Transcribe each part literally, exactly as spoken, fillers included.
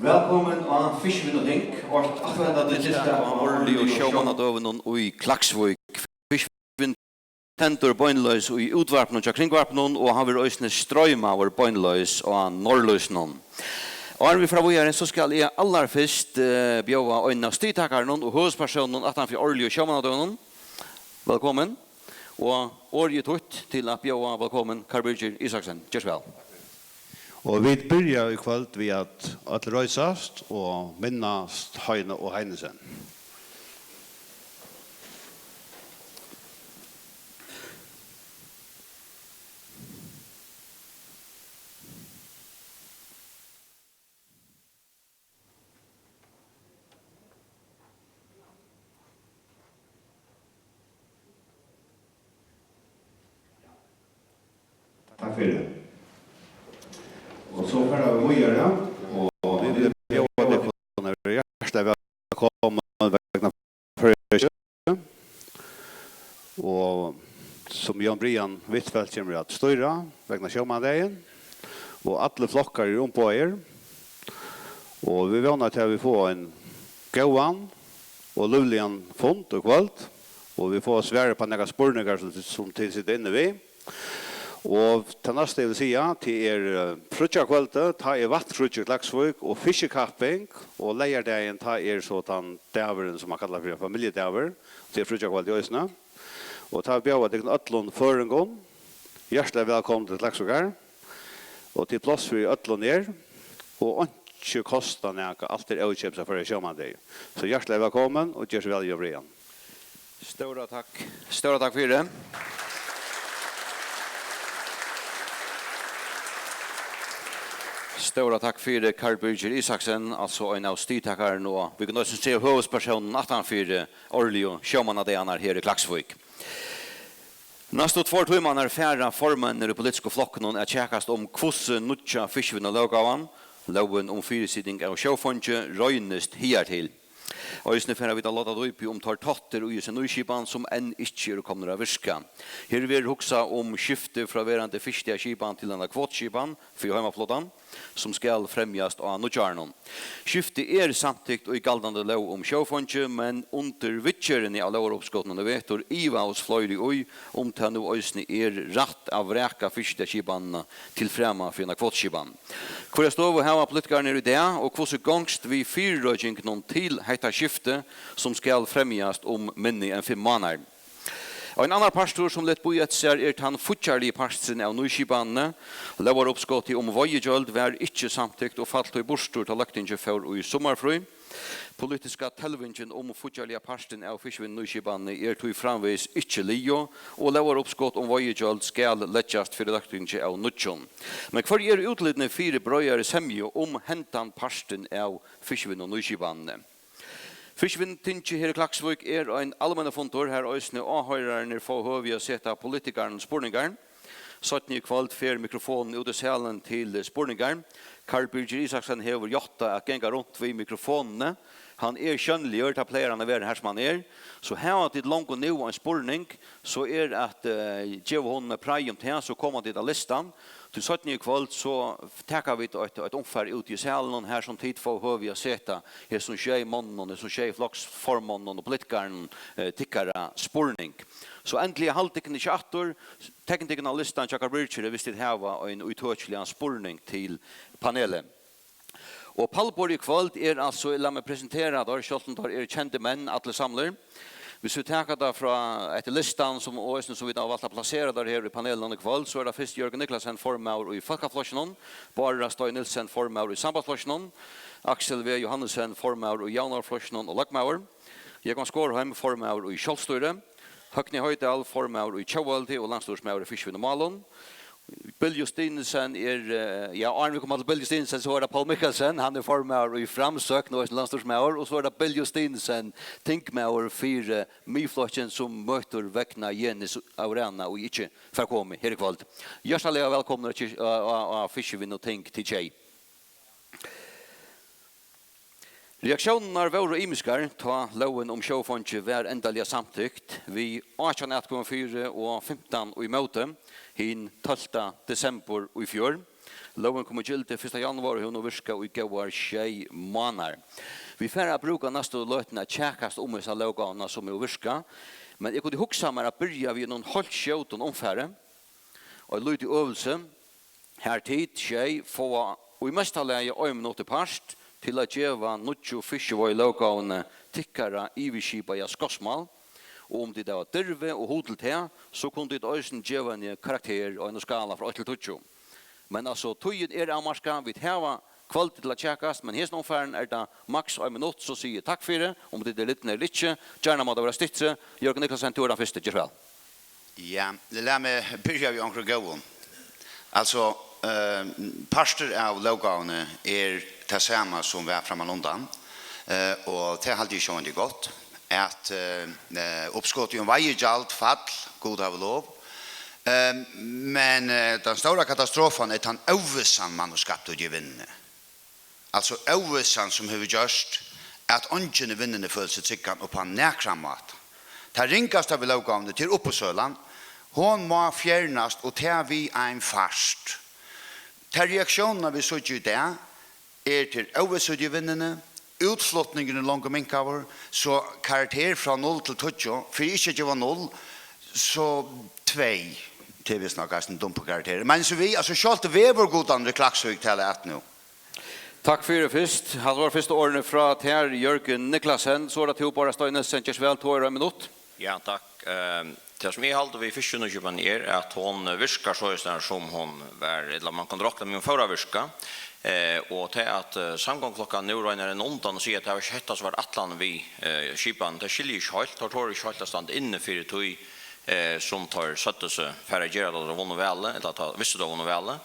Vælkomin á Fiskivinnuting, eitt afturvendandi tiltak á árligu sjómannadøgunum í Klaksvík. Fiskivinnuting stendur beinleiðis í útvarpinum hjá Kringvarpinum, og hann verður eisini stroymaður beinleiðis á Norðlýsinum. Áðrenn vit fara víðari, so skal eg allarfyrst, eh, bjóða ein av stigtakarunum og høvuðspersónunum aftan fyri árligu sjómannadøgunum. Vælkomin. Og orðið er títt til at bjóða vælkomin Karl Birgir Isaksen. Ger so væl. Og vit byrja í kvøld við at øll reisast og minnast Heini og Heinesen. Takk fyri. Og so fara vit víðari, og vit vilja bjóða tykkum hjartaliga vælkomin vegna Føroya. Og sum Jón Brian Huitfeldt kemur at stýra vegna sjómannadagin, og allir flokkar eru umboðaðir, og vit vóna, at vit fáa ein góðan og lívligan fund í kvøld, og vit fáa svarið upp á nakrar spurningar, sum, sum tit sita inni við. Og tað næsta, eg vil siga, tað er, eh, fríggjakvøldið, tá er vatnskríggj í Klaksvík og fiskikapping, og leygardagin, tá er so tann dagurin, sum man kallar fyri familjudagur, tað er fríggjakvøldið eisini. Og tá bjóða tykkum øllum føroyingum hjartaliga vælkomin til Klaksvíkar, og tað er pláss fyri øllum her, og einki kostar nakað, alt er ókeypis á Føroya sjómannadegi. So hjartaliga vælkomin, og ger so væl, Jón Brian. Stóra takk. Stóra takk fyri. Stóra takk fyri, Karl Birgir Isaksen, altso ein av stigtakarunum, og vit kunnu eisini siga høvuðspersónin aftan fyri árligu sjómannadagarnar her í Klaksvík. Næstu tveir tímarnar fara formennir í politisku flokkunum at kjakast um, hvussu nýggja fiskivinnulóggávan, lógin um fyrisiting av sjófangi, roynist higartil. Eisini fara vit at láta lítið um teir táttir í hesi nýskipan, sum enn ikki eru komnir at virka. Her verður hugsað um skifti frá verandi fyrsta skipan til eina kvotuskipan fyri heimaflotan, sum skal fremjast á nýggjárinum. Skiftið er samtykt í galdandi lóg um sjófangi, men undir viðgerðini av lógaruppskotinum í vetur ivaðust fleiri í, um tað nú eisini er rætt at vraka fyrstu skipanina til frama fyri eina kvotuskipan. Hvørja støðu hava politikararnir í dag, og hvussu gongst við fyrireikingunum til hetta skiftið, sum skal fremjast um minni enn fimm mánaðir? Ein annar partur, sum læt bíða eftir sær, er tann fíggjarligi parturin av nýskipanini. Lógaruppskotið um veiðigjald varð ikki samtykt og fall tí burtur, tá Løgtingið fór í summarfrí. Politiska telvingin um fíggjarliga partin av fiskivinnunýskipanini er tí framvegis ikki liðug, og lógaruppskot um veiðigjald skal leggjast fyri Løgtingið av nýggjum. Men hvørji eru útlitini fyri breiðari semju um hendan partin av fiskivinnunýskipanini? Fiskivinnutingið her í Klaksvík er ein almennafundur, har eisini áhoyrararnir fáa høvi at seta politikarunum spurningar. Seinni í kvøld fer mikrofonin út í salin til spurningar. Karl Birgir Isaksen hevur játtað at ganga runt við mikrofonini. Hann er sjónligur, tað plagar hann at vera har, sum hann er. So hava tit longu nú ein spurning, so er at, eh, geva honum eitt prei um tað, so koma tit á listan. Tí seinni í kvøld, so taka vit eitt, eitt umfar út í salinum, har sum tit fáa høvi at seta hesum sjey monnum, hesum sjey floksformonnum og politikarunum, eh, tykkara spurning. So endiliga haldið tykkum ikki aftur, teknið tykkum á listan hjá Karl Birgir, viss tit hava ein ítøkiligan spurning til panelið. Og pallborðið í kvøld er altso, lat meg presentera teir, sjálvt um teir eru kendir menn, allir samlir. Viss vit taka tað frá, eftir listan, sum, og eisini sum vit hava valt at plasera teir her í panelinum í kvøld, so er tað fyrst Jørgen Niclasen, formaður í Fólkaflokkinum, Bárður Steig Nielsen, formaður í Sambandsflokkinum, Aksel V. Johannesen, formaður í Javnaðarflokkinum og løgmaður, Jógvan Skorheim, formaður í Sjálvstýri, Høgni Hoydal, formaður í Tjóðveldi og landsstýrismaður í fiskivinnumálum. Bill Justinussen er, eh, ja, áðrenn vit koma til Bill Justinussen, so er tað Poul Mikkelsen, hann er formaður í Framsókn og eisini landsstýrismaður, og so er tað Bill Justinussen, tingmaður fyri Miðflokkin, sum møtir vegna Jenis av Rana, ið ikki fær komið her í kvøld. Hjartaliga vælkomnir á, á, á, á fiskivinnuting til tjey. Reaktiónirnar vóru ymiskar, tá lógin um sjófongið varð endaliga samtykt, við átjan atkvøðum fyri og fimtan ímóti, hin tólvta desembur í fjør. Lógin kom í gildi fyrsta januar og hevur nú virkað í góðar sjey mánaðir. Vit fara at brúka næstu løtuna at kjakast um hesa lóggávuna, sum hevur virkað, men eg kundi hugsað mær at byrja við einum heilt skjótum umfari, og eitt lítið øvelse, har tit sjey fáa í mesta lagi ein minutt í part til at geva nýggju fiskiveiðilóggávuni tykkara yvirskipaða skáksmál, og um tit hava dirvi og hug til tað, so kunnu tit eisini geva henni karakter á einum skala frá eitt til tíggju. Men altso, tíðin er avmarkað, vit hava kvøldið til at kjakast, men hesin umfarin er tað maks ein minutt, so sigi eg takk fyri, um tit eru lidnir ella ikki. Gjarna má tað vera styttri. Jørgen Niklasen, tú ert tann fyrsti, ger so væl. Ja, lat meg byrja við onkrum góðum. Altso, eh, partur av lóggávuni er tað sama sum var frammanundan, eh, og tað haldi eg sjálvandi er gott, at, eh, eh, uppskotið um veiðigjald fall, Gud havi lov. Eh, men, eh, tann stóra katastrofan er tann óvissan, man hevur skapt úti í vinnuni. Altso óvissan, sum hevur gjørt, at eingin í vinnuni følir seg tryggan upp á nakran máta. Tað ringasta við lóggávuni, tað er uppboðssølan. Hon má fjernast, og tað við ein fart. Tær reaktiónirnar, vit síggja í dag, er til óvissu í vinnuni, útflutningurin er longu minkaður, so karakter frá null til tíggju, fyri ikki at geva null, so tvey, tað er vist nokk eisini dumpur karakter. Men so við, altso, sjálvt veðurgudarnir í Klaksvík tala at nú. Takk fyri fyrst. Hatta vóru fyrstu orðini frá tær, Jørgen Niklasen. So er tað tú, Bárður Steig Nielsen, ger so væl, tú hevur ein minutt. Ja, takk. Eh, tað sum eg haldi við fiskivinnuskipanini er, at hon virkar soleiðis har sum hon var, ella man kann rokna við, hon fór at virka. Eh, og tað at, eh, Samgonguklokkan nú roynir at renna undan og siga at tað var ikki hetta sum var ætlanin við, eh, skipan, tað skilji eg ikki heilt. Teir tora ikki heilt at standa inni fyri tí, eh, sum teir søgdu seg fara at gera, tá teir vunnu valið, ella tá, vistu teir vunnu valið.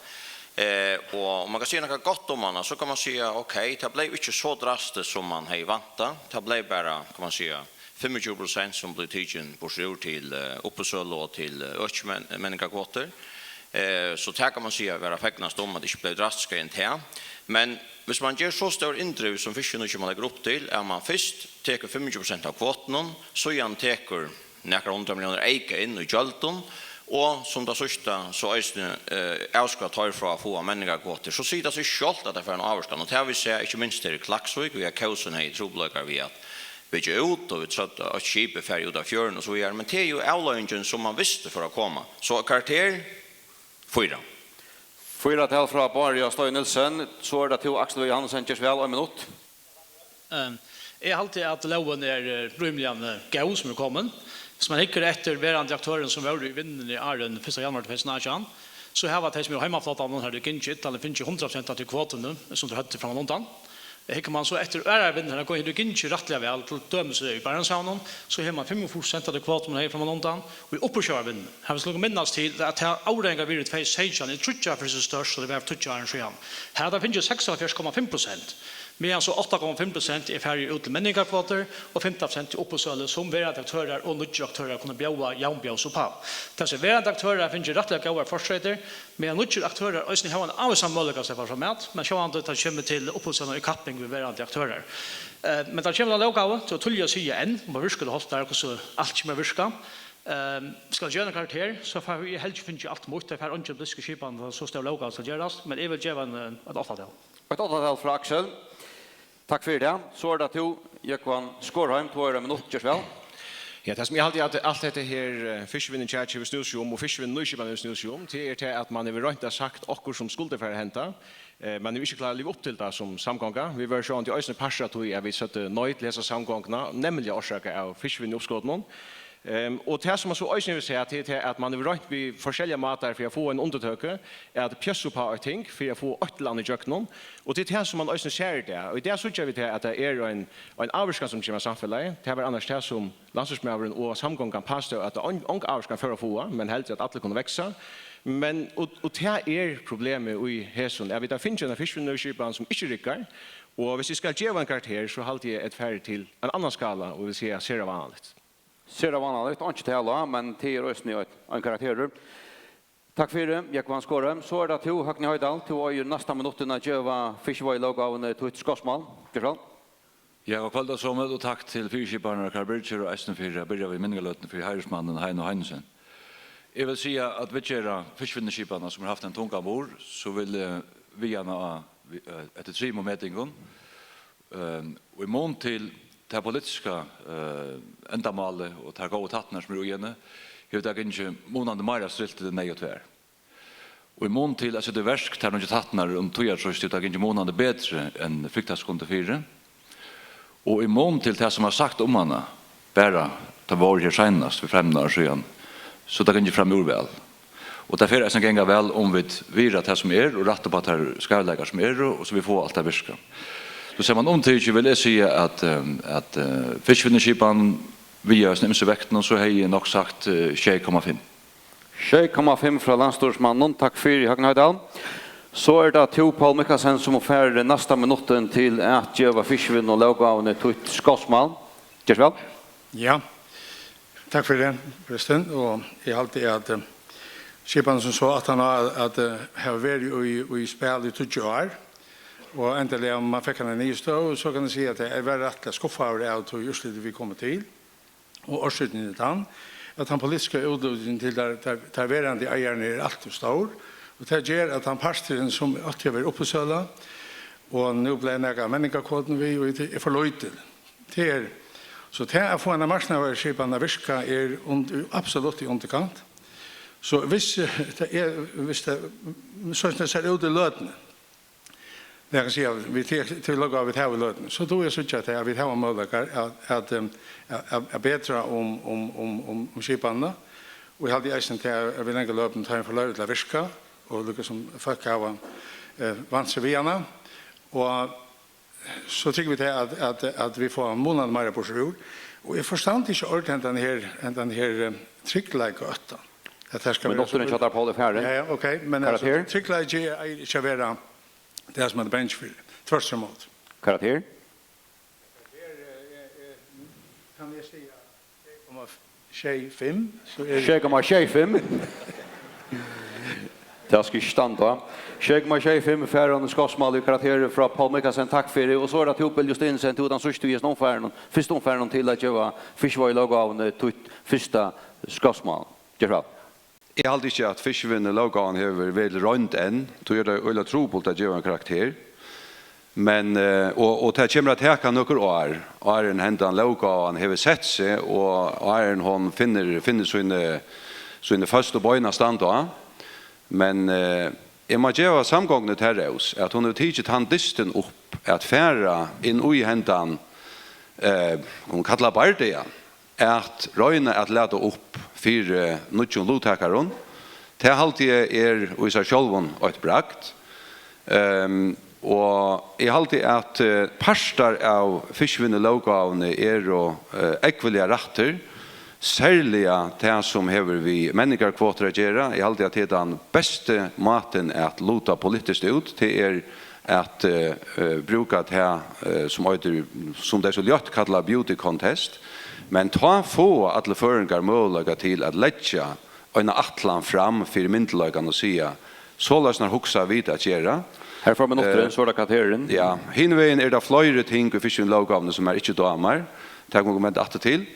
Eh, og um man kann siga nakað gott um hana, so kann man siga, ok, tað bleiv ikki so drastiskt sum man hevði væntað. Tað bleiv bara, kann man siga, fimmogtjúgu prosent sum bleiv tikin burtur úr til, eh, uppboðssølu og til, eh, økismen-, menningarkvotur. Eh, so tað kann man siga vera at fegnast um, at tað ikki bleiv drastiskari enn tað. Men viss man ger so stór inndriving sum Fiskivinnuskipanin leggur upp til, at man fyrst tekur fimmogtjúgu prosent av kvotunum, síðan tekur nakrar hundrað milliónir eyka inn í gjøldum, og sum tað síðsta, so eisini, eh, avskriva teir frá at fáa menningarkvotur, so sigur tað seg sjálvt, at tað fær ein ávirkan. Og tað havi eg sæð, ikki minst her í Klaksvík, við at Kósin hevði trupulleikar við at byggja út, og vit søgdu, at eitt skip er farið út av fjørðinum og so víðari. Men tað er jú avleiðingin, sum man visti fór at koma. So karakter fýra. Fýra tal frá Bárði Steig Nielsen. So er tað tú, Aksel Johannesen, ger so væl, ein minutt. Ehm, eg haldi, at lógin er, eh, rímiliga, eh, góð, sum er komin. Viss man hyggur eftir verandi aktørum, sum vóru í vinnuni áðrenn fyrsta januar tvey túsund og átjan, so hava tey, sum eru á heimaflotanum, har tey gingu illa, fingið hundrað prosent av tí kvotuni, sum tey høvdu frammanundan. Hyggur man so eftir aðrar vinnur, har tey gingu rættiliga væl, til dømis í Barentshavinum, so hevur man fimmogfýrs prosent av tí kvotuni, man hevði frammanundan, og í uppboðssjóvarvinnuni. Har vit skulu minnast til, at tað avrenga virðið í tvey túsund og seytjan er tríggjar ferðir so stórt, sum tað var fyri tíggju árum síðan. Har hava tey fingið seksoghálvfjerðs komma fimm prosent, meðan so átta komma fimm prosent er farið út til menningarkvotur og fimtan prosent til uppboðssølu, sum verandi aktørar og nýggir aktørar kunnu bjóða javnbjóðs upp á. Tað vil siga, verandi aktørar hava fingið rættiliga góðar fortreytir, meðan nýggir aktørar eisini hava ein ávísan møguleika at sleppa framat, men sjálvandi, tá kemur til uppboðssølu í kapping við verandi aktørar. Eh, men tá kemur til lóggávuna, so er tíðliga at siga enn, um tað virkiga háltar, hvussu alt kemur at virka. Ehm, skal eg geva ein karakter, so fái eg heldur ikki fingið alt mítt. Tað fær eingin politiskur skipan, tá so stór lóggáva skal gerast, men eg vil geva ein, eh, eitt áttatal. Eitt áttatal frá Aksel. Takk fyri tað. So er tað tú, Jógvan Skorheim, tú hevur ein minutt, ger so væl. Ja, tað sum eg haldi, at alt hetta her, eh, fiskivinnuhúsið hevur snúð seg um, og fiskivinnunýskipanin hevur snúð seg um, tað er tað, at man hevur roynt at sagt okkurt sum skuldi fara at henda. Eh, man hevur ikki klárað at liva upp til tað sum samgonga. Vit vóru sjálvandi eisini partur av tí, at vit søgdu nei til hesa samgonguna, nemliga orsakað av fiskivinnuuppskotinum. Ehm, og tað, sum man so eisini hevur sæð, tað er tað, at man hevur roynt við forskelligar mátar fyri at fáa eina undirtøku, at pjassa upp á eitt ting, fyri at fáa eitt ella annað ígjøgnum. Og tað er tað, sum man eisini sær í dag. Og í dag síggja vit tað, at tað er ein, ein ávirkan, sum kemur á samfelagið. Tað var annars tað, sum landsstýrismaðurin og samgongan påstøðu, at ong-, ong ávirkan fór at fáa, men heldur, at allir kunnu vaksa. Men, og, og tað er problemið í hesum, at vit hava fingið eina fiskivinnunýskipan, sum ikki riggar, og viss eg skal geva ein karakter, so haldi eg, at farið til ein annan skala, og vil siga sera vánaligt. Sera vánaligt, einki tal á, men tað er eisini ein, ein karakterur. Takk fyri, Jógvan Skorheim. So er tað tú, Høgni Hoydal. Tú eigur næsta minuttin at geva fiskiveiðilóggávuni títt skáksmál. Ger so væl. Ja, gott kvøld, øll somul, og takk til fyriskipararnar, Karl Birgir, og eisini fyri at byrja við minningarløtuni fyri heiðursmannin Heino Heinesen. Eg vil siga, at viðgera fiskivinnuskipanina, sum hevur havt ein tungan burð, so vil eg viga hana á, vi-, eh, eftir trimum metingum. Ehm, og í mun til tað politiska, eh, endamálið og tær góðu tættirnar, sum eru í henni, hevur tað gingið munandi meira stilt enn neyðugt var. Og í mun til at seta í verk tær nýggju tættirnar um tíðartrýst, hevur tað gingið munandi betri enn frykta skuldi fyri. Og í mun til tað, sum var sagt um hana, bara tað vóru her seinast, fyri fleiri árum síðan, so tað gongur framúr væl. Og tað fer eisini at ganga væl, um vit virða tað, sum er, og rætta upp á teir skeivleikar, sum eru, og so vit fáa alt at virka. So sum umtikið vil eg siga, at, ehm, at, eh, fiskivinnuskipanin vigaði í ymsu vektunum, so hevði eg nokk sagt, eh, sjey komma fimm. Sjey komma fimm frá landsstýrismanninum. Takk fyri, Høgni Hoydal. So er tað tú, Poul Mikkelsen, sum fær næsta minuttin til at geva fiskivinnulóggávuni títt skáksmál. Ger so væl. Ja, takk fyri tað, Kristin. Og eg haldi, at, eh, skipanin sum so, at hann hevur, at, eh, hevur verið í, í spæli í tíggju ár, og endiliga man fekk hana niðurstøðu, so kann eg siga, at eg var rættiliga skuffaður av tí úrsliti, vit komu til. Og orsøkin er tann, at tann politiska útlúðringin til teir, teir, teir verandi eigararnar er alt ov stór, og tað ger, at tann parturin, sum átti at vera uppboðssøla, og nú bleiv nakað av menningarkvotuni við, og tað er for lítil. Tað er, so tað at fáa eina marknaðarskipan at virka er und-, absolutt í undirkant. So viss, eh, tað er, viss tað, so sum tað sær út í løtuni, men eg kann siga, at vit te-, til løgið, vit hava í løtuni, so dugi eg at síggja, at vit hava møguleikar at, at, um, at, at, at betra um, um, um, um, um skipanina. Og eg haldi eisini, at vit langa løtuni, tá vit fáa loyvi til at virka, og líka sum fólk hava, eh, vant seg við hana. Og so trúgvi eg, at, at, at vit fáa munandi meira burtur úr. Og eg forstandi ikki ordiliga hendan her, hendan her, eh, tryggleikaøttan. At tað skal vera so. Minutturin hjá tær, Poul, er farin. Ja, ja, ok, men altso, karakter? Tryggleiki eigur ikki at vera tað, sum man er bangin fyri. Tvørturímóti. Karakter? Her, eh, eh, kann eg siga sjey komma sjey fimm, so er sjey komma sjey fimm. Tað skal ikki standa. Sjey komma sjey fimm fær hann skáksmál í karakter frá Poul Mikkelsen. Takk fyri. Og so er tað tú, Bill Justinussen, tú ert tann síðsti í hesum umfarinum, fyrsta umfarinum, til at geva fiskiveiðilóggávuni títt fyrsta skáksmál. Ger so væl. Eg haldi ikki, at fiskivinnulóggávan hevur verið roynd enn, tí er tað øgiliga trupult at geva ein karakter. Men, eh, og, og tað kemur at taka nøkur ár, áðrenn hendan lóggávan hevur sett seg, og áðrenn hon finnur, finnur síni, síni føstu bein at standa á. Men, eh, eg má geva Samgonguni ta rós, at hon hevur tikið tann dystin upp at fara inn í hendan, eh, hon kallar bardagan, at royna at lata upp fyri nýggjum luttakarum. Tað haldi eg er í sær sjálvum eitt bragd. Ehm, og eg haldi, at, eh, partar av fiskivinnulóggávuni eru, eh, ógvuliga rættir, serliga tað, sum hevur við menningarkvotur at gera. Eg haldi, at tað er tann besti mátin at luta politiskt út, tað er at, eh, eh, brúka tað, eh, sum eitur, sum tey so ljótt kalla beauty contest, men tá fáa allir føroyingar møguleika til at leggja eina ætlan fram fyri myndugleikan og siga, soleiðis hugsa vit at gera. Her fær minutturin, eh, so er tað karakterin. Ja, hin vegin er tað fleiri ting í fiskivinnulóggávuni, sum mær ikki dámar. Tað koma vit aftur til.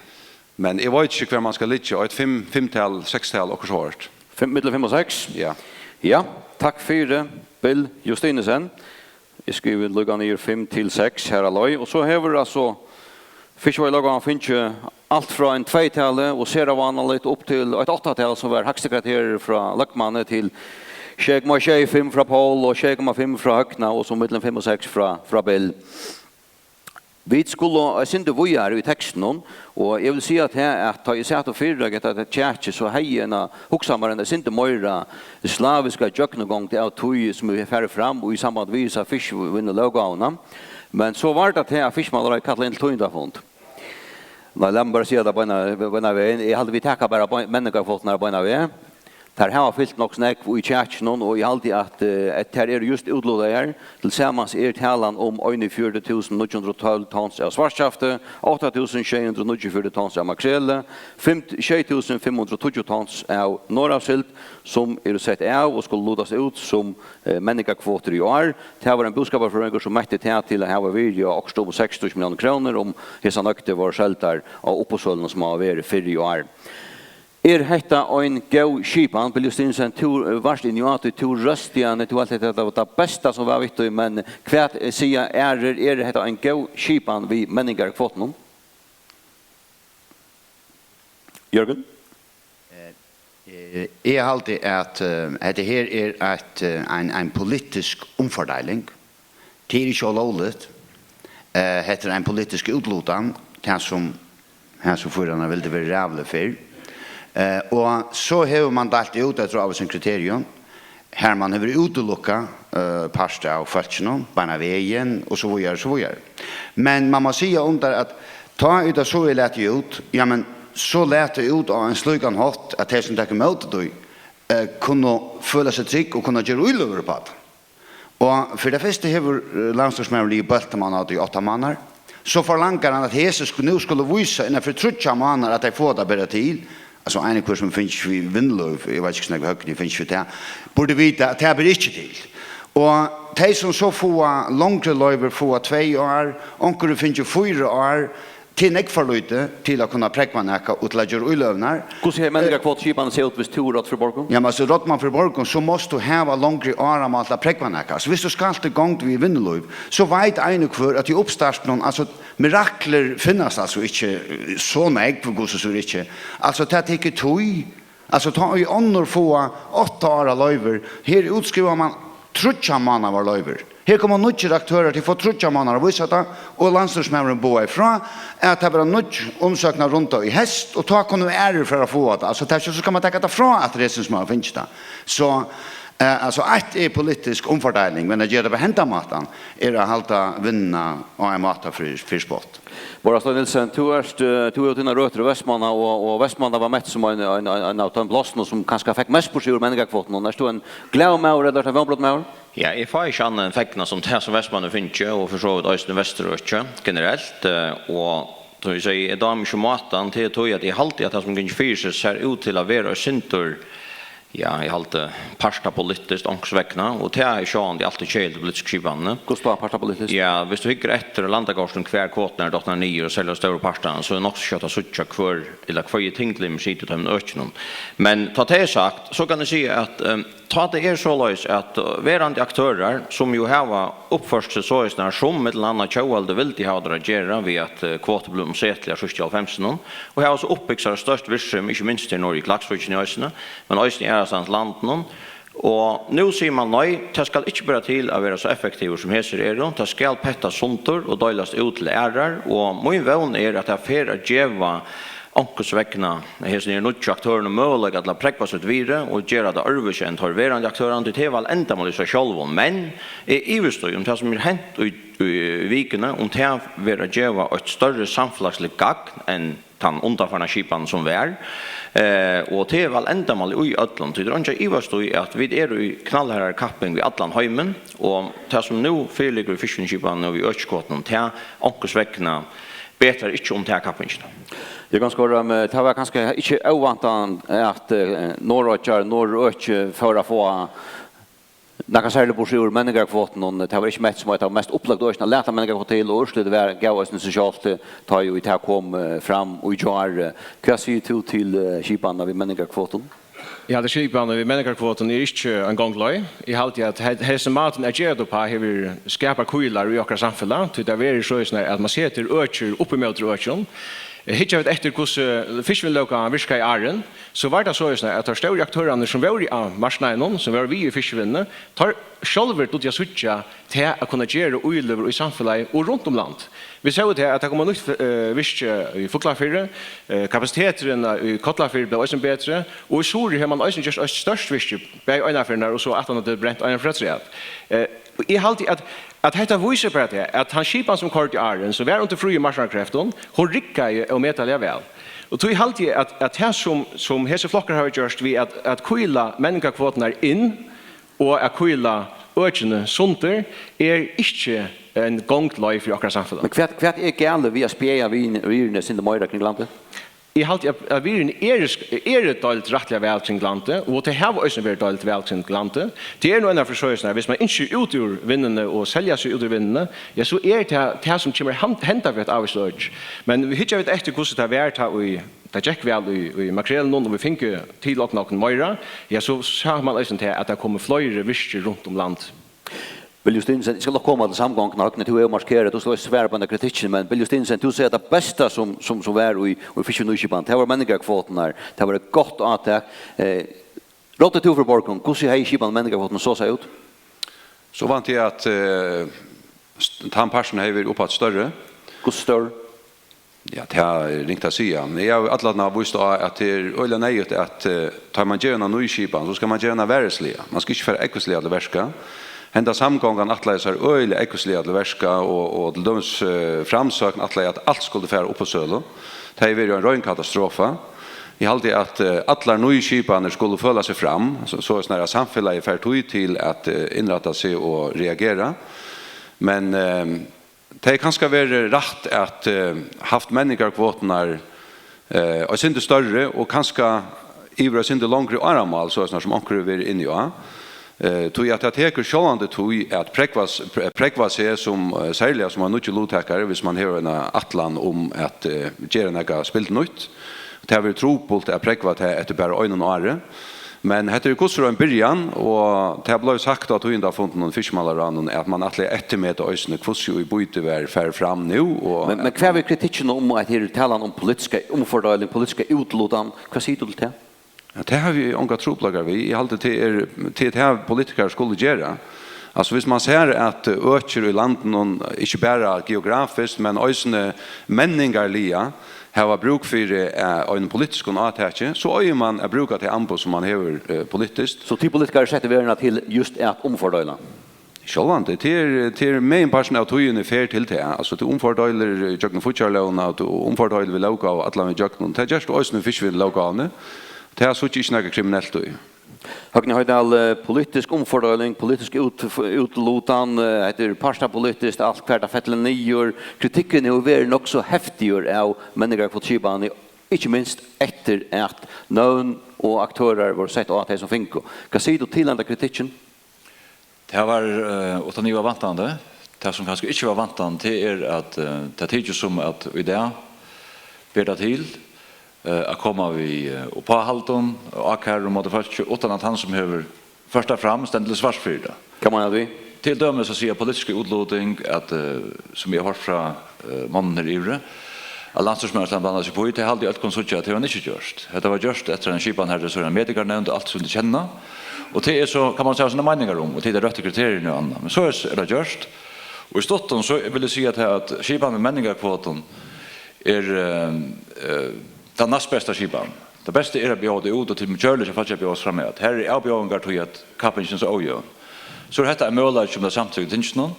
Men eg veit ikki, hvar man skal liggja. Eitt fimm, fimmtal, sekstal, okkurt so. Fimm, millum fimm og seks? Ja. Ja, takk fyri, Bill Justinussen. Eg skrivi líka niður fimm til seks her á leið. Og so hevur, altso, fiskiveiðilóggávan fingið alt frá ein tveitali og sera vánaligt upp til eitt áttatal, sum var hægsti karakterur frá løgmanni, til sjey komma sjey fimm frá Poul og sjey komma fimm frá Høgna og so millum fimm og seks frá, frá Bill. Vit skulu eitt sindur víðari í tekstinum, og eg vil siga tað, at tá eg sat og fyrireikaði hetta kjakið, so hevði eg eina, hugsað mær eina eitt sindur meira slaviska gjøgnumgongd av tí, sum er farið fram í samband við hesa fiskivinnulóggávuna. Men so var tað tað, at fiskimálaráðið kallaði inn til tíðindafund. Nei, lat meg bara siga tað beina, beina vegin. Eg haldi, vit taka bara bein-, menningarkvoturnar beinan veg. Tær hava fylt nokk so nógv í kjakinum, og eg haldi, at, eh, at tær eru júst útlutaðar. Til samans er talan um einogfjøruti túsund níggju hundrað og tólv tons av svartkjafti, átta túsund sjey hundrað og níggjuogfjøruti tons av makreli, fimm, sjey túsund fimm hundrað og tíggju tons av norðoyasild, sum eru sett av og skulu lutast út sum, eh, menningarkvotur í ár. Tað var ein búskaparfrøðingur, sum metti tað til at hava virði á okkurt um seksogtrýss milliónir krónur, um hesar nøgdir vóru seldar á uppboðssølunum, sum hava verið fyrr í ár. Er hetta ein góð skipan? Bill Justinussen, tú, eh, vart inni á tí, tú røsti hann, tú helt, hetta var tað besta sum var við tí, men hvat, eh, siga aðrir? Er hetta ein góð skipan við menningarkvotunum? Jørgen? Eh, eh, eg haldi, at, eh, hetta her er eitt, eh, ein, ein politisk umfordeiling. Tað er ikki ólógligt. Eh, hetta er ein politisk útlutan, tað sum, tað sum fýrarnar vildu verið ræðulig fyri. Eh, og so hevur mann deilt út eftir ávísum kriterium, har mann hevur útilukkað, eh, part av fólkinum, beinan vegin, og so víðari, so víðari. Men mann má siga um tað, at tá ið tað so er latið út, ja, men so lat tað út á ein slíkan hátt, at tey, sum taka ímóti tí, eh, kunnu føla seg trygg og kunnu gera íløgur upp á tað. Og fyri tað fyrsta hevur, eh, landsstýrismaðurin ligið bóltin á tí í átta mánaðar. So forlangar hann, at hesi sku-, nú skulu vísa innan fyri tríggjar mánaðar, at tey fáa tað at bera til. Altso, ein og hvør sum fingið við vinnulív, eg veit ikki, hvussu nógv høgni fingið við tað, burdi vita, at tað ber ikki til. Og tey, sum so fáa longri loyvir, fáa tvey ár, onkur hevur fingið fýra ár, tað er nógv for lítið til at kunna prógva nakað og til at gera íløgurnar. Hvussu hevði menningarkvotuskipanin sæð út, hvis tú ráðdi fyri borgum? Ja, men altso, ráðdi mann fyri borgum, so mást tú hava longri áramál til at prógva nakað. Altso, hvis tú skalt í gongd við vinnulív, so veit ein og hvør, at í uppstartinum, altso, miraklir finnast altso ikki, eh, so nógv, hvussu so er ikki. Altso, tað tekur tíð. Altso, tá ið onnur fáa átta ára loyvir, her útskrivar mann tríggjar mánaðar loyvir. Her koma nýggir aktørar, tey fáa tríggjar mánaðar at vísa tað, og landsstýrismaðurin boðaði frá, at tað verða nýggj umsóknarrunda í heyst, og tá kunnu aðrir fara at fáa tað. Altso, tað er ikki, so skal mann taka tað frá aftur hesum, sum hava fingið tað. So, eh, altso, eitt er politisk umfordeiling, men at gera tað á hendan mátan er at halda vinnuna á ein máta fyri, fyri spott. Bárður Steinn Nielsen, tú ert, eh, tú hevur tínar røtur í Vestmanna, og, og Vestmanna var mett sum ein, ein, ein, ein av teimum plássunum, sum kanska fekk mest burtur úr menningarkvotunum. Ert tú ein glaður maður, ella ert tú ein vónbrotin maður? Ja, eg fái ikki annað enn fegnast um tað, sum Vestmanna hevur fingið, og fyri so vítt eisini Vesturøkið generelt, eh, og sum eg sigi, eg dámi ikki mátan, tað er tí, at eg haldi, at tað, sum gongur fyri seg, sær út til at vera eitt sindur, ja, eg haldi, partapolitiskt, onkursvegna, og tað er sjálvandi altíð keðiligt í politisku skipanini. Hvussu tá partapolitiskt? Ja, hvis tú hyggur eftir á landakortinum, hvar kvoturnar eru dotnar niður, og serliga stóru partarnar, so er nokk so skjótt at síggja, hvør, ella hvørji tinglimir sita í teimum økinum. Men tá tað er sagt, so kann eg siga, at, ehm, tá tað er soleiðis, at, eh, verandi aktørar, sum jú hava uppført seg soleiðis, nær sum millum annað Tjóðveldið vildi hava tað at gera, við at, eh, kvotur blivu umsetiligar síðst í hálvfemsunum, og hava so uppbygt sær eitt stórt virksemi, ikki minst her norður í Klaksvíkini eisini, men eisini aðrastaðni í landinum. Og nú sigur mann, nei, tað skal ikki bera til at vera so effektivur, sum hesir eru. Tað skal pettast sundur og deilast út til aðrar. Og mín vón er, at tað fer at geva onkursvegna hesum her nýggju aktørunum møguleika til at prógva sítt virði og gera tað øðrvísi enn teir verandi aktørarnir, tí tað er væl endamál í sær sjálvum. Men eg ivist í, um tað, sum er hent í, í vikuni, um tað verður at geva eitt størri samfelagsligt gagn enn tann undanfarna skipanin, sum var. Eh, og tað er væl endamálið í øllum, tí tað er eingin at ivast í, at vit eru í knallharðari kapping við allan heimin, og tað, sum nú fyriliggur í fiskivinnuskipanini og við økiskvotunum, tað onkursvegna betrar ikki um ta kappingina. Jógvan Skorheim, eh, tað var kanska ikki óvæntað, at, eh, Norðuroyggjar, Norðurøkið fór at fáa nakað serligt burtur úr menningarkvotunum. Tað var ikki mett sum eitt av mest upplagdu økjunum at lata menningarkvotu til, og úrslitið var, gav eisini seg sjálvt, eh, tá ið tað kom, eh, fram í gjár. Hvat sigur tú til, eh, skipanina við menningarkvotum? Eg haldi, skipanin við menningarkvotum er ikki ein gongd leið. Eg haldi, at he-, hesin mátin at gera tað uppá hevur skapað kvílar í okkara samfelag, tí tað verður soleiðis, at mann setir økir upp ímóti økjum. Eh, hyggja vit eftir, hvussu fiskivinnulóggávan virkaði áðrenn, so var tað soleiðis, at teir stóru aktørarnir, sum vóru á marknaðinum, sum vóru við í fiskivinnuni, teir sjálvir dugdu at síggja tað at kunna gera íløgur í samfelagið og runt um land. Vit sóu tað, at tað kom eitt nýtt, eh, virki í Fuglafirði, eh, kapasiteturin í Kollafirði bleiv eisini betri, og í Suðuroy hevur mann eisini gjørt eitt stórt virki, bæði einaferð og so aftan á tað brent eina afturat. Eh, og eg haldi, at, at hetta vísir bara tað, at tann skipan, sum koyrdi áðrenn, sum var undir fríum marknaðarkreftum, hon riggaði ómetaliga væl. Og tí haldi eg, at, at tað, sum, sum hesir flokkar hava gjørt við at, at kvíla menningarkvoturnar inn, og at kvíla økini sundur, er ikki ein gongd leið fyri okkara samfelag. Men hvat, hvat er galið við at spjaða virðini, virðini eitt sindur meira kring landið? Eg haldi, at, at virðini eru sk-, eru deild rættiliga væl kring landið, og tey hava eisini verið deild væl kring landið. Tað er nú einaferð soleiðis, at viss mann ynskir út úr vinnuni og selja seg út úr vinnuni, ja, so er tað tað, sum kemur at henda fyri eitt ávíst øki. Men hyggja vit eftir, hvussu tað var, tá ið tað gekk væl í, í makrelinum, og vit fingu til okkum, okkum meira, ja, so sá mann eisini tað, at tað komu fleiri virkir runt um landið. Bill Justinussen, eg skal nokk koma til samgonguna, Høgni, tú hevur markerað, tú skal svara upp á henda kritikkin, men Bill Justinussen, tú sigur, at tað besta, sum, sum, sum var í, í fiskivinnuskipan, tað var menningarkvoturnar, tað var eitt gott átak. Eh, ráddi tú fyri borgarum, hvussu hevði skipanin á menningarkvotunum so sæð út? So vænti eg, at, eh, st-, tann parturin hevði verið uppaftur størri. Hvussu stór? Ja, tað er ringt at siga. Men eg havi alla tíðina víst á, at tað er øgiliga neyðugt, at, eh, tá man ger eina nýskipan, so skal man gera hana varisliga. Man skal ikki fara ógvusliga til verka. Henda samgongan ætlaði sær øgiliga ógvusliga til verka, og, og til dømis, eh, Framsókn ætlaði, at alt skuldi fara upp á sølu. Tað hevði verið ein rein katastrofa. Eg haldi, at, eh, allar nýskipanir skulu føla seg fram, so, so er snarari, at samfelagið fær tíð til at, eh, innrætta seg og reagera. Men, eh, tað hevði kanska verið rætt at, eh, havt menningarkvoturnar, eh, eitt sindur størri og kanska yvir eitt sindur longri áramál, soleiðis sum onkur hevur verið inni á. Eh, tí at tað tekur sjálvandi tíð at prógva s-, pr-, prógva seg sum, eh, serliga sum ein nýggjur luttakari, viss mann hevur eina ætlan um at, eh, gera nakað spildurnýtt. Tað verður trupult at prógva tað eftir bara einum ári. Men hetta er í hvussu ein byrjan, og tað bleiv sagt á tíðindafundinum í Fiskimálaráðnum, at mann ætlaði at eftirmeta eisini, hvussu í býti var farið fram nú. Og men, men hvat er kritikken um at her er talan um politiska umfordeiling, politiska útlutan? Hvat sigur tú til tað? Ja, tað havi eg ongar trupulleikar við. Eg haldi, tað er, tað er tað, politikarar skulu gera. Altso, viss mann sær, at økir í landinum, ikki bara geografiskt, men eisini menningarliga, hava brúk fyri, eh, einum politiskum átaki, so eigur mann at brúka tey amboð, sum mann hevur, eh, politiskt. So tit politikarar settu verðina til júst at umfordeila? Sjálvandi, tað er, tað er meginpartin av tíðini fer til tað. Altso, tú umfordeilir gjøgnum fíggjarlógina, og tú umfordeilir við lóggávu allan vegin gjøgnum. Tað gert tú eisini við fiskivinnulóggávuni. Tað síggi eg ikki nakað kriminelt í. Høgni Hoydal, eh, politisk umfordeiling, politisk út-, útlutan, eh, hetta er partapolitiskt, alt hvar tað fellur niður. Kritikkurin hevur verið nokk so heftigur av menningarkvotuskipanini, ikki minst eftir at nøvn og aktørar vóru sett á tey sum fingu. Hvat sigur tú til henda kritikkin? Tað var, eh, uttan iva vantandi. Tað, sum kanska ikki var vantandi, tað er, at, eh, tað tykist sum, at í dag ber tað til, eh, at koma við, eh, uppáhaldum, ákærum móti fólki, uttan at hann, sum hevur ført tað fram, stendur til svars fyri tað. Hvat meinar tú við? Til dømis at siga politisku útluting, at, eh, sum eg havi hoyrt frá, eh, monnum her yviri, at landsstýrismaðurin skal blanda seg upp í, tað haldi eg øll kunnu síggja, at tað hevur hann ikki gjørt. Hetta var gjørt eftir ein skipan har, so er ein metikarnevnd og alt, sum tit kenna. Og tað er so, kann man siga, sovorðnar meiningar um, og tað er tey røttu kriteriini og annað. Men soleiðis er tað gjørt. Og í stuttum, so vil eg siga tað, at skipanin við menningarkvotum er, eh, eh, tann næstbesta skipanin. Tað besta er at bjóða tað út, og tað er gjørligt hjá fólki at bjóðast fram við. Har eru avbjóðingar, tí at kappingin er so ójøvn. So er hetta ein møguleiki, sum er samtykt í tinginum.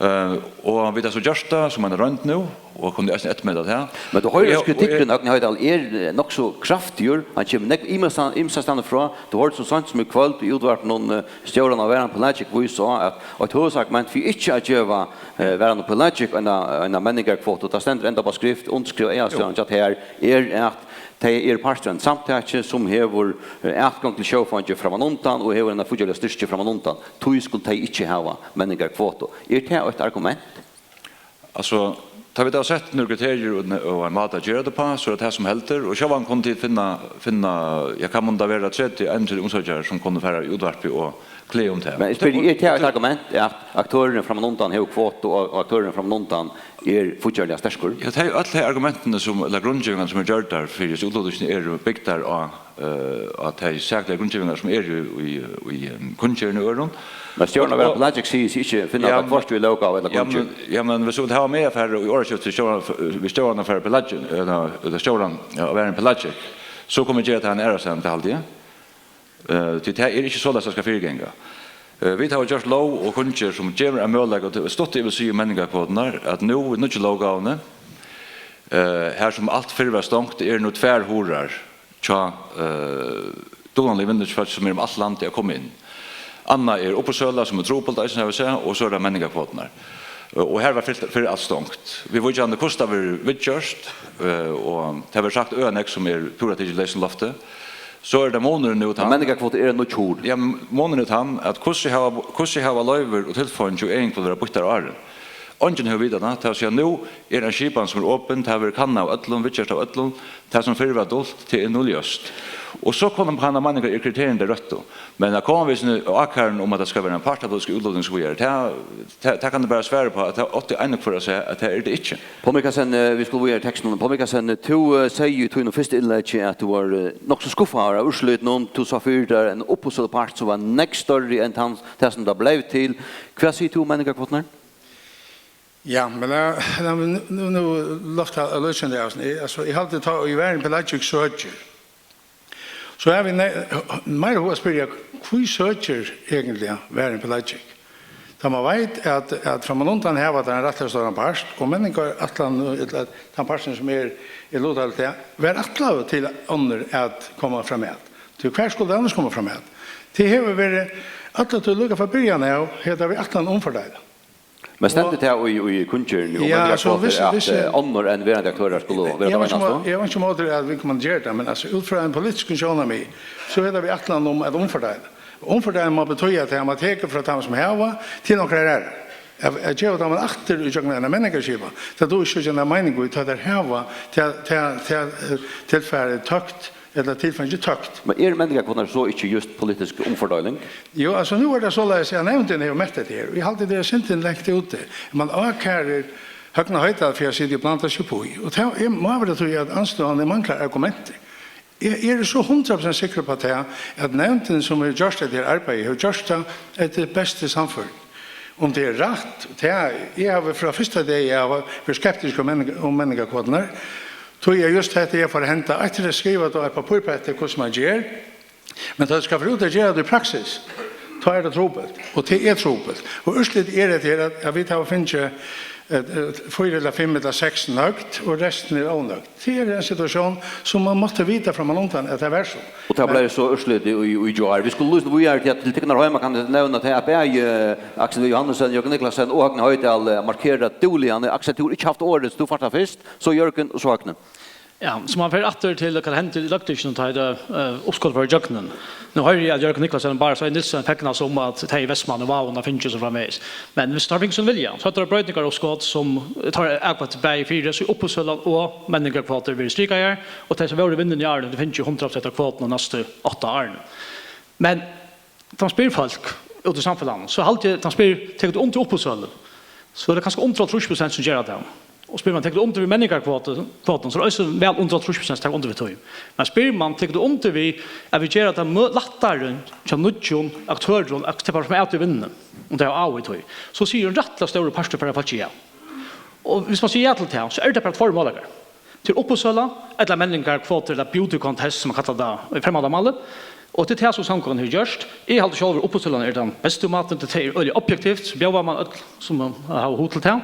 Eh, og vit hava so gjørt tað sum eina roynd nú, og kunnu eisini eftirmeta tað. Men tú hoyrir, og eg, og eg, kritikkurin, Høgni Hoydal, er, eh, nokk so kraftigur. Hann kemur nógv ymsastan-, ymsastaðni frá. Tú hoyrdi so seint sum í kvøld í útvarpinum, eh, stjóran av Varðan Pelagic vísa á, at eitt høvuðsargument fyri ikki at geva, eh, Varðan Pelagic eina, eina menningarkvotu, tað stendur enntá á skrift, undirskrivað av aðalstjóran hjá tær, er, at tey eru partur av einum samtaki, sum hevur, eh, atgongd til sjófongin frammanundan og hevur eina fíggjarliga styrki frammanundan. Tí skulu tey ikki hava menningarkvotu. Er tað eitt argument? Altso, tá vit hava sett nøkur kriteriir og, og ein máta at gera tað uppá, so er tað tað sum heldur, og sjálvandi kunnu tit finna, finna, ja, hvat man tað vera, tretivu, einogtretivu umsøkjarar, sum kunnu fara í útvarpið og klaga um tað. Men eg spyrji, er tað eitt argument, at aktørurin frammanundan hevur kvotu, og, og aktørurin frammanundan er fíggjarliga sterkur? Ja, tey, øll tey argumentini sum, ella grundgevingarnar sum eru gjørdar fyri hesi útlutingini, eru bygdar á, eh, á tey sakligu grundgevingar sum eru í, í, í, um, kunngerðini og øðrum. Men stjórin av Varðan Pelagic sigur seg ikki finna, ja, tað hvørki í lóggávu ella, ja, kunngerð. Men, ja, men viss tú vilt hava meg at fara í orðaskifti við stjóran, við stjóran av Varðan Pelagic, ella, ella stjóran, ja, av Varðan Pelagic, so kunnu vit gera tað ein aðrastaðni, tað haldi eg. Eh, tí tað er ikki soleiðis, tað skal fyriganga. Eh, vit hava gjørt lóg og kunngerð, sum gevur ein møguleika, og tað er stutt, eg vil siga, menningarkvoturnar, at nú í nýggju lóggávuni, eh, har sum alt fyrr var stongt, eru nú tvær hurðar hjá, eh, dugnaligum vinnufólki, sum er um alt landið, at koma inn. Annað er uppboðssøla, sum er trupult eisini, havi eg sæð, og so er tað menningarkvoturnar. Og her var fyrst, fyrr alt stongt. Viðvíkjandi hvussu tað verður viðgjørt, eh, og tað verður sagt øgiliga nógv sum er púra tikið leysum lofti. So er tað munurin nú, at menningarkvota er nýggj hurð. Ja, munurin er tann, at hvussu hava, hvussu hava loyvir og tilfeingi og eginhvøl verið býttar áðrenn? Eingin hevur vitað tað. Tað vil siga, nú er ein skipan sum er opin, tað verður kannað av øllum, viðgjørt av øllum. Tað sum fyrr var dult, tað er nú ljóst. Og so kunnu man hava meiningar, eru kriteriini tey røttu. Men at koma við sínum ákærum um, at tað skal vera ein partapolitiskur útlutning og so víðari, tað, tað, tað kann eg bara svara upp á, at tað átti ein og hvør at siga, at tað er tað ikki. Poul Mikkelsen, eh, vit skulu víðari í tekstinum. Poul Mikkelsen, eh, tú, eh, segði í tínum fyrsta innleggi, at tú var, eh, nokk so skuffaður av úrslitinum. Tú sá fyri tær ein uppboðssølupart sum var nógv størri enn tann, tað sum tað bleiv til. Hvat sigur tú um menningarkvoturnar? Ja, men lat, lat meg nú, nú, nú lofta lýsandi av, altso, eg haldi, tá ið Varðin Pelagic søkir, so havi eg ne-, meira hug at spyrja, hví søkir eigentliga Varðin Pelagic? Tá man veit, at, at frammanundan hava teir ein rættiliga stóran part, og menningarætlanin, ella tann parturin sum er, er lutandi, var ætlaður til onnur at koma framat. Tí hvar skuldi tað annars koma framat? Tað hevur verið alla tíð líka frá byrjan av, hetta við ætlan um umfordeila. Men stendur tað í, í kunngerðini um, ja, menningarkvotur, so viss, at, viss, eh, onnur enn verandi aktørar skulu vera, eg havi einki ímóti, tað eina? Eg havi einki ímóti, at viðkomandi ger tað, men, altso, út frá einum politiskum sjónarmiði, so er tað við ætlan um at umfordeila. Umfordeila má betýða, at man tekur frá teimum, sum hava, til onkrar aðrar. At, at geva teimum aftur ígjøgnum eina menningarskipan, tað dugir ikki at geva eina meining í, tá teir hava, tað, tað, tað, eh, tilfarið tøkt, ella tilfeingi tøkt. Men eru menningarkvoturnar so ikki júst politisk umfordeiling? Jú, altso, nú er tað soleiðis, at nevndin hevur mett hetta her, og eg haldi, tað er sindur langt úti. Man ákærir Høgna Hoydal fyri at sita og blanda seg upp í, og tað er, má vera tí, at andstøðan manglar argumentir. Eg, eg eri so hundrað prosent sikkur upp á tað, at nevndin, sum hevur gjørt hetta her arbeiði, hevur gjørt tað eftir bestu sannføring. Um tað er rætt, tað, eg havi frá fyrsta degi av verið skeptiskur um menning-, um menningarkvoturnar, tí er júst hetta, eg fór at henda, eitt er at skriva tað á eitt pappír, hvussu man ger, men tá tú skal fara út at gera tað í praksis, tá er tað trupult, og tað er trupult. Og úrslitið er hetta her, at, at vit hava fingið, eh, eh, fýra ella fimm ella seks nøgd, og restin er ónøgd. Tað er ein situatión, sum man mátti vita frammanundan, at tað var so. Og tað bleiv so úrslitið í, í gjár. Vit skulu lýsa víðari til, at til tykkum heima kann eg nevna, at bæði, eh, Aksel V. Johannesen, Jørgen Niclasen og Høgni Hoydal, eh, markera dúgliga. Aksel, tú hevur ikki havt orðið, so tú fært tað fyrst, so Jørgen og so Høgni. Ja, so man fer aftur til, hvat hendir í løgtinginum, tá ið, eh, uppskotið fór ígjøgnum. Nú hoyri eg, at Jørgen Niclasen og Bárður Steig Nielsen fegnast um, at tey í Vestmanna og Vágum hava fingið so framvegis. Men viss teir fingu sín vilja, so høvdu teir broytingaruppskot, sum teir atkvøddu bæði fyri, so uppboðssølan og menningarkvotur verið strikaðar, og tey, sum vóru vinnandi í árinum, høvdu fingið hundrað prosent av kvotunum næstu átta árini. Men tá man spyr fólk úti í samfelagnum, so haldi eg, tá man spyr, "Tekur tú undir uppboðssølu?", so er tað kanska undir hálvtrýss prosent sum gera tað. Og spyr man, "Tekur tú undir við menningarkvotu-, kvotum?", so er eisini væl undir hálvtrýss prosent sum taka undir við tí. Men spyr man, "Tekur tú undir við at vit gera tað mø-, lættari hjá nýggjum aktørum at sleppa framat í vinnuni, um tey hava áhuga í tí?", so sigur ein rættiliga stórur partur av fólki ja. Og viss man sigur ja til tað, so er tað bara tveir møguleikar. Til uppboðssøla ella menningarkvotur ella beauty contest, sum man kallar tað í fremmandamáli. Og tað er tað, sum Samgongan hevur gjørt. Eg haldi sjálvur, uppboðssølan er tann besti mátin, tí tað er øgiliga objektivt, so bjóðar man øll, sum hava hug til tað.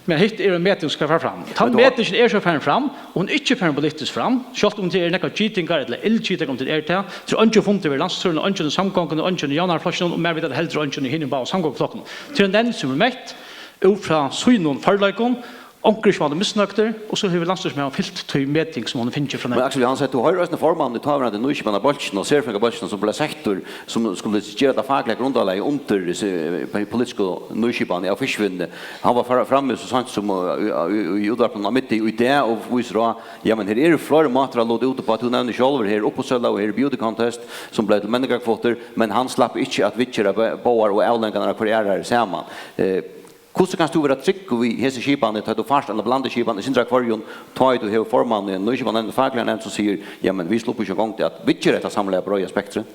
Men hitt er ein meting, sum skal fara fram. Tann metingin er so farin fram, og hon er ikki farin politiskt fram, sjálvt um tað eru nakrar gitingar ella illgitingar, um tað er tað. So er eingin fundur við landsstýrini, eingin í Samgonguni, eingin í Javnaðarflokkinum, og mær vitandi heldur eingin í hinum báðum samgonguflokkunum. Tað er ein nevnd, sum er mett út frá sínum førleikum, onkur er ikki vanliga misnøgdur, og so hevur landsstýrismaðurin fylgt tí meting, sum hon hevur fingið frá nevndini. Men Aksel Johansen, tú hoyrir eisini formannin í táverandi nýskipanarbólkinum og serfrøðingabólkinum, sum bleiv settur, sum skuldi gera tað fakliga grundarlagið undir hesi, eh, politisku nýskipan av fiskivinnuni. Hann var fram-, frammi so seint sum, eh, í, í, í útvarpinum á midnátti í dag og vísir á, ja, men her eru fleiri mátar at luta út uppá. Tú nevnir sjálvur, her er uppboðssøla og her er beauty contest, sum bleiv til menningarkvotur, men hann slapp ikki at viðgera bo-, báðar og avleiðingarnar av hvørjari aðrari saman. Eh, Hvussu kanst tú vera tryggur við hesi skipanini, tá tú fært eina blandaða skipan í sindur av hvørjum, tá ið tú hevur formann í eini nýskipanevnd, fakliga nevnd, sum sigur, ja, men vit sluppu ikki eingong at viðgera hetta samlaða breiða spektrið?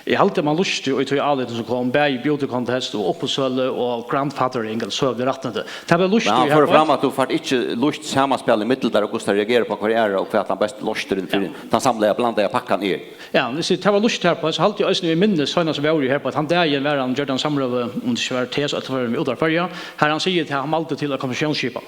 Eg haldi, man lýsti í tí áliti, sum kom, bæði beauty contest og uppboðssølu og grandfathering, ella søgulig rættindi. Tað var lýst. Men hann førir fram, at tú fært ikki lýst samanspæl ímillum teir, og hvussu teir reagera upp á hvørja aðra, og hvat tann besti lýsturin fyri tann samlaða blandaða pakkan er. Ja, viss eg, tað var lýst har uppá, so haldi eg eisini, eg minnist, seinast vóru eg har uppá, at tann dagin var hann, gjørdi hann samrøðu, um tað ikki var T S, ella var við Útvarp Føroya, har hann sigur, at hann mældi til eina kompensatiónsskipan.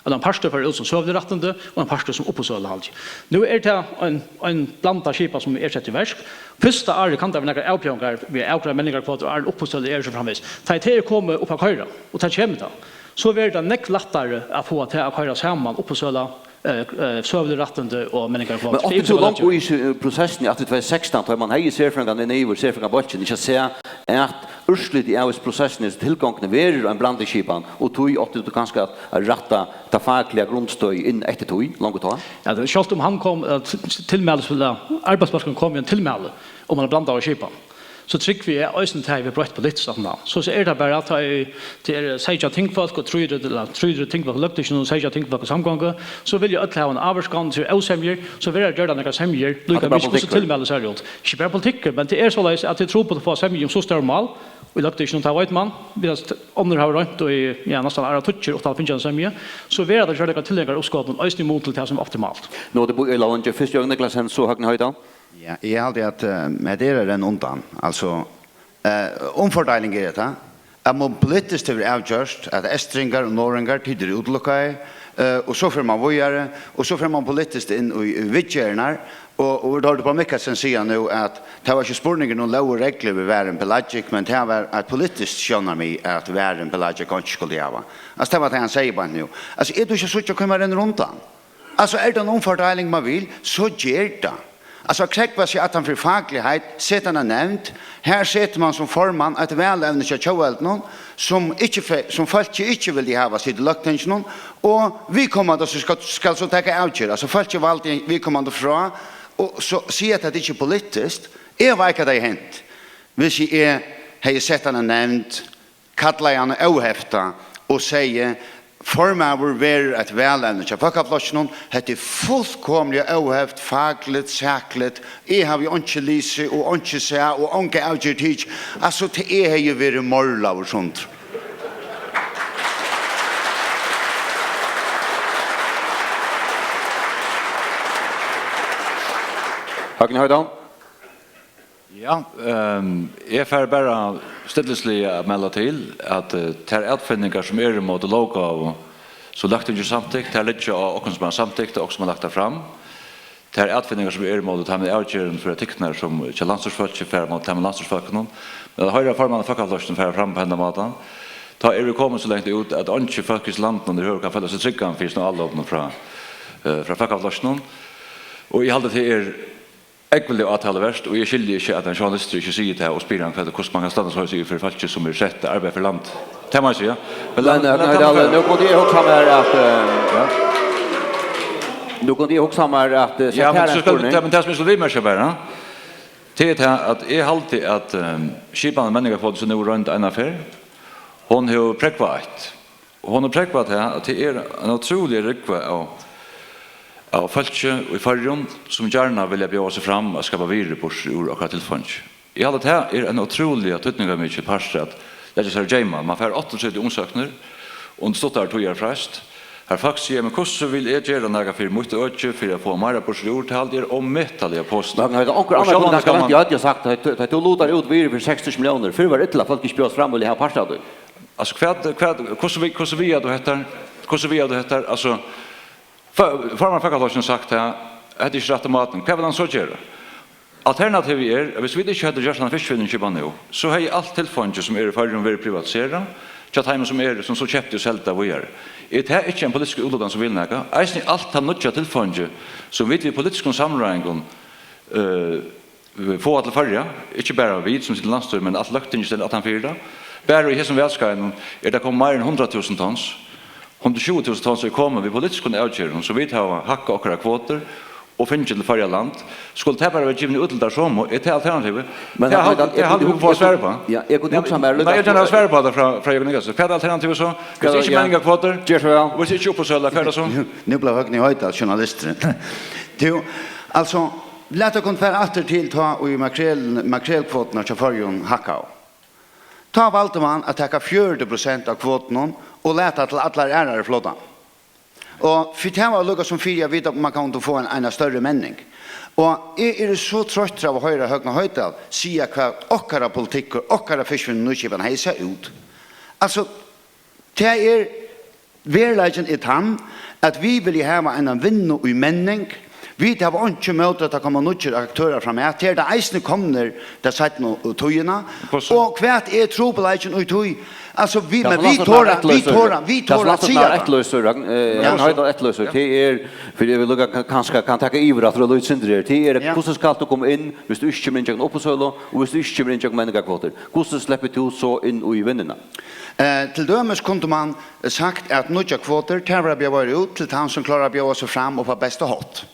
At ein partur fór út sum søgulig rættindi, og ein partur sum uppboðssøla, haldi eg. Nú er tað ein, ein blandað skipan, sum er sett í verk. Fyrsta árið kann tað vera nakrar avbjóðingar við at avgreiða menningarkvotur, áðrenn uppboðssøla er, so framvegis. Tá ið tað er komið upp at koyra, og tað kemur tað, So verður tað nógv lættari at fáa tað at koyra saman, uppboðssøla, eh, eh, søgulig rættindi og menningarkvótur. Men átti tú longu í s-, prosessini aftur í tvey túsund og sekstan, tá man hevði serfrøðingarnar inn yvir serfrøðingabólkin, ikki at siga at úrslitið av hesi prosessini, hesi tilgongdini, verður ein blandiskipan, og tí átti tú kanska at, at rætta tað fakliga grundstøðið inn eftir tí, longu tá? Ja, tað, sjálvt um hann kom, at tilmæli, so er arbeiðsbólkurin kom við einum tilmæli um eina blandaða skipan, so trúgvi eg eisini, tað hevur broytt politiskt aftaná. So, so er tað bara, at tá er, tað eru seytjan tingfólk og trýogtretivu, ella trýogtretivu tingfólk í løgtinginum og seytjan tingfólk í samgongu, so vilja øll hava eina ávirkan, so eru ósemjur, so verða gjørdar nakrar semjur, líka mikið hvussu tilmæli sær út. Ikki bara politikkur, men tað er soleiðis, at tað er trupult at fáa semju um so stór mál í løgtinginum, tað veit man. Vit hava st-, onnur hava roynt í, ja, næstan áratíggju uttan at fingið eina semju, so verða tað gjørdar nakrar tilleggingar á uppskotinum, eisini í mun til tað sum er optimalt. Nú er tað Bo Erla Lunde, fyrst Jørgen Niklasen, so Høgni Hoydal. Ja, eg haldi, at, eh, hetta er at renna undan. Altso, eh, umfordeiling er hetta. At man politiskt hevur avgjørt, at eystringar og norðoyingar, tit eru útilukkaðir, eh, og so fer man víðari, og so fer man politiskt inn í, í viðgerðirnar, og, og vit hoyrdu Poul Mikkelsen siga nú, at tað var ikki spurningur um lóg og reglur við Varðin Pelagic, men tað var eitt politiskt sjónarmið, at Varðin Pelagic einki skuldi hava. Altso, tað var tað, hann segði beint nú. Altso, er tú ikki at síggja, hvør man rennur undan? Altso, er tað ein umfordeiling, man vil, so ger tað. Altso, at krógva seg aftan fyri fakligheit, seta eina nevnd, her setir man sum formann eitt valevni hjá tjóðveldinum, sum ikki fe-, sum fólkið ikki vildi hava situr í løgtinginum, og viðkomandi so skal, skal so taka avgerð. Altso, fólkið valdi viðkomandi frá, og so siga, at tað ikki er politiskt. Eg veit, hvat tað er hent. Hvis eg hevði sett eina nevnd, kallaði hann óhefta og segði: "Formaður verður eitt valevni hjá Fólkaflokkinum. Hetta er fullkomiliga óheft, fakligt, sakligt. Eg havi einki lisið og einki sæð og onga avgerð tikið." Altso, tað, eg hevði verið morlaður sundur. Høgni Hoydal. Ja, ehm, eg fari bara stillisliga at melda til, at, eh, tær atfinningar, sum eru móti lóggávu, sum Løgtingið hevur samtykt, tær liggja á okkum, sum hava samtykt, og okkum, sum hava lagt tær fram. Tær atfinningar, sum eru móti teimum avgerðum, sum eru tiknar, sum hjá landsstýrisfólki, fara móti teimum landsstýrisfólkunum. Men at hoyra formann Fólkaflokkinum fara fram á hendan mátan, tá eru vit komin so langt út, at eingin fólk í landinum yvirhøvur kann føla seg tryggan fyri sínum álopum frá, eh, frá Fólkaflokkinum. Og eg haldi, tað er ógvuliga átaluvert, og eg skilji ikki, at ein journalistur ikki sigur tað og spyr hann, hvat, hvussu man kann standa soleiðis yvir fyri fólki, sum er sett at arbeiða fyri land. Tað má eg siga. Men, men, eh, men, nei, tað, nú kundi eg hugsa mær at, eh, ja. Nú kundi eg hugsa mær at, eh, ja, men, so skal, tað, men tað, sum eg skal viðmerkja bara, tað er tað, at eg haldi, at, eh, skipan av menningarkvótum, sum nú er roynd eina ferð, hon hevur prógvað eitt. Og hon hevur prógvað tað, at tað er ein ótrúlig rúgva av, av fólki í Føroyum, sum gjarna vilja bjóða seg fram at skapa virði burtur úr okkara tilfeingi. Eg haldi, at tað er ein ótrúliga týdningarmikil partur at leggja sær í geyma. Man fær áttaogtretivu umsóknir undir stuttari tíðarfreist, har fólk siga: "Men hvussu vil eg gera nakað fyri mítt øki, fyri at fáa meira burtur úr?" Tað haldi eg er ómetaliga positivt. Men hetta onkur annar kundi kanska vent í høvdið og sagt, at, at tú lutar út virði fyri seksogtrýss milliónir. Fyrr var illa, fólk ikki bjóðast fram, vilja hava part av tí. Altso, hvat, hvat, hvussu vi-, hvussu vigar tú hetta? Hvussu vigar tú hetta? Altso, for-, formaður Fólkaflokksins hevur sagt, at hetta er ikki rætti mátin. Hvat vil hann so gera? Alternativið er, at viss vit ikki høvdu gjørt hana fiskivinnuskipan nú, so hevði alt tilfeingi, sum er í Føroyum, verið privatiserað hjá teimum, sum eru, sum so keyptu og seldu tað víðari. Er tað ikki ein politiskur útlutan, sum vil nakað? Eisini alt tað nýggja tilfeingi, sum vit við politiskum samráðingum, eh, fáa til Føroya, ikki bara vit sum sita í landsstýri, men alt Løgtingið stendur aftan fyri tað. Bara í hesum valskeiðinum er tað komið meira enn hundrað túsund tons. Hundrað og tjúgu túsund tons er komið við politiskum avgerðum, so vit hava hækkað okkara kvotur og fingið til Føroya land. Skuldi tað bara verið givið út til tær somu, er tað alternativið? Men tað haldi eg, tað haldi eg, vit fáa svar uppá. Ja, eg kundi hugsað mær. Nei, eg gjarna vil hava svar uppá tað frá, frá Jørgen Niklasen. Hvat er alternativið so? Viss ikki menningarkvotur, viss ikki uppboðssøla, hvat er tað so? Nú bleiv Høgni Hoydal journalisturin. Tú, altso, lat okkum fara aftur til tá, ið makrel-, makrelkvoturnar hjá Føroyum hækkaðu. Tá valdi man at taka fjøruti prosent av kvotunum og lata til allar aðrar í flotan. Og fyri tað var líka sum fyri at vita, um man kundi fáa ein, eina størri menning. Og eg eri so troyttur av at hoyra Høgna Hoydal siga, hvat okkara politikkur, okkara fiskivinnuskipan hevði sæð út. Altso, tað er, veruleikin er tann, at vit vilja hava eina vinnu í menning, Vit hava einki ímóti, at tað koma nýggir aktørar framat. Her er tað eisini komnir ta seinnu tíðina. Hvussu? Og hvat er trupulleikin í tí? Altso, vit, ja, men vit tora, vit tora, vit tora at siga tað. Eftirlýsir, eh, ja, Ragn-, Hoydal eftirlýsir, ja, tað er, fyri eg vil lukka, ka-, kanska kann taka yvir aftur og lýta sindur her. Tað er, ja, hvussu skalt tú koma inn, viss tú ikki kemur inn gjøgnum uppboðssølu, og viss tú ikki kemur inn gjøgnum menningarkvotur? Hvussu sleppur tú so inn í vinnuna? Eh, til dømis kundi man sagt at nýggjar kvotur, tær verða bjóðaðar út til tann, sum klárar at bjóða seg fram upp á besta hátt.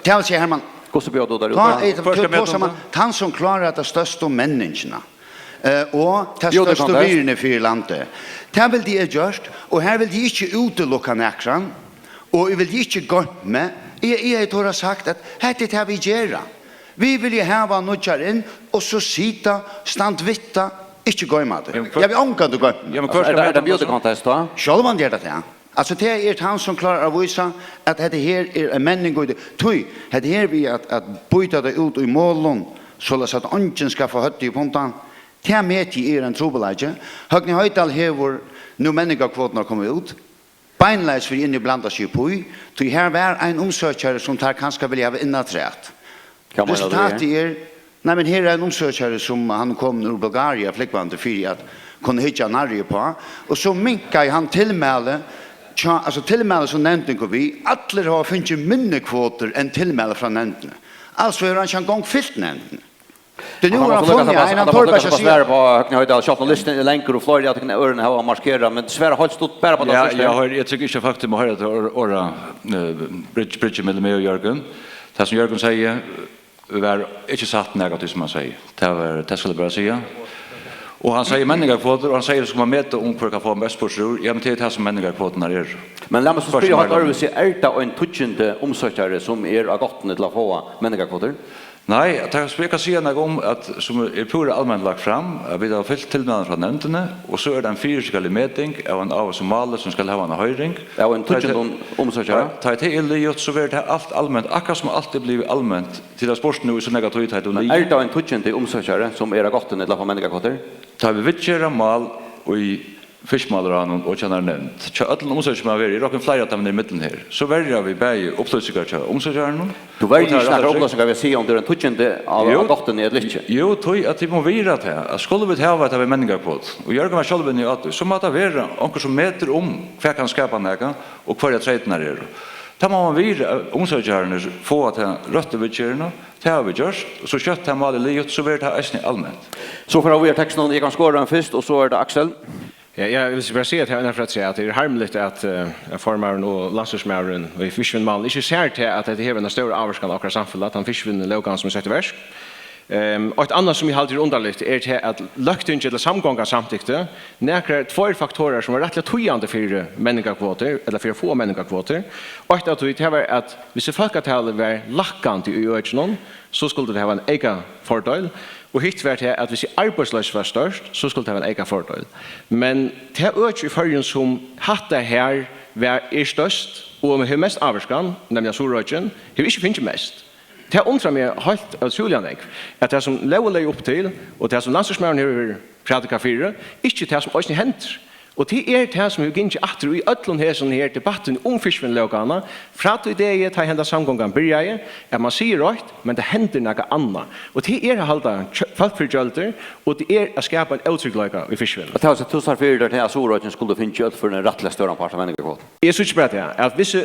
Tað vil siga, Hermann, hvussu bjóðar tú tær út? Tá er, hvør skal meta tað? Tann, sum klárar ta størstu menningina, eh, og ta størstu virðini fyri landið. Tað vildi eg gjørt, og her vildi eg ikki útilukka nakran, og eg vildi ikki goymt meg. Eg, eg hevði torað sagt at hetta er tað, vit gera. Vit vilja hava nýggjar inn, og so sita, stand við tað, ikki goyma tað. Ja, men hvør... Eg havi ongantíð goymt meg. Ja, men hvør skal meta tað so? Altso, er tað beauty contest, tá? Sjálvandi er tað tað. Altso, tað er tann, sum klárar at vísa, at hetta her er ein menning í tí. Tí, hetta her við at, at býta tað út í molum, soleiðis at eingin skal fáa høvdið upp undan, tað meti eg er ein trupulleiki. Høgni Hoydal hevur nú menningarkvoturnar komið út, beinleiðis fyri inn at blanda seg upp í, tí her var ein umsøkjari, sum teir kanska vilja hava inn afturat. Hvat meinar tú við? Resultatið er, nei, men her er ein umsøkjari, sum hann kom úr Bulgaria flúgvandi fyri at kunna hyggja nærri uppá, og so minkaði hann tilmæli, tja, altso, tilmæli sum nevndin kom við, allir hava fingið minni kvotur enn tilmæli frá nevndini. Altso hevur hann ikki eingong fylt nevndina. Tí nú hevur hann funnið ein, hann torir bara ikki at siga. Svara upp á, Høgni Hoydal, sjálvt um listin er langur og fleiri av tykkum øðrum hava markerað, men svara heilt stutt bara upp á tað fyrsta. Ja, eg hoyri, eg trúgvi ikki, at fólk tíma at hoyra tað or-, orða, eh, bridge, bridge millum meg og Jørgen. Tað, sum Jørgen segði, var ikki satt, nakað av tí, sum hann segði. Tað var, tað skal eg bara siga. Og hann segði menningarkvotur, og hann segði, skal man meta um hvør kann fáa mest burtur úr. Ja, men tað er tað, sum menningarkvoturnar eru. Men lat meg so spyrja heilt øðrvísi. Er tað ein tíggjandi umsøkjari, sum er á gáttini til at fáa menningarkvotur? Nei, at tað, eg kann siga nakað um, at sum er púra alment lagt fram, at vit hava fylgt tilmælinum frá nevndini, og so er tað ein fyrisitingarlig meting av einum ávísum máli, sum skal hava eina hoyring. Av einum tíggjandi umsøkjara? Tá, tá tað er liðugt, so verður tað alt alment, akkurát sum alt er blivið alment, til at spurt nú í so nógva tíð, tá tú... Men er tað ein tíggjandi umsøkjari, sum er á gáttini til at fáa menningarkvotur? Tá vit viðgera mál í Fiskimálaráðnum og hjá einari nevnd, hjá øllum umsøkjum, sum hava verið, eg rokni fleiri av teimum í miðjuni her, so verja vit bæði upplýsingar hjá umsøkjaranum. Tú verjir ikki nakrar upplýsingar við at siga, um tað er ein tíggjandi á, á gáttini ella ikki. Jú, tí at tit mugu virða tað, at skulu vit hava hetta við menningarkvot, og Jørgen var sjálvur inni á tí, so má tað vera onkur, sum metir um hvat kann skapa nakað, og hvørjar treytirnar eru. Tað má man virða, at umsøkjararnir fáa ta røttu viðgerðina, tað hava vit gjørt, og so skjótt tað mál er liðugt, so verður tað eisini alment. So fara vit í tekstin, eg kann skora ein fyrst, og so er tað Aksel. Ja, eg vil bara siga, at tað er ein afturat at tað er harmiligt, at, eh, at formaðurin og landsstýrismaðurin í fiskivinnumálum ikki sær til, at hetta hevur eina stóra ávirkan á okkara samfelag, tann fiskivinnulóggávan, sum er sett í verk. Ehm, eitt annað, sum eg haldi er undarligt, er tað, at Løgtingið ella samgongan samtykti nakrar tveir faktorar, sum var rættiliga týðandi fyri menningarkvotur, ella fyri at fáa menningarkvotur. Eitt av tí, tað var, at viss fólkatalið var lækkandi í økinum, so skuldi tað hava ein eyka fordeil. Og hitt var tað, at viss arbeiðsloysið var stórt, so skuldi tað hava ein eyka fordeil. Men tað øki í Føroyum, sum hatta her var, er størst, og hevur mest ávirkan, nemliga Suðuroyggin, hevur ikki fingið mest. Tað undrar meg heilt ótrúliga nógv, at tað, sum lógin legði upp til, og tað, sum landsstýrismaðurin hevur prædikað fyri, ikki tað, sum eisini hendir. Og tað er tað, sum hevur gingið aftur í øllum hesum her debattum um fiskivinnulóggávuna, frá tí degi, tá henda samgongan byrjaði, at man sigur eitt, men tað hendir nakað annað. Og tað er at halda kjø-, fólk fyri gjøldur, og tað er at skapa ein ótryggleika í fiskivinnuni. Og tað var so, tú sá fyri tær, at Suðuroyggin skuldi fingið alt fyri ein rættiliga stóran part av menningarkvotuni. Eg síggi bara tað, at viss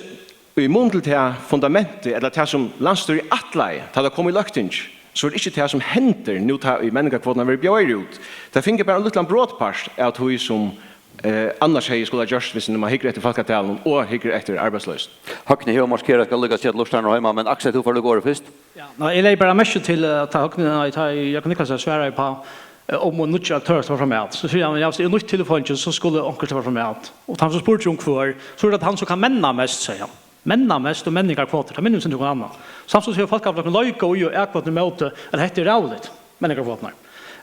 í mun til tað fundamentið, ella tað, sum landsstýrið ætlaði, tá tað kom í Løgtingið, so er tað ikki tað, sum hendir nú, tá ið menningarkvotan verður bjóðaður út. Tað fingu bara ein lítlan brotpart av tí, sum, eh, annars hevði skulað gjørt, viss man hyggur eftir fólkatalinum og hyggur eftir arbeiðsloysini. Høgni hevur markerað, skal líka siga til lurtararnar heima, men Aksel, tú fært líka orðið fyrst. Ja, nei, eg legði bara merki til, eh, tá Høgni, nei, tá Jakob Niclasen svaraði uppá, eh, um nýggjar aktørar sleppa framat. So sigur hann, ja, viss tað er nýtt tilfeingi, so skuldi onkur sleppa framat. Og hann so spurdi um hvør, so er tað hann, sum kann menna mest, sigur hann. Menna mest og menningarkvotur, tað minnir meg um okkurt annað. Samstundis hevur Fólkaflokkurin leikað í og atkvøtt ímóti, at hetta er ræðuligt, menningarkvoturnar.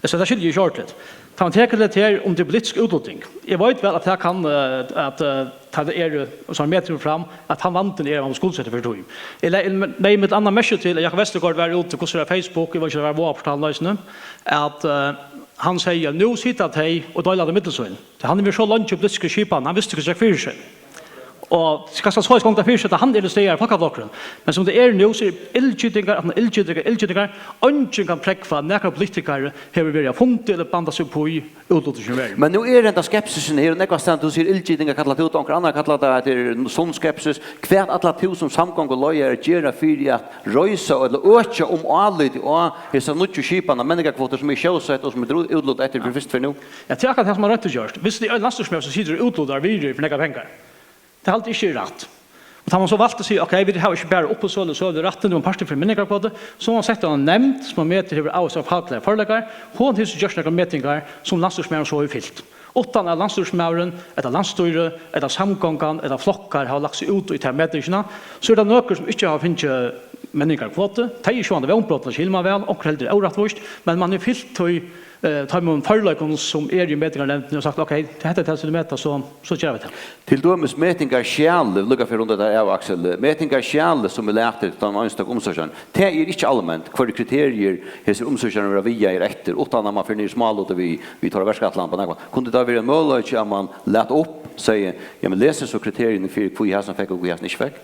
So tað skilji eg ikki ordentligt. Tá man tekur tað her um tað er politisk útluting. Eg veit væl, at tað kann, eh, at, eh, tá tað eru, sum metur fram, at tann vandin er, at man skuldsett fyri tí. Eg legði, legði millum annað merki til, at Jakob Vestergaard var úti, hvussu var Facebook, eg veit ikki, um tað var Vágaportalin eisini, at, eh, hann segði, at nú sita tey og deila tað millum sín. Tí hann hevur verið so leingi í politiskri skipan, hann visti, hvat gekk fyri seg. Og skal, skal soleiðis ganga fyri seg, at hann er til staðar í Fólkaflokkurin. Men sum tað er nú, so er illgitingar, aftan á illgitingar, illgitingar. Eingin kann prógva, at nakar politikari hevur verið á fundi ella bandað seg upp í útlutur sum verður. Men nú er henda skepsisin her, og nógvastaðni, tú sigur illgitingar, kallar tú tað, onkur annar kallar tað, at tað er sunn skepsis. Hvat ætlar tú sum samgonguleiðari at gera fyri at reisa ella økja um álitið á hesa nýggju skipan av menningarkvotur, sum er sjósett og sum er drú-, útlutað eftir fyri fyrstu ferð nú? Ja, tað er akkurát tað, sum man royndi at gjørt. Viss tað er ein landsstýrismaður, sum situr og útlutar virðir fyri nógvar pengar, tað haldi eg ikki er rætt. Og tá man so valdi at siga, ok, vit hava ikki bara uppboðssølu, sølurættin, men partur fyri menningarkvotu, so man sett eina nevnd, sum man metir hevur ávísar fakligar førleikar, hon hevur so gjørt nakrar metingar, sum landsstýrismaðurin so hevur fylt. Uttan at landsstýrismaðurin, ella landsstýrið, ella samgongan, ella flokkar hava lagt seg út í ta metingina, so er tað nøkur, sum ikki hava fingið menningarkvotu. Tey eru sjálvandi vónbrotin, skilur man væl, onkur heldur er órættvíst, men man hevur fylt tí, eh, teimum førleikum, sum eru í metingarnevndini, og sagt, ok, hetta er tað, sum vit meta, so, so gera vit tað. Til dømis metingarskjalið, líka fyri undir tað av, Aksel, metingarskjalið, sum er latið til tann einstøka umsøkjaran, tað er ikki alment, hvørji kriteriir hesir umsøkjarar verða vigaðir eftir, uttan at man fer niður í smálutir við, við teirra verkætlan, bara nakað. Kundi tað verið ein møguleiki, at man læt upp, segði, ja, men lesið so kriteriini fyri, hví hasin fekk og hví hasin ikki fekk?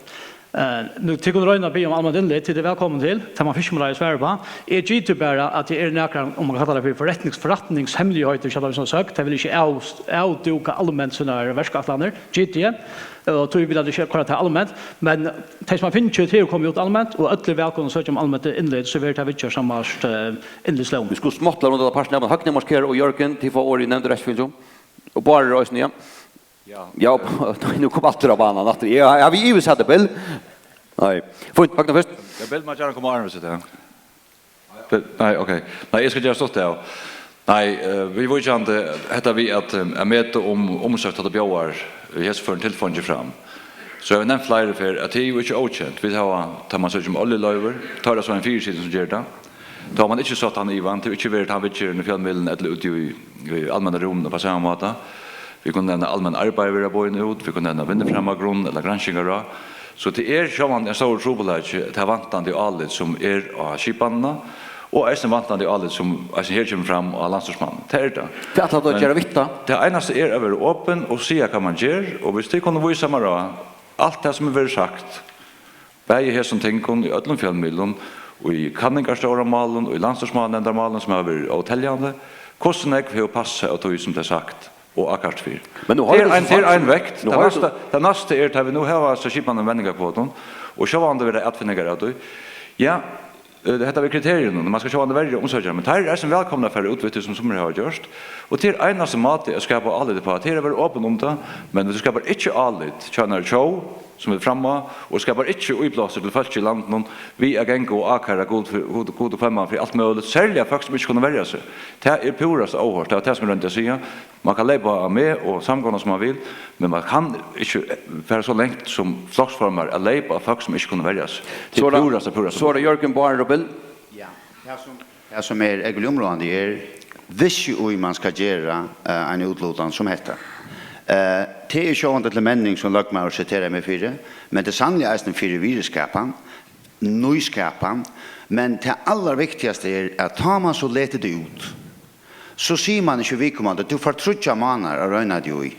Eh, nú, tit kunnu royna at biðja um alment innlit, tit eru vælkomin til, tað man fiskimaður svara uppá. Eg giti bara, at tað eru nakrar, um man kann kalla tað fyri forretnings-, forretningshemmeligheiter, hjá teimum sum hava søkt, tey vilja ikki av-, avdúka alment sínar verkætlanir, giti eg. Og tí vilja tey ikki koyra tað alment, men tey, sum hava fingið, tey eru komin út alment, og øll eru vælkomin at søkja um alment innlit, so verður tað viðgjørt samkvæmt, eh, innlitslógini. Vit skulu smátt lata undan partin, men Høgni markerar, og Jørgen, tit fáa orðið í nevnd og rekkifølgi. Og Bárður eisini, ja. Ja. Ja, nú kom allir á banan aftur. Ja, ja, vit ivist, Bill. Nei. Fínt, Høgni fyrst. Ja, Bill má gjarna koma áðrenn, viss tað er. Nei, ok. Nei, eg skal gera stutt av. Nei, eh, viðvíkjandi, hetta við at, eh, at meta um umsókn, tá tað bjóðar, eh, hesa ferðina tilfeingi fram. So havi eg nevnt fleiri ferð, at tað er jú ikki ókent. Vit hava, tá man søkir um oljuloyvir, tá er tað so ein fyrisiting, sum ger tað. Tá hava man ikki sett hann í van, tað hevur ikki verið tann viðgerðin í fjølmiðlum ella úti í, í almenna rúminum á sama máta. Vit kunnu nevna, almenn arbeiði verða boðin út, vit kunnu nevna vinnufremagrunn ella granskingarráð. So tað er sjálvandi ein stórur trupulleiki, tað vantandi álit sum er á skipanina, og eisini vantandi álit sum eisini her kemur fram á landsstýrismannin. Tað er tað. Hvat ætlar tú at gera við tað? Men tað einasta er at vera opin og siga, hvat man ger, og viss tit kunnu vísa mær á alt tað sum hevur verið sagt, bæði í hesum tingum, í øllum fjølmiðlum, í kanningarstóramálum, í landsstýrismálanevndarmálum, sum hava verið óteljandi, hvussu nógv hevur passað av tí, sum tað er sagt og ákært fyri. Men nú har tú ein, so ein vekt. Nú tað har næsta, tað næsta er, tá vit nú hava hasa skipan um menningarkvotum, og sjálvandi verða atfinningar av tí. Ja, eh, hetta við kriteriunum, man skal sjálvandi verja umsøkjarar, men teir eru eisini vælkomnir at fara út við tí, sum summir hava gjørt. Og tað er einasti máti at skapa álit uppá, tað er at vera opin um tað, men tú skapar ikki álit hjá einari tjóð, sum er framma, og skapar ikki íblástur til fólk í landinum við at ganga og ákæra Gud fyri, Gud, Gud og hvønn mann fyri alt møguligt, serliga fólk, sum ikki kunnu verja seg. Tað er púrasta óhoyrt, tað var tað, sum eg royndi at siga. Man kann leypa á meg og samgonguna, sum man vil, men man kann ikki fara so langt sum floksformaður at leypa á fólk, sum ikki kunnu verja seg. Tað er púrasta, púrasta. So er tað Jørgen, Bárður og Bill. Ja, tað sum, tað sum er ógvuliga umráðandi er, viss jú í man skal gera, eh, ein útlutan sum hetta. Eh, tað er sjálvandi til menning, sum løgmaður siterar meg fyri, men tað er sanniliga eisini fyri virðiskapan, nýskapan, men tað allarviktigasta er, at tá man so letur tað út, so sigur man ikki viðkomandi, "Tú fært tríggjar mánaðir at royna teg í."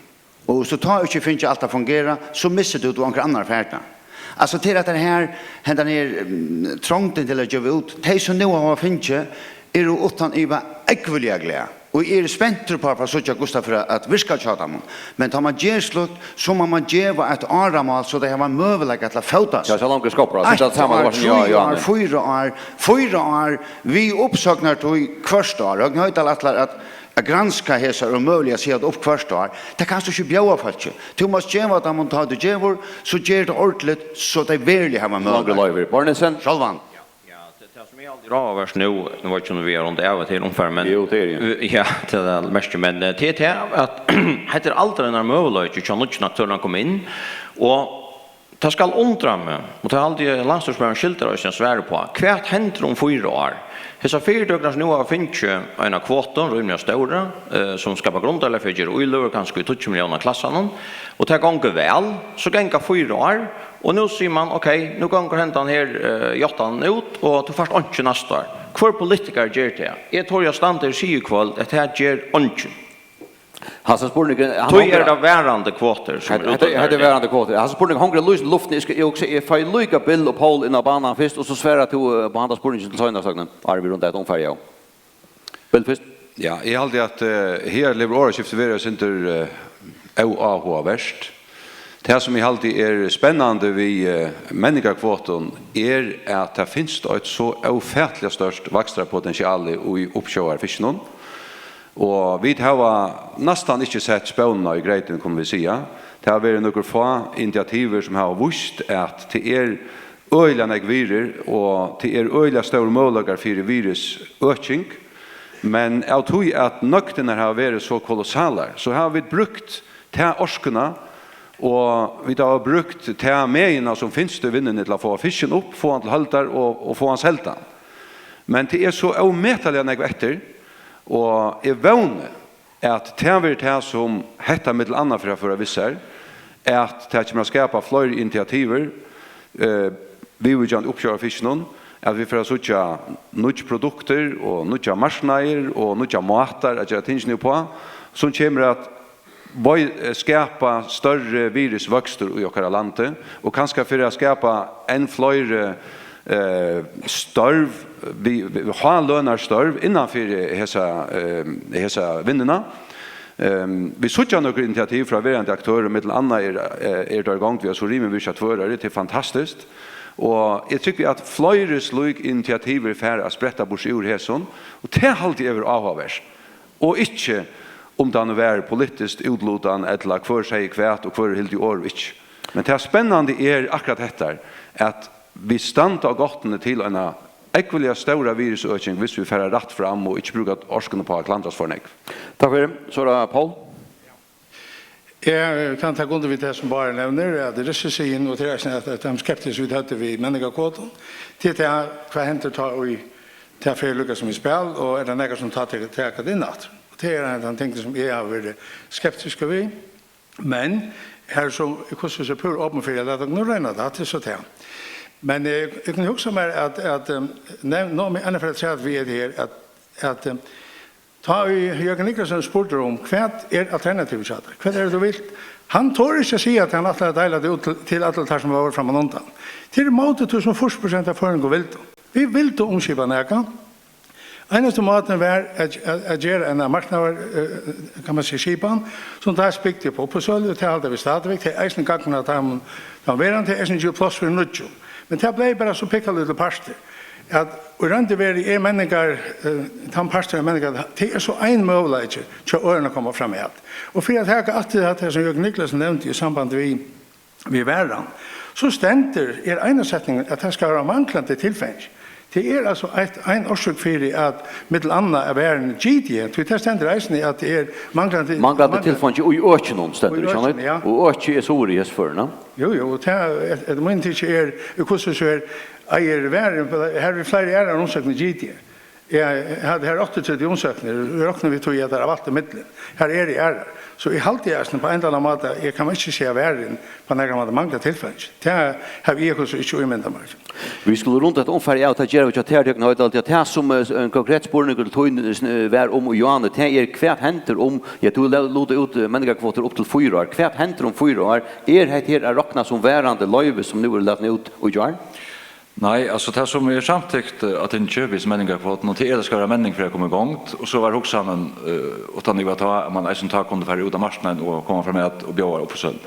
Og viss tú tá ikki fingið alt at fungera, so missir tú, tú onkur annar fær tað. Altso, til at tað her, hendan her, mm, trongdin til at geva út, tey sum nú hava fingið, eru uttan iva ógvuliga glað. Og eg eri spentur uppá at fáa síggja, hvussu tað fer at virka hjá teimum. Men tá man ger slíkt, so má man geva eitt áramál, so tey hava ein møguleika til at fótast. Ja, so langt skapar, so eitt tað sama ár, var, ja, trý ja, ár, nei. Fýra ár, fýra ár, við uppsøgnartíð hvørt ár. Høgni Hoydal ætlar at at granska hesar og møguliga siga tað upp hvørt ár. Tað kanst tú ikki bjóða fólki. Tú mást geva teimum, tá tú gevur, so ger tað ordiligt, so tey veruliga hava møguleika. Longu loyvir. Bárður Nielsen? Sjálvandi. Ja, tað, tað sum eg haldi er áhugavert nú, nú veit eg ikki um vit eru undir av og til umfar, men jú, tað er eg. Ja, tað er merkið, men, eh, tað er tað at hetta er aldrin ein møguleiki hjá nýggjum aktørum at koma inn, og tað skal undra meg, og tað haldi eg landsstýrismaðurin skyldar eisini at svara uppá. Hvat hendir um fýra ár? Hesar fyritøkurnar sum nú hava fingið eina kvotu, rímiliga stóra, eh, sum skapar grundarlag fyri at gera íløgur, kanska í tíggju millióna klassanum, og tað gongur væl, so ganga fýra ár, og nú sigur man, ok, nú gongur hendan her, eh, játtanin út, og tú fært einki næsta ár. Hvør politikari ger tað? Eg tori at standa her og siga í kvøld, at tað ger eingin. Hasin spurningur, hann Tí hongur er tað varandi kvotur, sum Hetta, hetta, hetta er útlendingar varandi kvotur. Hasin spurningur hongur í lús-, luftini. Eg skal, eg hugsi, eg fái líka Bill og Paul inn á banan fyrst, og so svarar tú, eh, upp á handa spurningin til seinast, Høgni. Áðrenn vit runda hetta umfarið av. Bill fyrst. Ja, eg haldi, at, eh, her livir orðaskiftið vera eitt sindur, eh, óáhugavert. Tað, sum eg haldi er spennandi við, eh, menningarkvotum, er, at tað finst eitt so ófatiliga stórt vakstrarpotential í uppsjóvarfiskinum. Og vit hava næstan ikki sett spónina í greytin, kunnu vit siga. Tað hava verið nøkur fá initiativir, sum hava víst, at tað er øgiliga nógv virðir, og tað er øgiliga stórir møguleikar fyri virðisøking. Men av tí, at nøgdirnar hava verið so kolossalar, so hava vit brúkt ta orkuna, og vit hava brúkt ta megina, sum finst í vinnuni, til at fáa fiskin upp, fáa hann til høldar og, og fáa hann seldan. Men tað er so ómetaliga nógv eftir, og eg vóni, at tað verður tað, sum hetta millum annað fer at føra við sær, at tað kemur at skapa fleiri initiativir, eh, viðvíkjandi uppsjóvarfiskinum, at vit fara at síggja nýggj produktir og nýggjar marknaðir og nýggjar mátar at gera tingini uppá, sum kemur at vei-, eh, skapa størri virðisvøkstur í okkara landi, og kanska fyri at skapa enn fleiri, eh, størv, við, við hálønarstørv innan fyri hesa, eh, hesa vinnuna. Ehm, vit síggja nøkur initiativ frá verandi aktørum, millum annað er, eh, er tað í gongd við Surimi Virkja Tvøroyri, tað er fantastiskt. Og eg trúgvi, at fleiri slík initiativ fara at spretta burtur úr hesum, og tað haldi eg verður áhugavert. Og ikki, um tað nú var politiskt útlutan, ella hvør segði hvat, og hvør hildi orð og ikki. Men tað spennandi er akkurát hetta, at vit standa á gáttini til eina ógvuliga stóra virðisøking, viss vit fara rætt fram og ikki brúka orkuna upp á at klandrast for nógv. Takk fyri. So er tað Paul. Eg kann taka undir við tað, sum Bárður nevnir, at tað er risikoen, og tað er eisini at, at tað skepsis, vit høvdu við menningarkvotum, til tað, hvat hendir tá, og tað fer líka sum í spæl, og er tað nakar, sum tá tekur, tekur tað inn aftur? Og tað er ein av teimum, sum eg havi verið skeptiskur við, men her, sum eg hvussu er púra opin fyri, at lata okkum royna tað, tað er so tað. Men, eh, eg kann hugsa mær, at, at, eh, nev-, ná, men annars fer at siga, at vit eru her, at, at, eh, Tá ið Jørgen Niclasen spurdi um, hvat er alternativið hjá tær? Hvat er tað, tú vilt? Hann torir ikki at siga, at hann ætlar at deila tað út til, til allar tær, sum hava verið frammanundan. Tað er ímóti tí, sum fýrs prosent av føroyingum vildu. Vit vildu umskipa nakað. Einasti mátin var at, at, at gera eina marknaðar-, eh, kann man siga, skipan, sum tá bygdi upp uppboðssølu, og tað halda vit stadigvæk. Tað er eisini gagnað teimum, teimum verandi, tað er eisini givið pláss fyri nýggjum. Men tað bleiv bara so pikkalítil partur, at í roynd og veru er menningar, eh, tann partur av menningar, tað er so ein møguleiki hjá øðrum at koma fram at. Og fyri at taka aftur hatta, sum Jørgen Niclasen nevndi í sambandi við, við varan, so stendur, er eina setningan, at tað skal vera manglandi tilfeingi. Tað er altso eitt, ein orsøk fyri, at millum annað er varan gitið, tí tað stendur eisini, at tað er manglandi, Manglandi mangla- tilfeingi í økinum, stendur, Í ikki økinum, sant? Ja. Og økið er suður í hesi førina. Jú, jú, og tað, et-, eftir mínum tykki er, í hvussu so er, eigur verðin, her eru fleiri aðrar umsóknir gitið. Ja, her, her eru áttaogtretivu umsóknir, rokna við tí, at tær eru valt ímillum. Her eru aðrar. So eg haldi eisini, á ein ella annan máta, eg kann ikki siga, verðin á nakran máta manglar tilfeingi. Tað havi eg hvussu ikki ímyndað mær. Vit skulu runda hetta umfarið av, tað gera vit hjá tær, Høgni Hoydal, tí at tað, sum, eh, ein konkret spurningur til tín, eh, var um í áðni, tað er, hvat hendir um, ja, tú la-, lutar út, eh, menningarkvotur upp til fýra ár. Hvat hendir um fýra ár? Er hetta her at rokna sum varandi loyvi, sum nú er latin út í gjár? Nei, altso, tað sum er samtykt, eh, á tingi við menningarkvotum, og tað er, at tað skal vera menning fyri at koma í gongd, og so var hugsanin, eh, uttan í var tá, at man eisini tá kundi fara út á marknaðin og koma fram at og bjóða upp á sølu.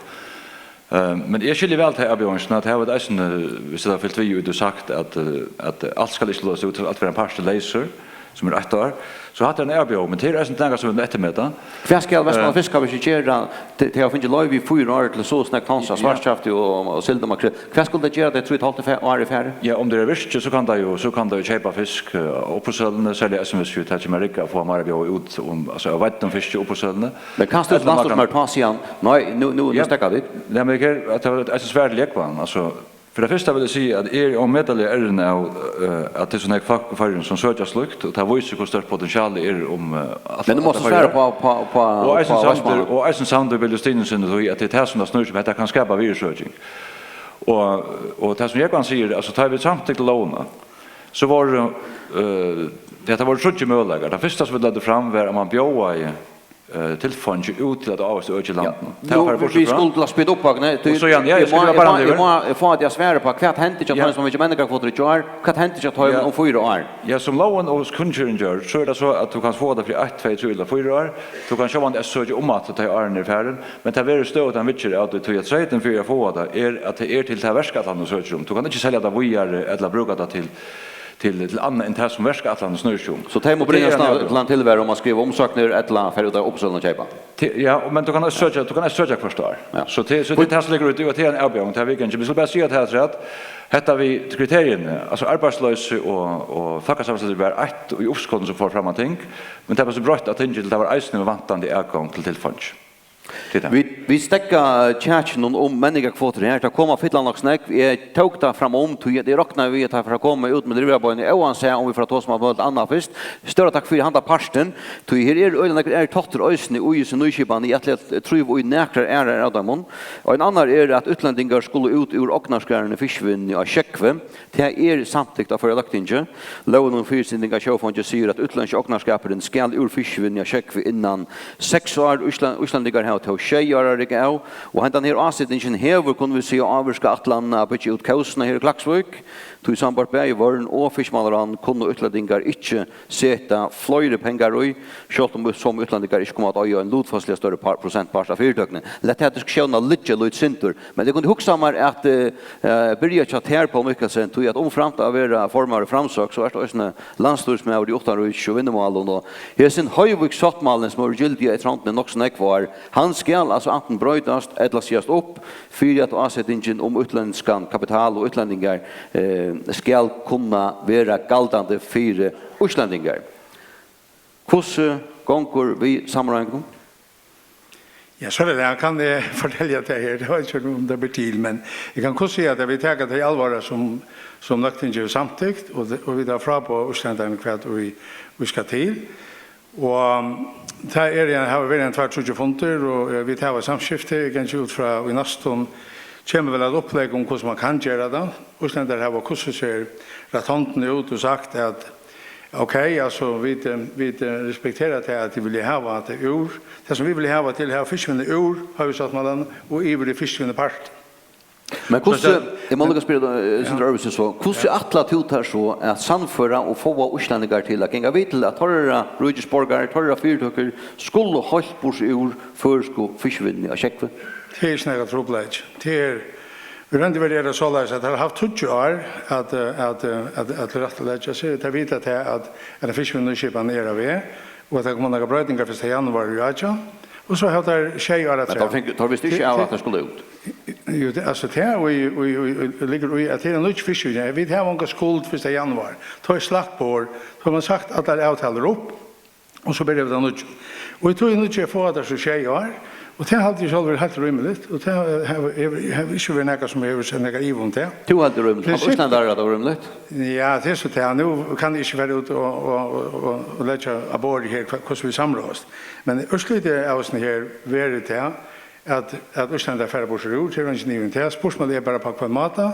Eh, men eg skilji væl ta avbjóðingina, at her var tað eisini, viss tað var fylgt við, og tú sagt, at, eh, at alt skal ikki látast út, at vera ein partur leysur, sum er eitt ár. So hatta er ein avbjóðing, men tað er eisini nakað, sum vit eftirmeta. Hvat skal Vestmanna Eh, Fiskavirki gera? Tey, tey hava fingið loyvi í fýra ár til so og so nógv tons av Ja. svartkjafti og, og sild og makrel. Hvat skulu tey gera, tey trý og eitt hálvt fe-, ár í fari? Ja, um tað er virki, so kann tað jo, so kann tað jo keypa fisk, eh, á uppboðssøluni, serliga eisini, viss tað kemur at rigga at fáa meira at bjóða út, um, altso, av veiddum fiski á uppboðssøluni. Men kanst tú Ella lasta man upp kann mær tá, siga hann, nei, nú, nú, nú Ja. steðga vit. Ja, men eg, at tað var eitt svar til Jógvan, altso, Fyri tað fyrsta vil eg siga, at eg eri ómetaliga errin av, eh, at tað er so nógv fólk í Føroyum, sum søkja slíkt, og tað vísir, hvussu stórt potentialið er um, eh, alt Men tú mást alt at svara gera. Upp á, upp á, upp á, Og upp á eisini samdur, Vestmanna. Og eisini samdur við Justinussen í tí, at tað er tað, sum tað snýr seg um, hetta kann skapa virðisøking. Og, og tað, sum Jógvan sigur, altso, tá vit samtyktu lógina, so vóru, eh, ja, tað vóru tríggir møguleikar. Tann fyrsta, sum vit løgdu fram, var, at man bjóðaði eh, tilfeingi út til at ávaxta øki í Ja. landinum. Tað Nú, var farið burtur vit frá. skulu til at spýta upp, Agni. Og so, Jan, ja, eg skal Eg bara má, eg bara má, eg má, eg fái teg at svara på, hvat hendi hjá Ja. teimum sum fekk menningarkvótur í gjár? Hvat hendi hjá teimum Ja. um fýra ár? Ja, sum lógin og kunngerðin ger, so er tað so, at tú kanst fáa tað fyri eitt, tvey, trý ella fýra ár. Tú kanst sjálvandi søkja um at tey árini eru farin, men tað verður støðugt ein viðgerð av tí, tí at treytin fyri at fáa tað er, at tað er til ta verkætlan, tú søkir um. Tú kanst ikki selja tað víðari ella brúka tað til, til, til annað enn tað, sum verkætlanin snýr seg um. So tey mugu Og tað er bringast ein avbjóðing. til ein tilveru um at skriva umsóknir ella fara út á uppboðssølu og keypa? Te-, ja, men tú kanst eisini søkja, tú kanst eisini søkja hvørt ár. Ja. So tað, so tað er tað sum liggur úti, og tað er ein avbjóðing, tað er viðgangin. Vit skulu bara siga tað her, at hetta við kriteriini, altso arbeiðsloysi og, og fólkasamfelagslýsi var eitt í uppskotinum sum fór fram á ting, men tað var so broytt á tingi, til tað var eisini við vantandi atgongd til tilfeingi. Til tað. Vit, vit steðga kjakinum um menningarkvotur her. Tað koma fylliga nokk snøgt. Eg tók tað fram um, tí at eg roknaði við, at tað fer at koma út millum rivabeinini, óansæð um vit fara at tosa um alt annað fyrst. Stóra takk fyri handa partin, tí her eru øgiliga nakrir aðrir táttir eisini í hesi nýskipan, eg ætli at trýva í nakrar aðrar av teimum. Og ein annar er, at útlendingar skulu út úr ognarskarinum í fiskivinnuni á Sjógvi. Tað er samtykt av Føroya Løgtingi. Lógin um fyrisiting av sjófeingi sigur, at útlendski ognarskapurin skal úr fiskivinnuni á Sjógvi innan seks ár. Ísla-, íslendingar hava tó sjey ár at rigga av, og hendan her ásetingin hevur, kunnu vit siga, ávirkað ætlanina at byggja út kósina her í Klaksvík, tí sambært bæði Vørn og Fiskimálaráðnum kunnu útlendingar ikki seta fleiri pengar í, sjálvt um somu útlendingar ikki koma at eiga ein lutfalsliga størri par-, prosentpart av fyritøkuni. Lat ta diskussiónina liggja eitt lítið sindur, men eg kundi hugsað mær at, eh, eh, byrja hjá tær, Poul Mikkelsen, tí at umframt at vera formaður í Framsókn, so ert tú eisini landsstýrismaður í uttanríkis- og vinnumálum, og hesin Hoyvík-sáttmálin, sum hevur verið gildur í Trondheim nokk so nógv ár, hann skal altso antin broytast ella sigast upp, fyri at ásetingin um útlendskan kapital og útlendingar, eh, skal kunna vera galdandi fyri íslendingar. Hvussu gongur við samráðingunum? Ja, so er tað, kann eg fortelja tað her, eg veit ikki, um tað ber til, men eg kann hvussu siga, at vit taka tað í álvara, sum, sum Løgtingið hevur samtykt, og, og vit hava fráboðað íslendarunum, hvat ið, ið skal til. Og, um, tað er, hava verið ein tveir, tríggir fundir, og, eh, vit hava samskifti, eg gangi út frá, í næstum kemur væl eitt upplegg um, hvussu man kann gera tað. Íslendarar hava hvussu sær rætt hondina út og sagt, at ok, altso, vit, eh, vit, eh, respektera tað, at tit vilja hava tað úr. Tað, sum vit vilja hava, til at hava fiskivinnuna úr Hoyvíkssáttmálanum og yvir í fiskivinnupartin. Men hvussu, So tað eg má líka spyrja, eh, Sindri Ja. Ørvesen, so, hvussu Ja. ætlar tú tær so at sannføra og fáa íslendingar til at ganga við til, at teirra ríkisborgarar, teirra fyritøkur skulu heilt burtur úr føroysku fiskivinnuni á Sjógvi? Tað er ikki nakar trupulleiki. Tað er, í roynd og veru er tað soleiðis, at teir hava havt tíggju ár at, eh, at, eh, at, at rættleggja seg. Teir vita tað, at, at ein fiskivinnuskipan er á veg, og at tað koma nakrar broytingar fyrsta januar í átjan. Og so hava teir sjey ár at Men teir afturat. fingu, teir vistu ikki Til, av, til at teir skuldu út. Jú, tað, altso, tað er, og, og, og, og liggur í, at tað er ein nýggj fiskivinna. Vit hava onga skuld fyrsta januar. Tá er slakt borð, tá hevur man sagt allar avtalur upp, og so byrja vit av nýggjum. Og eg trúgvi, nýggj er fáa teir so sjey ár, og tað haldi eg sjálvur er heilt rímiligt, og tað hevur, hevur, hevur ikki verið nakað, sum hevur sett nakað iva um tað. Tú heldur rímiligt, men Prinsipp- Ísland er tað rímiligt? Ja, tað er so tað. Nú kann eg ikki fara út og, og, og, og, og leggja á borðið her, hva-, hvussu vit samráðast. Men úrslitið av hesum her verður tað, at, at Ísland er farið burtur úr, tað er eingin ivi um tað. Spurningurin er bara, á hvønn máta,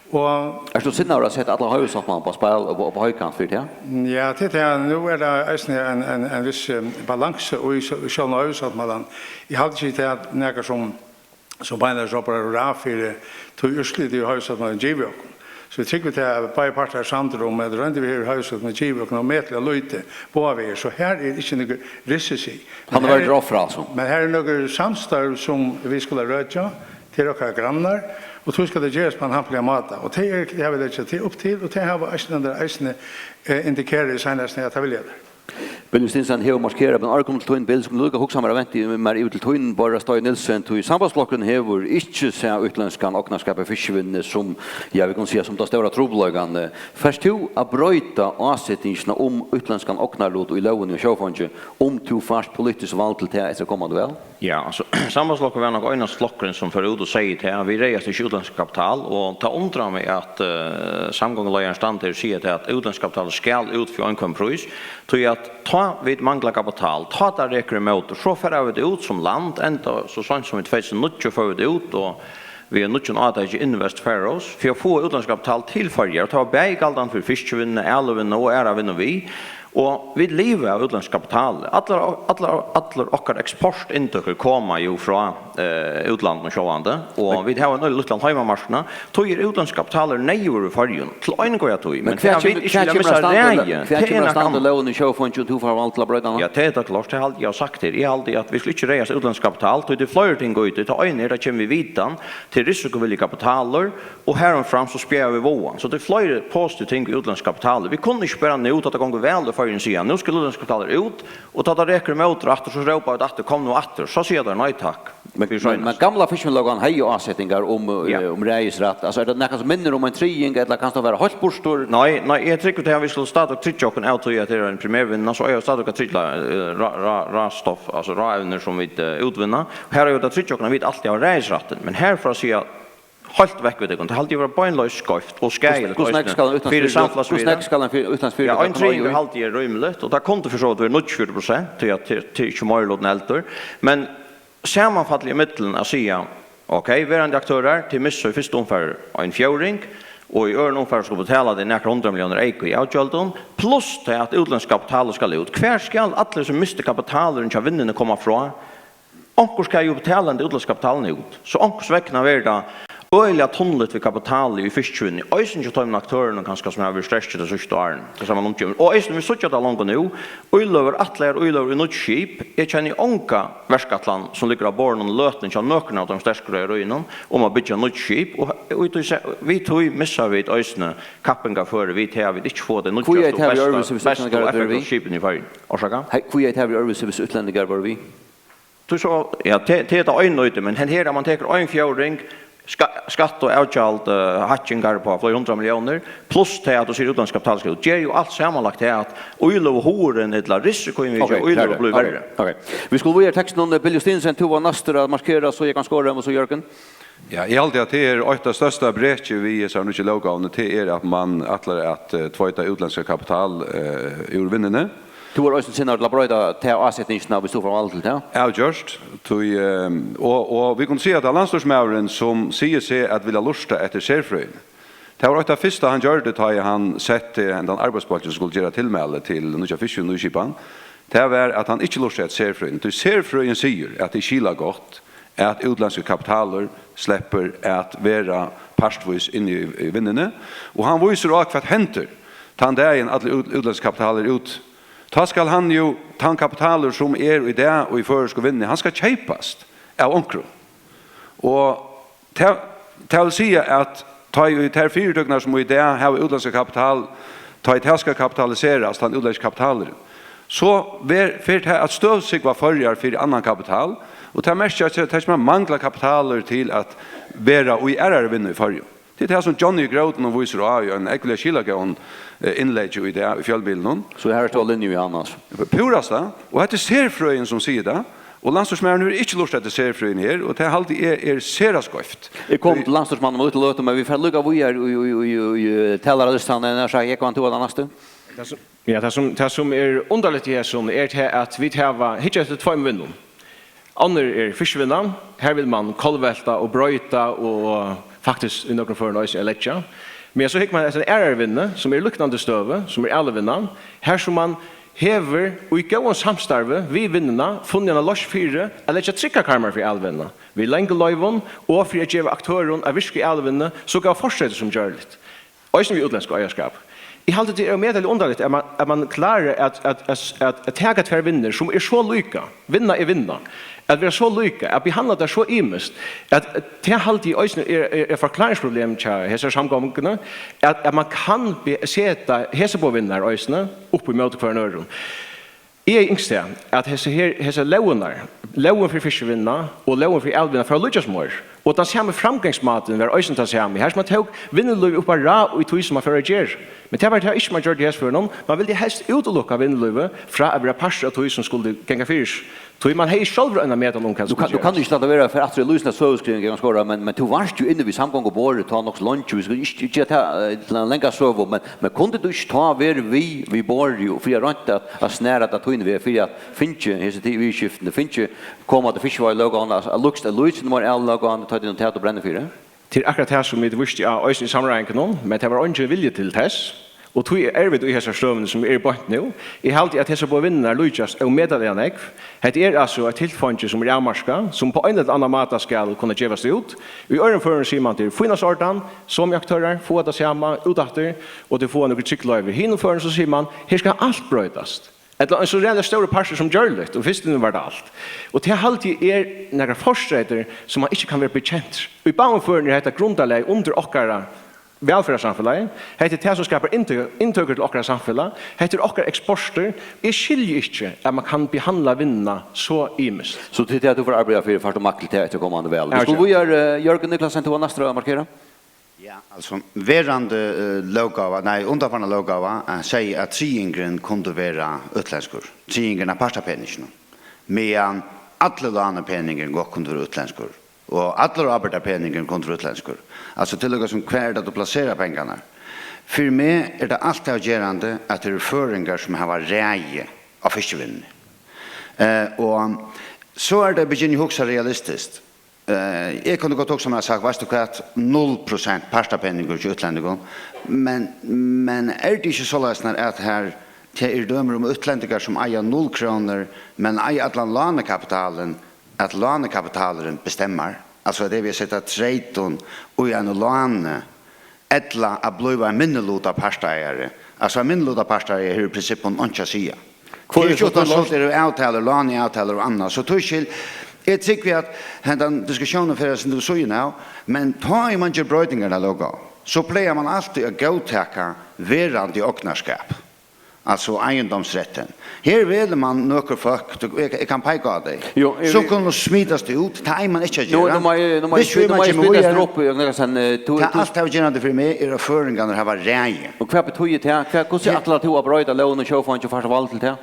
og Ert tú sinnaður at seta allan Hoyvíkssáttmálan upp á spæl og upp á, upp á hoykant fyri tað? Ja, tað er tað. Nú er tað eisini ein, ein, ein viss, eh, balansi í sjó-, sjálvum Hoyvíkssáttmálanum. Eg haldi ikki, tað er nakar sum, sum beinleiðis rópar hurra fyri tí úrslitið, Hoyvíkssáttmálin gevur okkum. So eg trúgvi tað, at báðir partar eru samdir um, at royndin við Hoyvíkssáttmálin gevur okkum ómetaliga lítið báðar vegir. So her er ikki nøkur risiko. Hann Men hevur her verið grovt frá, so. Men her er nøkur samstørv, sum vit skulu røkja til okkara grannar, og tí skal tað gerast á ein hampiligan máta. Og tað er, tað hava vit leggjað tað upp til, og tað hava Íslendingar eisini, eh, indikerað í seinastuni, at tað vilja teir. Bill Stinsen hevur markerað, men áðrenn eg komi til tín, Bill, so kundi eg líka hugsað mær at venda mær yvir til tín, Bárður Steig Nielsen, tí Sambandsflokkurin hevur ikki sæð útlendskan ognarskap í fiskivinnuni sum, ja, vit kunnu siga, sum tann stóra trupulleikan. Fert tú at broyta ásetingina um útlendskan ognarlut í lógini um sjófeingi, um tú fært politiskt val til tað eftir komandi val? Ja, altso, Sambandsflokkurin var nokk einasti flokkurin, sum fór út og segði tað, at vit ræðast ikki útlendskan kapital, og tað undrar meg, at, eh, samgonguleiðarin stendur her og sigur tað, at útlendsk kapital skal út fyri ein hvønn prís, tí at tá vit mangla kapital, tá tað rekur ímóti, so fara vit út sum land, enda so seint sum í tvey túsund og níggju fóru vit út, og við einum nýggjum átaki, Invest Faroes, fyri at fáa útlendsk kapital til Føroyar, og tað var bæði galdandi fyri fiskivinnuna, alivinnuna og aðra vinnu við, Og vit liva av útlendskum kapitali. Allar, allar, allar okkara eksportinntøkur koma jú frá, eh, útlandinum sjálvandi, og vit hava ein øgiliga lítlan heimamarknað. Tí er útlendskur kapitalur neyðugur í Føroyum, til eina góða tíð. Men Men hvat tað, at vit kemur, ikki hvat vilja kemur missa at standa, ræði, hvat tað er kemur at nakað standa annað. Lógin í sjófeingi, og tú fært vald til at broyta hana? Ja, tað er tað klárt. Tað haldi eg, eg havi sagt her. Eg haldi, at vit skulu ikki ræðast útlendskt kapital, tí tað er fleiri ting í tí. Tað eina er, tað kemur við vitan, til risikovillig kapitalur, og harumframt so spjaða vit váðan. So tað er fleiri positiv ting við útlendskt kapital. Vit kunnu ikki bara nú, tá tað gongur væl í Føroyum, siga, "Nú skal útlendskt kapital út," og tá tað rekur ímóti aftur, so rópa vit aftur, "Kom nú aftur." So siga teir, "Nei takk." Men, fyri men, seinast. Men gamla fiskivinnulógin hevði jú ásetingar um, eh, Ja. um ræðisrætt. Altso, er tað nakað sum minnir um ein trygging, ella kanst tú vera heilt burtur? Nei, nei, eg trúgvi, at vit skulu stadigvæk tryggja okkum av tí, at tað er ein primærvinna, so eiga vit stadigvæk at tryggja, eh, rá-, rá-, rástoff, altso ráevnir sum vit, eh, útvinna. Her er jú at tryggja okkum, at vit altíð hava ræðisrættin. Men herfrá at siga heilt vekk við tykkum, tað haldi eg vera beinleiðis skeivt og skaðiligt Hvussu, hvussu nógv eisini skal ein útlendsk fyri fyritøka, samfelagsvirðið. Hvussu nógv skal ein fyri-, útlendsk Ja, fyritøka ein koma í trygging Føroyum? Haldi eg er rímiligt, og tað kundi fyri so vidt verið níggjuogfjøruti prosent, tí at tað, tað er ikki meirilutin heldur. Men samanfallið ímillum at siga, ok, verandi aktørar, tit missa í fyrstu umferð ein fjórðing, og í øðrum umferð skulu betala tey nakrar hundrað milliónir eyka í avgjøldum, pluss tað at útlendsk kapital skal út. Hvar skal allur hesin misti kapitalurin hjá vinnuni koma frá? Onkur skal jú betala henda útlendska kapitalin út, so onkurs vegna verður tað øgiliga tunligt við kapitali í fiskivinnuni, eisini hjá teimum aktørunum kanska, sum hava verið sterkir tey síðstu árini, tað sama nú kemur. Og eisini, vit síggja tað longu nú, íløgur, ætlaðar íløgur í nýggj skip. Eg kenni onga verkætlan, sum liggur á borðinum í løtuni hjá nøkrum av teimum sterku reiðaríunum, um at byggja nýggj skip, og, og í tí se-, við tí missa vit eisini kappingarføri við tað, at vit ikki fáa tey Hví er nýggjastu og tað við bestu, øðrvísi, hvis bestu og útlendingar eru við? Effektivastu skipini í Føroyum. Orsaka? Hei, hví er tað við øðrvísi, hvis útlendingar vóru við? Tú so, ja, te-, tað er tað eina í tí, men her, her, at man tekur ein fjórðing, ska-, skatt og avgjald, eh, hækkingar upp á fleiri hundrað milliónir, pluss tað at tú sigur útlendsk kapital skal út, ger jú alt samanlagt tað at íløguhugurin ella risikoin við Ok, íløgu blívur verri. Ok. Vit skulu víðari í tekstinum. Bill Justinussen, tú var næstur at markera, so eg kann skora, og so Jørgen. Ja, eg haldi, at tað er eitt av størsta brekið við hesar nýggju lóggávuni, tað er, at man ætlar at, eh, tveita útlendska kapital, eh, úr vinnuni. Tú ert eisini sinnaður til at broyta ta ásetingina, hvis tú fært vald til tað? Avgjørt, tí, eh, og, og vit kunnu siga, at landsstýrismaðurin, sum sigur seg at vilja lurta eftir serfrøðini, tað var eitt av fyrsta, hann gjørdi, tá ið hann setti hendan arbeiðsbólkin, sum skuldi gera tilmæli til nýggja fiskiskipan, tað var, at hann ikki lurtaði eftir serfrøðini, tí serfrøðin sigur, at tað er skilagott, at útlendskur kapitalur sleppur at vera partvís inni í, í vinnuni, og hann vísir á, hvat hendir tann dagin allur út-, útlendskur kapitalur er út. Tá skal hann jú, tann kapitalur, sum er í dag í føroysku vinnuni, hann skal keypast av onkrum. Og tað, tað vil siga, at tá ið tær fyritøkurnar, sum í dag hava útlendska kapital, tá ið tað skal kapitaliserast, tann útlendski kapitalurin, so ver-, fer tað at støvsúgva Føroyar fyri annan kapital, og tað merkir, at tað kemur at mangla kapitalur til at vera í aðrari vinnu í Føroyum. Tað er tað, sum Johnny í Grótuni vísir á í einum ógvuliga skilagóðum, eh, innleggi í dag í fjølmiðlunum. So her ert tú á linju við hann, altso? Púrasta, og hetta er serfrøðin, sum sigur tað, og landsstýrismaðurin hevur ikki lurtað eftir serfrøðini her, og tað haldi eg er sera skeivt. Eg komi til landsstýrismannin um lítla løtu, men vit fara líka víðari í, í, í, í, í, eh, talaralistan, nær sagt, Jógvan, tú ert tann næsti. Tað sum, ja, tað sum, tað sum er undarligt í hesum, er tað, at vit hava, hyggja eftir tveimum vinnum. Onnur er fiskivinnan. Her vil man kollvelta og broyta og faktiskt í nøkrum førum eisini at leggja. Men so hyggur man eftir einari aðrari vinnu, sum er í líknandi støðu, sum er alivinnan, har sum man hevur í góðum samstarvi við vinnuna funnið eina loysn fyri at leggja tryggar karmar fyri alivinnuna, við longum loyvum og fyri at geva aktørum at virka í alivinnuni so góð fortreytir sum gjørligt. Eisini við útlendskum eigarskap. Eg haldi, tað er ómetaliga undarligt, at man, at man klárar at, at, at, at, at taka tvær vinnur, sum er so líka, vinna er vinna, at vera so líka, at behandla tær so ymiskt, at, at tað haldi eg eisini er, er, er forklaringsproblem hjá hesari samgonguni, at, at man kann be-, seta hesar báðar vinnurnar eisini upp ímóti hvørjum øðrum. Eg hevði ynskt tað, at hesi her, hesar lógirnar, lógin fyri fiskivinnuna og lógin fyri alivinnuna fóru at líkjast meir, og tann sami framgangsmátin var eisini tann sami. Har sum man tók vinnulívið upp á ráð í tí, sum man fór at gera. Men tað var tað ikki, man gjørdi í hesum førinum. Man vildi helst útilukka vinnulívið frá at vera partur av tí, sum skuldi ganga fyri seg. Tí man hevði sjálvur eina metan um, hvat Tú kann, skuldi tú kann gerast. Ikki lata vera at fara aftur í lýsina søguskriving, Jógvan Skúra, men, men tú vart jú inni við samgonguborðið tá nokk so leingi, vit skulu ikki gera tað, eh, til eina langa søgu, men, men kundi tú ikki tá verið við, við borðið og fyri at roynt at, at snara tað tín veg, fyri at fingið hesi ti-, viðurskiftini, fingið koma til fiskiveiðilógina, at, at lýkst, at lýkst meir av lógini, tá tað er tað, tú brennur fyri? Tað er akkurát tað, sum vit vístu á eisini í samráðingunum, men tað var eingin vilji til tess. Og tí er erfitt í hesar støðuni, sum er beint nú. Eg haldi, at hesar báðar vinnurnar líkjast ómetaliga nógv. Hetta er altso eitt tilfeingi, sum er avmarkað, sum á ein ella annan máta skal kunna gevast út. Í øðrum førum sigur mann, tað er fínasta ordan, somu aktørar fáa tað sama út aftur, og tey fáa nøkur trygd loyvi. Hinum førum so sigur mann, her skal alt broytast. Ella ein so ræðuliga stórur partur sum gjørligt, og fyrstuni var tað alt. Og tað haldi eg er nakrar fortreytir, sum mann ikki kann vera bekentur. Í báðum førum er hetta grundarlagið undir okkara vælferðarsamfelagi. Hetta er tað, sum skapar inntø-, inntøkur til okkara samfelag. Hetta er okkara eksportur. Eg skilji ikki, at mann kann behandla vinnuna so ymiskt. So til tað, at tú fert arbeiða fyri, fært tú makt til tað eftir komandi val. Ja, vit skulu víðari, eh, Jørgen Niclasen, tú ert næstur at markera. Ja, altso, verandi, eh, lóggáva, nei, undanfarna lóggáva, eh, segði, at triðingurin kundi vera útlendskur. Triðingurin av partapeninginum. Meðan allur lánapeningurin gott kundi vera útlendskur. Og allur ábyrgdarpeningurin kundi vera útlendskur. Altso, til líka sum, hvar er tað, tú plaserar pengarnar? Fyri meg er tað alt avgerandi, at tað eru føroyingar, sum hava ræði á fiskivinnuni. Eh, og so er tað at begynna at hugsa realistiskt. Eh, eg kundi gott hugsað mær at sagt, veitst tú hvat, null prosent partapeningur hjá útlendingum, men, men er tað ikki soleiðis, at her, tað eru dømi um útlendingar, sum eiga null krónur, men eiga allan lánakapitalin, at lánakapitalurin bestemmar, altso, at tey vilja seta treytin í einum láni, ella at blíva ein minnihlutapartaeigari. Altso, ein minnihlutapartaeigari hevur í prinsippinum einki at siga. Hvør er so tann lóg-, eru avtalur, lánaavtalur og annað. So tískil, eg trúgvi, at hendan diskusjónin fer eitt sindur við síðuna av, men tá ið mann ger broytingar á lóggávu, so plagar mann altíð at góðtaka verandi ognarskap. Altso eigindomsrættin. Her velur mann nøkur fólk, tú, eg, eg kann peika á tey, jú, eg sum vil kunnu smitast út, tað eigur mann ikki at gera. Nú, nú má eg, nú má eg, viss nú má eg tíman kemur víðari, nú má eg spyrja, Stroppi, Jørgen Niclasen, eh, tú, tað tú alt avgerandi fyri meg er, at føroyingarnir hava ræði. Og hvat betýðir tað? Hvat, hvussu ætlar tú at broyta lógin um sjófongin og fært val til tað?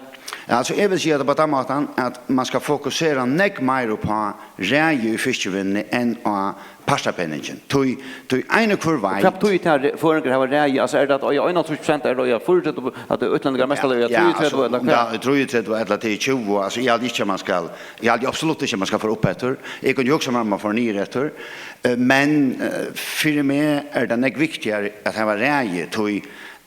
Ja, altso, eg vil siga tað á tann mátan, at mann skal fokusera nógv meira upp á ræði í fiskivinnuni enn á partapeningin. Tí, tí ein og hvør veit. Hvat betýðir tað, at føroyingar hava ræði? Altso, er tað at eiga einogtrýss prosent, er tað at eiga fýraogtretivu, at útlendingar mest eiga, ja, trýogtretivu, altso, ella um hvat? Tað er trýogtretivu ella tað er tjúgu, altso, eg haldi ikki, at mann skal, eg haldi absolutt ikki, at mann skal fara upp eftir. Eg kundi hugsað mær, at mann fór niður eftir. Eh, men, eh, fyri meg er tað nógv viktigari at hava ræði, tí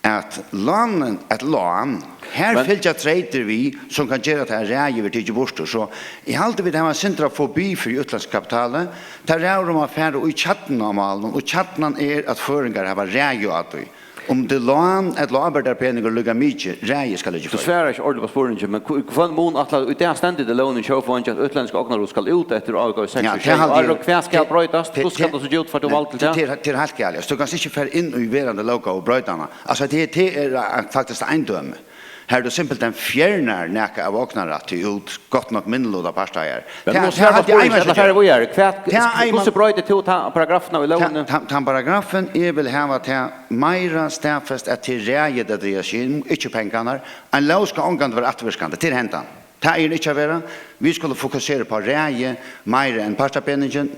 at lánin, at lán, her fylgja treytir við, sum kann gera, at tað ræði verður tikið burtur. So eg haldi, vit hava ein sindur av fobi fyri útlendskum kapitali. Tað ræður um at fara í kjarnan á málinum, og kjarnan er, at føroyingar hava ræði á tí. Um tað er lán ella ábyrgdarpeningur, líka mikið, ræði skal liggja í Føroyum. Tú svarar ikki ordiliga á spurningin, men hva-, hvønn mun ætlar, í dag stendur tað í lógini um sjófongin, at útlendsk ognarhald skal út eftir árgóði seks og sjey ár, og hvat skal broytast? Hvussu skal tað síggja út, fært tú val til tað? Tað er, tað er heilt galið. Altso, tú kanst ikki fara inn í verandi lóggávu og broyta hana. Altso, tað, tað er, eh, faktiskt ein dømi. Har tú simpelthen fjernar nakað av ognarrætti út, gott nokk minniluta partaeigari. Men tað, nú tað svara haldi eg spurning, einans ella fara víðari. Hvat, tað er ein hvussu broytir tú ta paragrafina í lógini? Ta, ta, ta paragrafin, eg vil hava tað meira staðfest, at tað er ræðið, at tað er skin, ikki pengarnar. Ein lóg skal ongantíð vera afturvirkandi, tað er hendan. Tað er ikki at vera. Vit skulu fokusera upp á ræði meira enn partapeningin.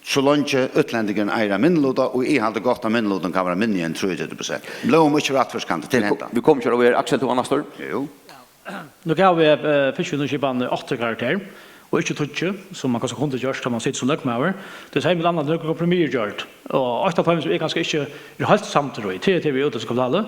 So leingi útlendingurin eigur ein minniluta, og eg haldi gott, at minnilutin kann vera minni enn trýogtretivu prosent. Lógin má ikki vera afturvirkandi, tað er hendan. Vit ko-, vit koma ikki at vera, Aksel, tú ert næstur. Jú. Nú gav eg, eh, fiskivinnuskipanini átta karakter, og ikki tíggju, sum mann kanska kundi gjørt, tá mann situr sum løgmaður. Tað er millum annað nøkur kompromiss gjørd, og eitt av teimum, sum eg kanska ikki eri heilt samdur í, tað er tað við útlendska kapitali.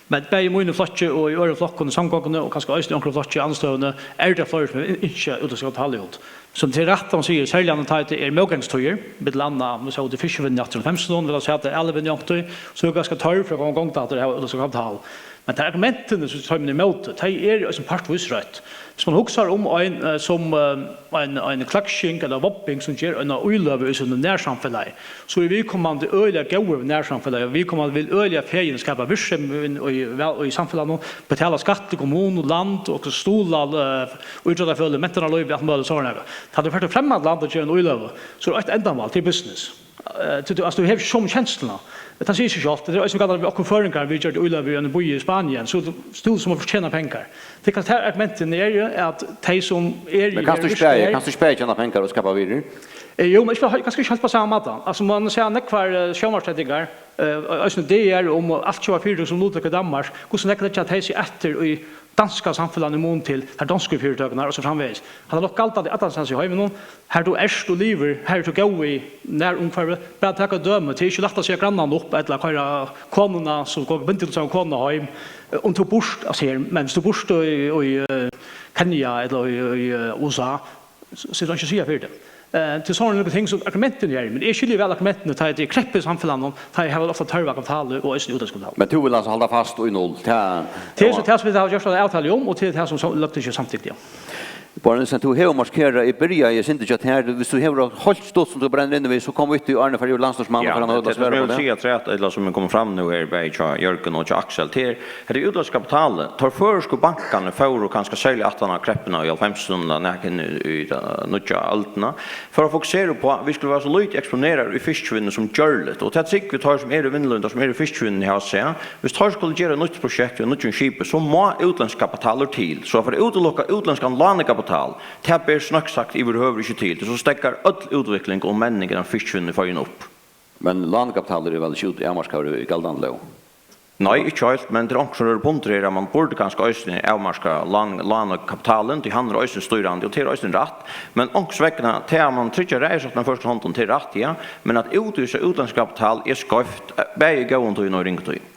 Men bæði í mínum flokki og í øðrum flokkum, í samgonguni og kanska eisini í onkrum flokki í andstøðuni, eru tað fleiri, sum ynskja útlendska kapitali út. Sum tað er rætt, hann sigur, serliga tá tað er mótgangstíðir, millum annað, nú sóu vit fiskivinnuni aftur í hálvfemsunum, vit hava sæð tað, alivinnuni onkuntíð, so er kanska tørv fyri at koma í gongd aftur, at hava útlendska kapital. Men tey argumentini, sum teimum er ímóti, tey eru eisini partvíst røtt. Viss mann hugsar um ein, eh, sum, eh, ein, ein klaksjing ella wobbing, sum ger eina íløgu í sínum nærsamfelagi, so er viðkomandi øgiliga góður við nærsamfelagið, og viðkomandi vil øgiliga fegin skapa virksemi í, í, væl, í samfelagnum, betala skatt til kommunu, land, og stuðla, eh, ítróttafeløg, mentanarlív, alt møguligt sovorðið nakað. Tá tú fert til fremmant land og ger eina íløgu, so er eitt endamál, tað er business. Eh, tú, tú, altso, tú hevur ikki somu kensluna. Tað sigur seg sjálvt. Tað er eisini galt við okkum føroyingar, vit gjørdu íløgu í einum býi í Spanien, so tú, tú sum fortjena pengar. Tað er kanska tað argumentini eru, at tey sum eru her, kanst tú ikki bæði tjena pengar og skapa virði? Eh, jú, men ikki, kanska ikki heilt á sama máta. Altso, mann sær nógvar, eh, sjónvarpssendingar, eh, eisini D R, um alt sjónvarpsfyritøkur sum luttøku í Danmark, hvussu nógv leggja tey seg eftir í danska samfelagnum í mun til tær donsku fyritøkurnar og so framvegis. Hann er nokk galdandi allastaðni í heiminum. Har tú ert og livir, har ert tú góð við nærumhvørvið. Bara taka eitt dømi, tað er ikki lætt at siga grannan upp ella koyra konuna, sum gongur bindiklubb saman við konuna, heim. Um tú býrt, altso her, men viss tú býrt í, í eh, Kenya ella í, í eh, U S A, so, so er tað ikki at siga fyri tað. Eh, til sovorðin ting sum argumentini her, men eg skilji væl argumentini, tá tað er kreppa í samfelagnum, tá hava vit ofta tørv á kapitali og eisini útlendska kapitali. Men tú vilt altso halda fast í null? Tað Tað er so tað sum vit hava gjørt eina avtalu um, og tað er tað sum, sum løgtingið samtykti, ja. Boris Nielsen, tú hevur markerað, eg byrjaði, eg synti hjá tær, viss tú hevur heilt stutt sum tú brennur inni við, so kom við tí, áðrenn eg fari yvir landsstýrismann, fara at halda svar upp á tað. Tað sum eg vil siga afturat, ella sum er komið fram nú her, bæði hjá Jørgen og hjá Aksel, tað er, hetta er útlendska kapitalið. Teir føroysku bankarnir fóru kanska serliga aftan á kreppuna í hálvfemsunum, nakað inn í, í ta nýggju øldina, for at fokusera upp á, at vit skulu vera so lítið eksponeraðir í fiskivinnuni sum gjørligt. Og tað trúgvi eg, teir sum eru í vinnulívinum, teir sum eru í fiskivinnuni, hava sæð, viss teir skulu gera nýtt prosjekt við nýggjum skipi, so má útlendsk kapitalur til. So at fara at útiloka útlendskan lánakapital, tað ber snøgt sagt yvirhøvur ikki til. Tí so steðgar øll útvikling og menning innan fiskivinnuni í Føroyum upp. Men lánakapitalur er væl ikki út-, avmarkaður í galdandi lóg? Nei, ikki heilt, men tað er onkur sum rørir pundur her, at man burdi kanska eisini avmarka lán-, lánakapitalin, tí hann er eisini stýrandi, og tað er eisini rætt. Men onkursvegna, tað at man tryggjar ræðisrættin av føroyskum hondum, tað er rætt, ja. Men at útvísa útlendsk kapital er skeivt, eh, bæði í góðum tíðum og í ringum tíðum.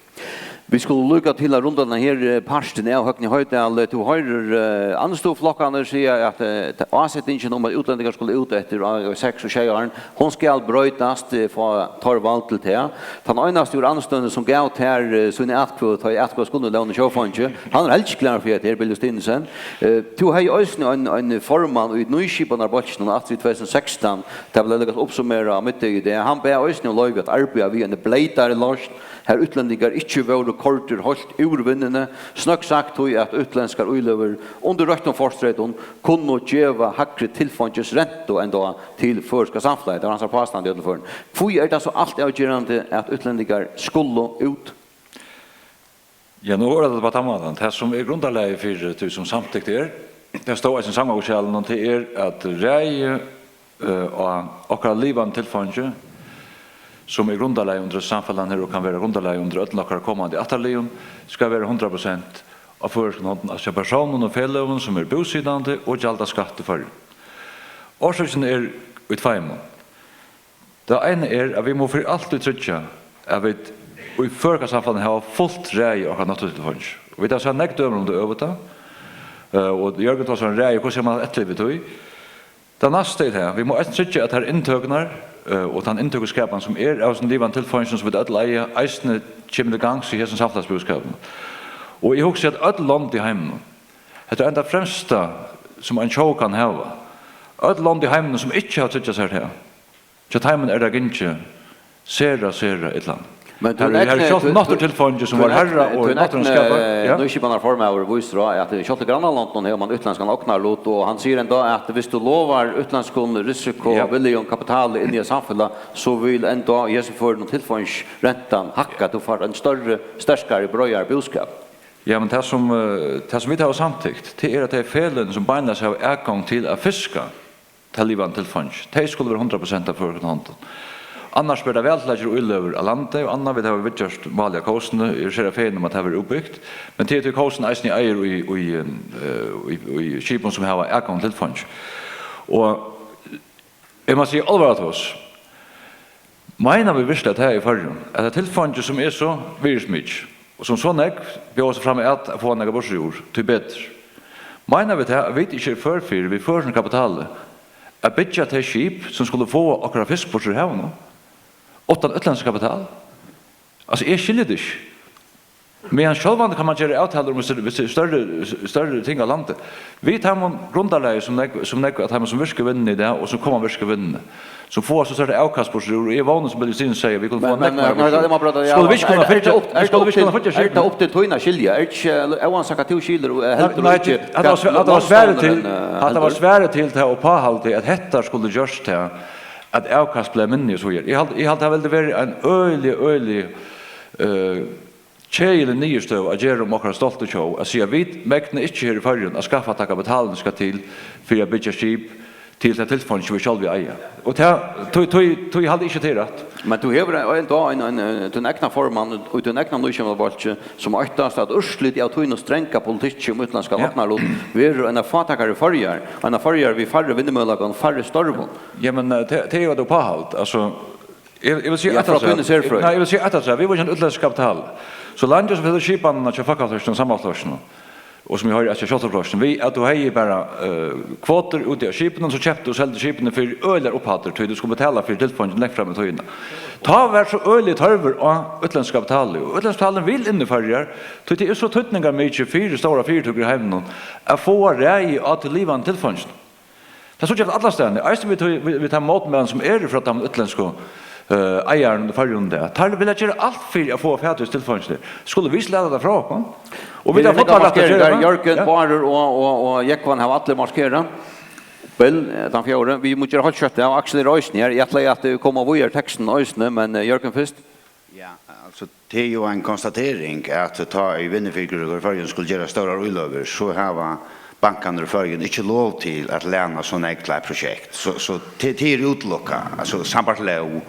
Vit skulu líka til at runda henda her, eh, partin av Høgni Hoydal. Eh, tú hoyrir, eh, andstøðuflokkarnir siga, at, eh, ta-, ásetingin um, at útlendingar skulu út eftir, eh, seks og sjey árini, hon skal broytast, eh, fáa teir vald til tað. Tann einasti úr andstøðuni, sum gav tær, eh, síni atkvøðu, tá ið atkvøðast kunnu í Lógin um Sjófongin, hann er heldur ikki glaður fyri hetta her, Bill Justinussen. Eh, tú hevði eisini ein, ein formann í nýskipanarbólkinum aftur í tvey túsund og sekstan, tað bleiv líka uppsummerað á middegi í dag. Hann bað eisini um loyvi at arbeiða við eini bleytari loysn, har útlendingar ikki vóru koyrdir heilt úr vinnuni, snøgt sagt tí at útlendskar íløgur undir røttum fortreytum kunnu geva hægri tilfeingisrentu enn tá til føroyska samfelagið. Tað var hansara pástand í øllum førum. Hví er tað so alt avgerandi, at útlendingar skulu út? Ja, nú er tað bara tann mátan. Tað, sum er grundarlagið fyri tí, sum samtykt er, tað stóð eisini í samgonguskjalinum, tað er, at ræði eh, á okkara livandi tilfeingi, sum er grundarlagið undir samfelagnum her og kann vera grundarlagið undir øllum okkara komandi ættarliðum, skal vera hundrað prosent á føroyskum hondum, altso hjá persónum og feløgum, sum eru búsitandi og gjalda skatt í Føroyum. Orsøkin er í tveimum. Tað eina er, at vit mugu fyri altíð tryggja, at vit í føroyska samfelagnum hava fult ræði á okkara náttúrutilfeingi. Og vit hava sæð nógv dømi um tað øvuta, eh, og Jørgen tosar um ræði, hvussu er man eftirlit við tí? Tað næsta er tað, vit mugu eisini tryggja, at tær inntøkurnar, eh, og tann inntøkuskapan, sum er av hesum livandi tilfeingjum, sum vit øll eiga, eisini kemur til gangs í hesum samfelagsbúskapinum. Og eg hugsi, at øll lond í heiminum, hetta er ein tað fremsta, sum ein tjóð kann hava. Øll lond í heiminum, sum ikki hava tryggjað sær tað, hjá teimum er tað gingið sera, sera illa. Men tú Har, har er egni-, sjálvt tú, náttúrutilfeingi, sum tú vár egni-, Harra og tú náttúran egni-, skapar, ja. Nýskipanarformaður vísir á, at sjálvt í grannalondunum hevur man útlendskan ognarlut, og hann sigur enntá, at viss tú lovar útlendskum risikoviljum Ja. kapitali inn í eitt samfelag, so vil enntá í hesum førum tilfeingisrentan hækka. Tú fært ein størri, sterkari, breiðari búskap. Ja, men tað sum, eh, tað sum vit hava samtykt, tað er, at tey feløgini, sum beinleiðis hava atgongd til at fiska, tað livandi tilfeingi. Tey skulu vera hundrað prosent av føroyskum hondum. Annars ber tað væl til at gera íløgur á landi, og annað, vit hava viðgjørt málið á Kósini, eg eri sera fegin um, at tað verður útbygt, men tað er tí Kósin eisini eigur í, í, eh, í, í skipum, sum hava atgongd til tilfeingi. Og eg má siga álvara til oss. Meina vit virkuliga tað í Føroyum, at eitt tilfeingi, sum er so virðismikið, og sum so nógv bjóða seg fram at, at fáa nakað burtur úr, tí betur? Meina vit tað, at vit ikki eru før fyri, við føroyskum kapitali, at byggja tey skip, sum skulu fáa okkara fisk burtur úr havinum, uttan útlendskt kapital? Altso, eg skilji tað ikki. Men sjálvandi kann man gera avtalur um, viss tað er størri, størri ting á landi. Við teimum grundarlagi, sum nógv, sum nógv av teimum, sum virka í vinnuni í dag, og sum koma at virka í vinnuni, sum fáa so stórt avkast burtur úr, og eg vóni, sum Bill Justinussen sigur, vit kunnu fáa Men, nógv men, meira eh, burtur úr. Skulu vit kunna fylgja, skulu vit kunna fylgja skipinum? Er tað upp til tína skilja? Er ikki, eh, óansakað, at tú skilur, eh, heldur Nei, ikki, hatta var, hvat hatta var svarið til, lánstofnarnir, eh, hatta var heldur? Svarið til tað uppáhaldið, at hetta skuldi gjørt tað, at avkast bleiv minni og so víðari. Eg haldi, eg haldi, tað vildi verið ein øgiliga, øgiliga, eh, keðilig niðurstøða at gera um okkara stoltu tjóð, at siga, vit megna ikki her í Føroyum at skaffa tað kapitalin, sum skal til fyri at byggja skip til tað tilfeingi, vit sjálvi eiga. Og tað, tí, tí, tí haldi eg ikki, tað er rætt. Men tú hevur ein, ein, ein, ein, tín egna formann og tín egna nýskipanarbólk, sum óttast, at úrslitið av tínum stranga politikki um útlendskan Ja. ognarlut verður eina fátækari Føroyar, eina Føroyar við færri vinnumøguleikar og færri størvum. Ja, men, eh, tað, tað er jo eitt uppáhald. Altso, Eg, eg vil siga Ja, eitt frá afturat. Tíni serfrøði. Nei, eg vil siga eitt afturat. Vit vóru ikki ein útlendsk kapital. So leingi sum vit høvdu skipanina hjá Fólkaflokkinum og Sambandsflokkinum, og sum eg hoyri eftir Sjálvstýrisflokkinum, við at tú hevði bara, eh, kvotur úti á skipinum, so keypti og seldi skipini fyri øgiligar upphæddir, tí tú skuldi betala fyri tilfeingin langt fram í tíðina. Tá var so øgiligur tørvur á útlendskum kapitali, og útlendski kapitalin vil inn í Føroyar, tí tað er so týdningarmikið fyri stórar fyritøkur í heiminum at fáa ræði á tí livandi tilfeinginum. Tað síggja vit allastaðni, eisini við tí, við, við teimum mótmælum, sum eru frá teimum útlendsku, eh, eigarunum í Føroyum í dag. Teir vilja gera alt fyri at fáa fatur í tilfeingini. Skulu vit so lata tað frá okkum? Og vit Eru hava fátt nakrar rætt at gera markeringar? Tað. Jørgen, Ja. Bárður og, og, og Jógvan hava allir markerað. Bill, eh, tann fjórði. Vit mugu gera heilt skjótt av. Aksel er eisini her. Eg ætlaði at, eh, koma víðari í tekstin eisini, men, eh, Jørgen fyrst. Ja, altso, tað er jo ein konstatering at tá ið vinnufyritøkur í Føroyum skulu gera stórar íløgur, so hava bankarnir í Føroyum ikki lov til at læna so nógv til eitt prosjekt. So, so tað, tað er útilokað, altso, sambært lóg.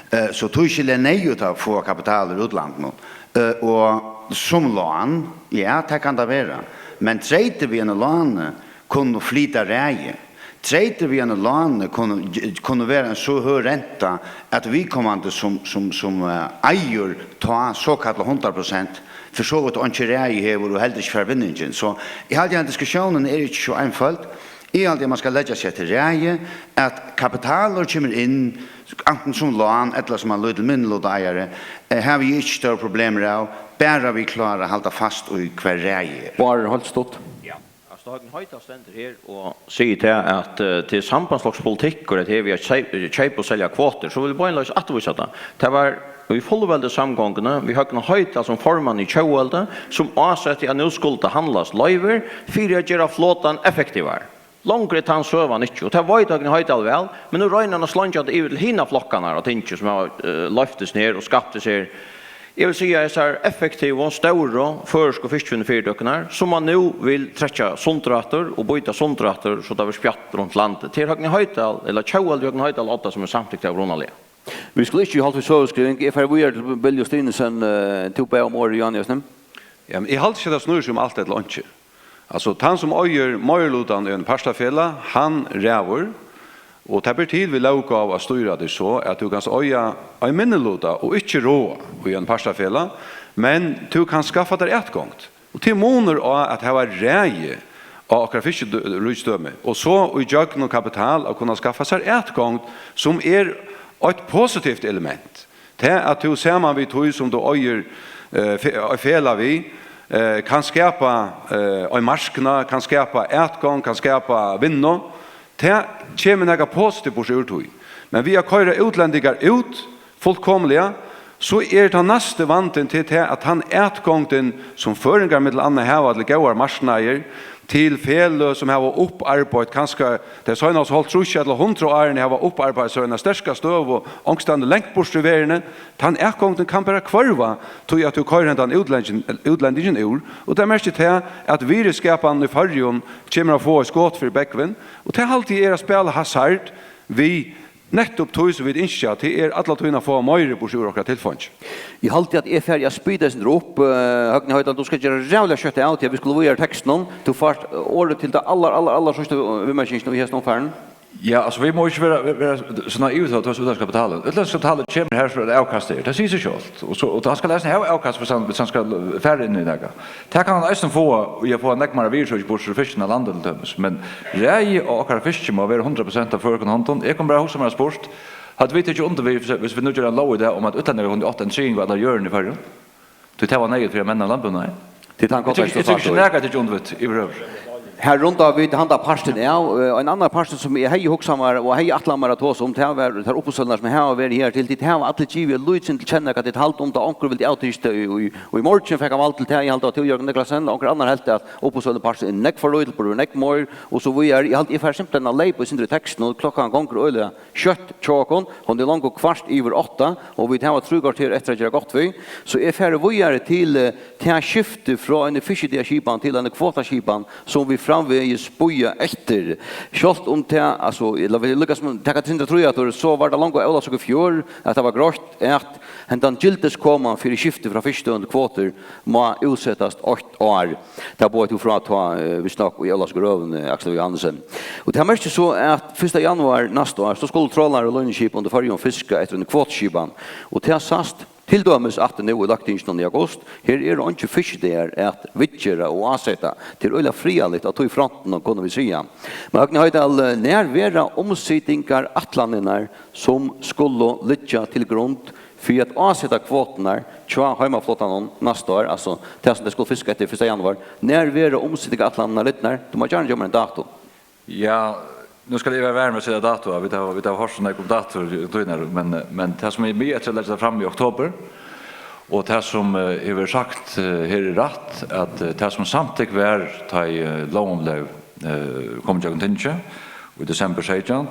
Eh, so tískil er neyðugt at fáa kapital úr útlandinum. Eh, og sum lán, ja, tað kann tað vera. Men treytir við einum láni kunnu flyta ræði. Treytir við einum láni kunnu, kunnu vera ein so høg renta, at viðkomandi sum, sum, sum, eh, eigur tá sokallað hundrað prosent, fyri so vítt einki ræði hevur og heldur ikki fær vinningin. So eg haldi, at diskussiónin er ikki so einføld. Eg haldi, at man skal leggja seg til ræði, at kapitalur kemur inn, antin sum lán ella sum ein lítil minnilutaeigari, eh, havi eg ikki stór problemir av, bara vit klára at halda fast í, hvar ræðið er. Bárður, heilt stutt. Ja. Altso, Høgni Hoydal stendur her og sigur tað, at, eh, tað er sambandsflokspolitikkur, at her við at keyp-, keypa og selja kvotur, so vil eg beinleiðis afturvísa tað. Tað var í fullveldissamgonguni við Høgni Hoydal sum formann í Tjóðveldi, sum ásetti, at nú skuldi handlast loyvir fyri at gera flotan effektivari. Longri er tann søgan ikki, og tað veit Høgni Hoydal væl, men nú roynir hann at sleingja tað yvir til hinar flokkarnar á tingi, sum hava, eh, loyvt hesum her og skapt hesum her. Eg vil siga, hesar effektivu, stóru føroysku fiskivinnufyritøkurnar, sum man nú vil trekkja sundur aftur og býta sundur aftur, so tað verður spjatt runt landið. Tað er Høgni Hoydal, ella Tjóðveldi Høgni Hoydal Odda, sum er samtykt av, upprunaliga. Vit skulu ikki halda við søguskriving. Eg fari víðari til Bill Justinussen. Eh, tú bað um orðið, Johan Jøsnem. Ja, men eg haldi ikki, at tað snýr seg um alt ella einki. Altso, tann sum eigur meirilutan í einum partafelag, hann ræður, og tað ber til við lóggávu at stýra tí so, at tú kanst eiga ein minniluta og ikki ráða í einum partafelag, men tú kanst skaffa tær atgongd. Og tað er munur á at hava ræði á okkara fiskiríkidømi, og so í gjøgnum kapital at kunna skaffa sær atgongd, sum er eitt positivt element. Tað, at tú saman við tí, sum tú eigur, eh, fe-, eitt felag við, eh, kann skapa, eh, ein marknað, kann skapa atgongd, kann skapa vinnu, tað kemur nakað positivt burtur úr tí. Men við at koyra útlendingar út fullkomiliga, so er tann næsti vandin til tað, at tann atgongdin, sum føroyingar millum annað hava til góðar marknaðir, til feløg, sum hava upparbeitt kanska tey seinastu hálvtrýss ella hundrað árini, hava upparbeitt sær eina sterka støðu onkustaðni langt burtur í verðini, tann atgongdin kann bara hvørva, tí at tú koyrir hendan útlendingin, útlendingin úr, og tað merkir tað, at virðisskapanin í Føroyum kemur at fáa eitt skot fyri bógvin, og tað haldi eg er at spæla hasard við nettupp tí, sum vit ynskja, tað er alla tíðina at fáa meira burtur úr okkara tilfeingi. Eg haldi, at eg fari at speeda eitt sindur upp. Eh, Høgni Hoydal, tú skalt gera ræðuliga skjótt av, tí at vit skulu víðari í tekstinum. Tú fært, eh, orðið til ta allar, allar, allar síðstu viðmerkingina í hesum umfarinum. Ja, altso, vit mugu ikki vera, vera, vera so naiv, at tað er útlendska kapitalið. Útlendska kapitalið kemur her, so er tað avkast her. Tað sigur seg sjálvt. Og so, og hann skal eisini hava avkast, viss hann, viss hann skal fara inn í nakað. Tað kann hann eisini fáa, við at fáa nógv meira virðisøki burtur úr fiskinum á landi til dømis. Men ræði á okkara fiski má vera hundrað prosent av føroyskum hondum. Eg kom bara at hugsa mær at spurt, høvdu vit tikið undir við, viss vit nú gera ein lóg í dag um, at útlendingar kundu átt ein triðing av allari jørðini í Føroyum? Tí tað var neyðugt fyri at menna landbúnaðin. Tit hava Eg gott tykist, eg tykist ikki nakað er tikið undir við yvirhøvur. Her runda vit handa partin av. Eh, ein annar partur sum eg hevði hugsað mær og hevði ætlað mær at tosa um, tað var tær uppboðssølurnar sum hava verið her til. Tit hava allir givið lítið til kjenna hvat tit halda um tað. Onkur vildi avtikið í, í, í morgin, fekk hann vald til tað. Eg haldi at tú, Jørgen Niclasen, og onkur annar helt at uppboðssøluparturin er nógv for lítil, burdi verið nógv meir, og so víðari. Eg haldi, eg fari simpelthen at leypa í sindur í tekstinum, og klokkan gongur øgiliga skjótt hjá okkum. Hon er longu kvart yvir átta, og vit hava trý korter eftir at gera gott við. So eg fari víðari til, eh, tað skiftið frá eini fiskidagsskipan til eini kvotaskipan, sum vit framvegis bíða eftir. Sjálvt um tað, altso, ella vil líka sum taka tað sindri trý aftur, so var tað longu avlýst í fjør, at tað var greitt, at hendan gildiskoman fyri skifti frá fiskidøgum til kvotur má útsetast eitt ár. Tað boðaði tú frá tá, eh, vist nokk í avlýsingarrøðuni, Aksel Johansen. Og tað merkir so, at fyrsta januar næsta ár, so skulu trálarar og línuskip undir Føroyum fiska eftir eini kvotuskipan. Og tað sæst til dømis aftur nú í løgtinginum í august. Her eru eingir fiskidagar at viðgera og áseta. Tað er øgiliga friðarligt á tí frontinum, kunnu vit siga. Men Høgni Hoydal, eh, nær verða umsitingarætlanirnar, sum skulu liggja til grund fyri at áseta kvoturnar hjá heimaflotanum næsta ár, altso tað sum tey skulu fiska eftir fyrsta januar, nær verða umsitingarætlanirnar lidnar? Tú mást gjarna geva mær ein dato. Ja, nú skal eg vera varin við at siga dato, vit hava, vit hava hoyrt so nógv um dato í tíðini, men, men tað sum er miðað eftir at leggja tað fram í oktober, og tað sum, eh, hevur verið sagt, eh, her er rætt, at, eh, tað sum samtykt var, tá ið, eh, lógin bleiv, eh, komin gjøgnum tingið í desembur seytjan,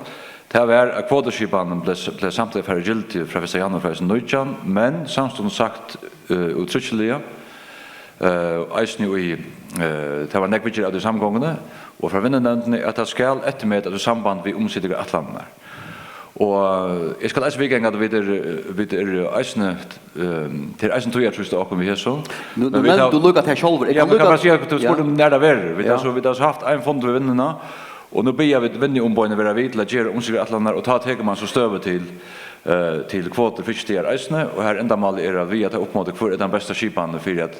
tað var, at kvotuskipanin bleiv, bleiv samtykt at fara í gildi frá fyrsta januar tvey túsund og nítjan, men samstundis sagt, eh, úttrykksliga, eh, eisini í, eh, tað var nógv viðgerð av tí í samgonguni og frá vinnunevndini, at tað skal eftirmetast í samband við umsitingarætlanirnar. Og, eh, eg skal eisini viðganga, at vit eru, vit eru eisini, eh, tað er eisini tíðartrýst á okkum við hesum. Nú, nú nevndi tú líka tað sjálvur. Eg kann líka bara siga, at tú spurdi um, nær tað verður. Vit hava so, vit hava so havt ein fund við vinnuna, og nú biðja vit vinnuumboðini vera við til at gera umsitingarætlanirnar, og tá tekur mann so støðu til, eh, til kvotur fiskidagar eisini, og har endamálið er at vega tað upp móti, hvør er tann besta skipanin fyri at,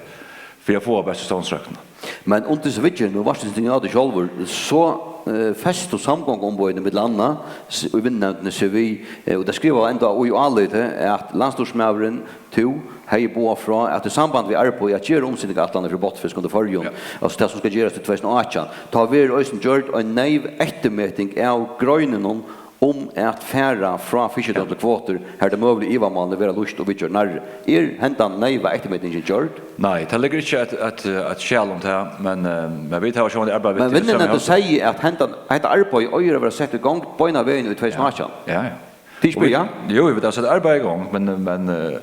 fyri at fáa bestu stovnsrøktina. Men undir hesi viðgerðini, nú vart tú sindur inn á tað sjálvur, so, eh, festu samgonguumboðini millum annað s-, í vinnunevndini seg við, eh, og tað skrivaðu enda í áliti, at landsstýrismaðurin, tú, hevði boðað frá, at í samband við arbeiðið at gera umsitingarætlanir fyri botnfisk undir Føroyum, altso tað sum skal gerast í tvey túsund og átjan, tá verður eisini gjørd ein neyv eftirmeting av greinunum um at fara frá fiskidøgum til kvotur, har tey møguligu ivamálini verða lýst og viðgjørd nærri. Er hendan neyva eftirmetingin gjørd? Nei, tað liggur ikki eitt, eitt, eitt skjal um tað, men, eh, men vit hava sjálvandi arbeitt við tí. Men vinnunevndin segði, at hendan, hetta arbeiðið eigur at verða sett í gongd beinan vegin í tvey túsund og átjan. Ja, ja. Tit spyrja? Og vit, jú, vit hava sett arbeiðið í gongd, men, men, eh,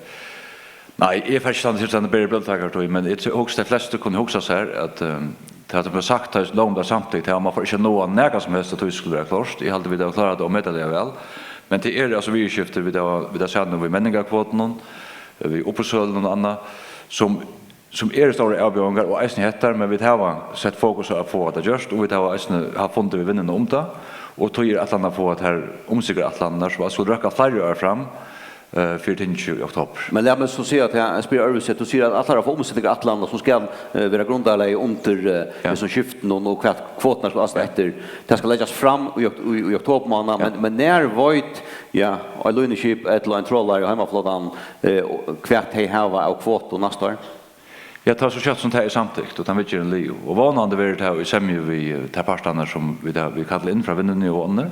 nei, eg fari ikki standa til at bera brilltakar tí, men eg tr-, hugsi, tey flestu kunnu hugsa sær, at, eh, tað sum bleiv sagt, tá lógin bleiv samtykt, tað var, man fór ikki at náa nakað sum helst, at tí skuldi vera klárt. Eg haldi, vit hava klárað tað ómetaliga væl. Men tað eru altso viðurskifti, vit hava, vit hava sæð nú við menningarkvotunum, við uppboðssølunum og annað, sum, sum eru stórar avbjóðingar, og eisini hettar, men vit hava sett fokus á at fáa tað gjørt, og vit hava eisini havt fundir við vinnuna um tað, og tí er ætlanin at fáa tær umsitingarætlanirnar, sum skulu røkka fleiri ár fram, eh, fyri tingið í oktober. Men lat meg so siga, at eg spyrji øðrvísi. Tú sigur, at ætlar at fáa umsitingarætlanirnar, sum skal, eh, vera grundarlagið undir, eh, ja, hesum skiftunum, og hvat kvoturnar skulu, ja, áseta eftir. Tað skal leggjast fram í ok-, í, í oktobermánað, ja, men, men nær veit, ja, ein línuskip ella ein trálari á heimaflotanum, eh, og hvat tey hava av kvotu næsta ár? Ja, tað er so skjótt sum tað er samtykt, og tann viðgerðin liðug. Og vónandi verður tað í semju við, eh, tær partarnar, sum vit hava, vit kalla inn frá vinnuni og onnur.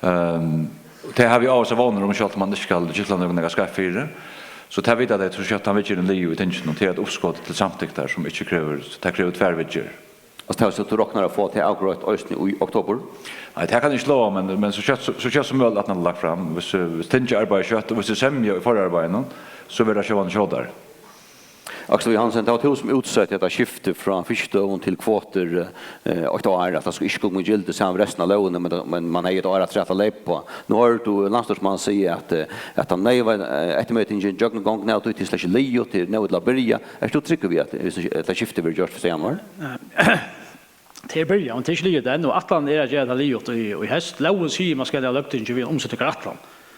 Ehm, tað havi eg ávísar vónir um, sjálvt um man ikki skal gitla nøkrum nakað skeivt fyri. So tað vita tey, so skjótt tann viðgerðin liðug í tinginum, og tað er eitt uppskot til samtyktar, sum ikki krevur, tað krevur tvær viðgerðir. Altso, tað er so, tú roknar at fáa tað avgreitt eisini í oktober? Nei, tað kann eg ikki lova, men, men so skjótt, so, so skjótt sum møguligt, at hann er lagt fram. Hvis, eh, hvis tingið arbeiðir skjótt, og hvis tað er semja í forarbeiðinum, so verður tað sjálvandi skjótari. Aksel Johansen, tað var tú, sum útsetti hetta skifti frá fiskidøgum til kvotur, eh, eitt ár, at tað skuldi ikki koma í gildi saman við restina av lógini, men, men man hevði eitt ár afturat at leypa á. Nú hoyrdi tú landsstýrismannin siga, at, eh, at hann neyvan, eh, eftirmetingin gjøgnumgongur av tí, tað er slett ikki liðugt, tað er neyvan til at byrja. Ert tú tryggur við, at, at tað skiftið verður gjørt fyrsta januar? Eh, tað er byrjað, men tað er ikki liðugt enn, og ætlanin er at gera tað liðugt í, í heyst. Lógin sigur, man skal av Løgtingi við umsetingarætlan.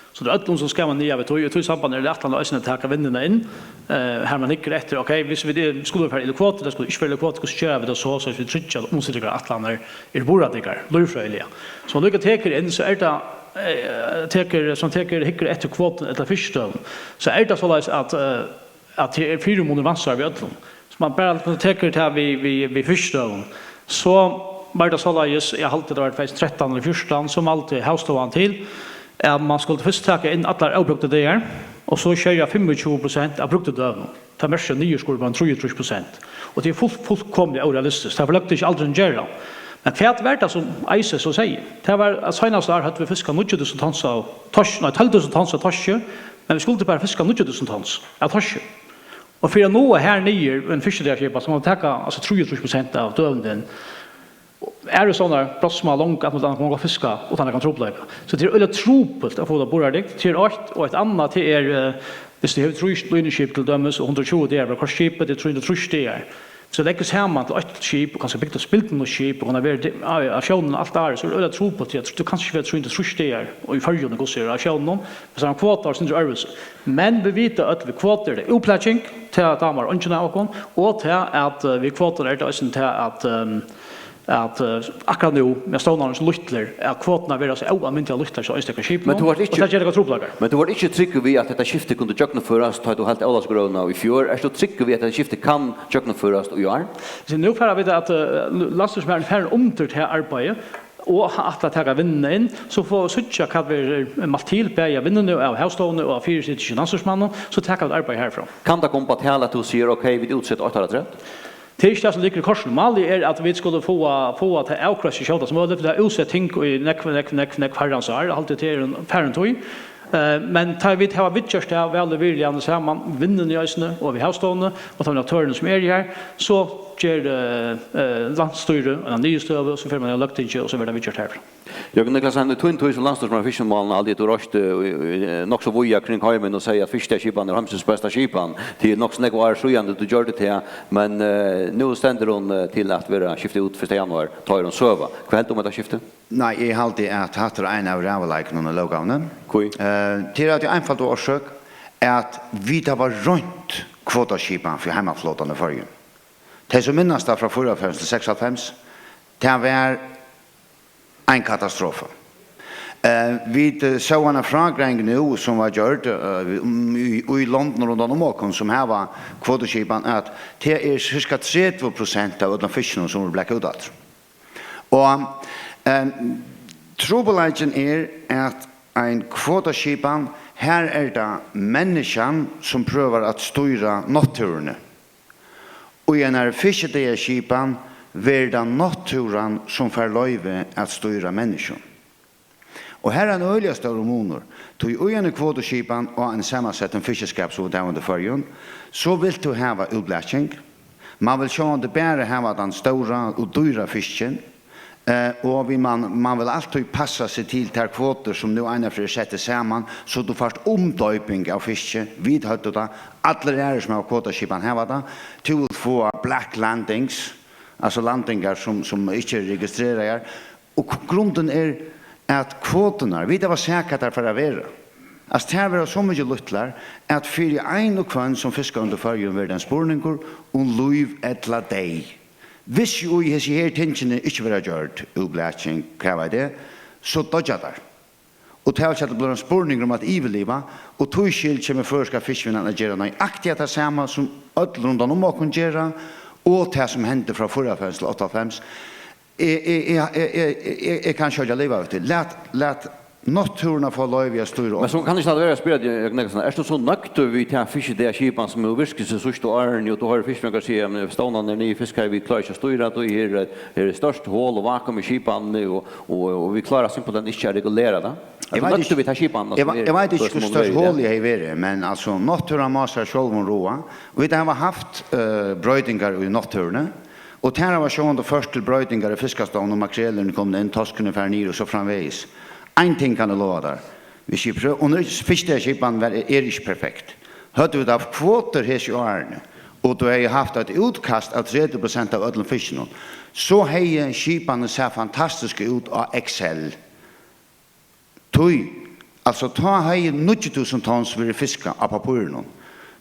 So tað er øllum, sum skal man niðan við tí, og í tí sambandi er tað ætlanin eisini at taka vinnuna inn, eh, har man hyggur eftir, ok, hvis vit er, skulu vit fara í kvotu, ella skulu vit ikki fara í kvotu, hvussu gera vit tað so, so vit tryggja, at umsetingarætlanirnar eru burðardyggar, lívfrøðiliga. So man líka tekur inn, so er tað, eh, tekur, sum tekur, hyggur eftir kvotum ella fiskidøgum, so er tað soleiðis, at, eh, at tað er fyrimunur, vansar við øllum. So man bara tekur tað við, við, við fiskidøgum, so var tað soleiðis, eg haldi, tað var tvey túsund og trettan ella fjúrtan, so mældi Havstovan til, at man skuldi fyrst taka inn allar óbrúktu dagar, og so skerja fimmogtjúgu prosent av brúktu døgunum. Tað merkir ein niðurskurð á ein trýogtrýss prosent. Og tað er fult, fullkomiliga órealistiskt. Tað fer Løgtingið aldrin at gera. Men hvat var tað, sum ICES so segði? Tað var, at seinasta ár høvdu vit fiskað níggju túsund tons av torski, nei, tólv túsund tons av torski, men vit skuldu bara fiska níggju túsund tons av torski. Og fyri at náa har niður, ein fiskidagaskipan, so má man taka, altso, trýogtrýss prosent av døgum, Eru stovnar brátt sum langa, at man kann fiska uttan nakran trupulleika. So tað er øgiliga trupult at fáa tað burðardyggt. Tað er eitt, og eitt annað, tað er, eh, viss tú hevur trý línuskip til dømis, og hundrað og tjúgu dagar bara koyrt skipið, tað er trý hundrað og trýss dagar. So leggur saman til eitt skip, og kanska bygt upp spildurnýtt skip, og kann vera á, á sjónum alt árið, so er øgiliga trupult, tí at tú kanst ikki vera trý hundrað og trýss dagar, og í Føroyum, hvussu er á sjónum, men so er ein kvota, og sindur øðrvísi. Men vit vita øll, við kvotu er tað útplaking, tað dámar eingin av okkum, og tað at, eh, við kvotur er tað eisini tað at, ehm, at, eh, akkurát nú, meðan stovnarnir eru so lítlir, at kvoturnar verða so óalmindiliga lítlar hjá einstaka skipum, Men tú vart ikki og tað ger nakrar trupulleikar. Men tú vart ikki tryggur við, at hetta skiftið kundi gjøgnumførast, tá tú helt Ólavsøkugrøvina í fjør? Ert tú tryggur við, at hetta skiftið kann gjøgnumførast í ár? So nú fara vit at, eh, landsstýrismaðurin fer undir tað arbeiðið, og ætlar at taka vinnuna inn, so fáa vit síggja, hvat verður mælt til, bæði av vinnuni og av Havstovuni og av fyrisitjandi landsstýrismanni, so taka vit arbeiðið harfrá. Kann tað koma upp á tal, at tú sigur, ok, vit útseta eitt ár afturat? Tað er ikki tað, sum liggur í kortunum. Málið er, at vit skulu fáa, fáa tað avgreitt so skjótt sum møguligt, fyri tað er útsett ting í nógv, nógv, nógv, nógv harrans ár, eg haldi, tað er ein farin tíð. Eh, men tá vit hava viðgjørt tað væl og virðiliga saman, vinnuni eisini, og við Havstovuni, og teimum aktørunum, sum eru har, so ger, eh, eh, landsstýrið eina niðurstøðu, so fer man í Løgtingið, og so verður tað viðgjørt harfrá. Jørgen Niclasen, í tíni tíð sum landsstýrismaður fyri fiskimálanna, haldi eg, tú reiste, eh, eh, nokk so víða kring heimin og segði, at fiskiskipanin er heimsins besta skipan. Tað er nokk so nógv ár síðan, at tú gjørdi tað, men, eh, nú stendur hon, eh, til at verða skift út fyrsta januar, tá er hon søga. Hvat heldur tú um hetta skiftið? Nei, eg haldi, at hatta er ein av ræðuleikunum í lóggávuni. Hví? Eh, tað er av tí einfaldu orsøk, at vit hava roynt kvotaskipan fyri heimaflotan í Føroyum. Tey, sum minnast tað frá fýraoghálvfems til seksoghálvfems, tað var ein katastrofa. Eh, vit, eh, sóu eina frágreiðing nú, sum var gjørd, eh, um, í, í londum rundan um okkum, sum hava kvotaskipan, at tað er sirka tretivu prosent av øllum fiskinum, sum verður blakkað út aftur. Og, eh, trupulleikin er, at ein kvotaskipan, har er tað menniskjan, sum prøvar at stýra náttúruni. Í einari fiskidagarskipan verður tað náttúran, sum fær loyvi at stýra menniskjum. Og har er ein øgiliga stórur munur, tí í eini kvotaskipan á ein samansettan fiskiskap, sum vit hava í Føroyum, so vilt tú hava útblaking. Man vil sjálvandi bara hava tann stóra og dýra fiskin, eh, og vit, man, man vil altíð passa seg til tær kvotur, sum nú einaferð er settar saman, so tú fært umdøping av fiski. Vit høvdu tað, allir aðrir, sum hava kvotaskipan, hava tað. Tú vilt fáa black landings, altso landingar, sum, sum ikki eru registreraðar. Og k-, grundin er, at kvoturnar, vit hava sæð, hvat tær fara at vera. Altso, tær verða so mikið lítlar, at fyri ein og hvønn, sum fiskar undir Føroyum, verður ein spurningur um lív ella deyð. Viss jú í hesi her tingini ikki verða gjørd, útblaking, hvat veit eg, so doyggja tær. Og tað er ikki, at tað blívur ein spurningur um at yvirliva, og tískil kemur føroyska fiskivinnan at gera nøyaktiga tað sama sum øll rundan um okkum gera, og tað, sum hendi frá fýraoghálvfems til áttaoghálvfems. Eg, eg, eg, eg, eg, eg, eg kann ikki liva við tí. Lat, lat náttúruna fáa loyvi at stýra okkum. Men so kann eg ikki lata vera at spyrja teg, Jørgen Niclasen, ert tú so nøgdur við ta fiskidagarskipan, sum hevur virkað tey síðstu árini, og tú hoyrir fiskifrøðingar siga, men stovnarnir eru niðurfiskaðir, vit klára ikki at stýra tí, her er, her er stórt hol og vakuum í skipanini, og, og, og vit klára simpelthen ikki at regulera tað? Ert tú nøgdur við ta skipan, eg, sum er, eg veit ikki, hvussu stórt holið hevði verið, men altso, náttúran má sær sjálvum ráða. Vit hava havt, eh, broytingar í náttúruni, og tær hava sjálvandi ført til broytingar í fiskastovnum, makrelin er komin inn, toskurin er farin niður og so framvegis. Ein ting kann eg lova tær, viss eg prøv-, og nú, fiskiskipanin var, er ikki perfekt. Høvdu vit havt kvotur hesi árini, og tú hevði havt eitt útkast av tretivu prosent av øllum fiskinum, so hevði skipanin sæð fantastisk út á Excel. Tí, altso, tá hevði níggju túsund tons verið fiskað á pappírinum,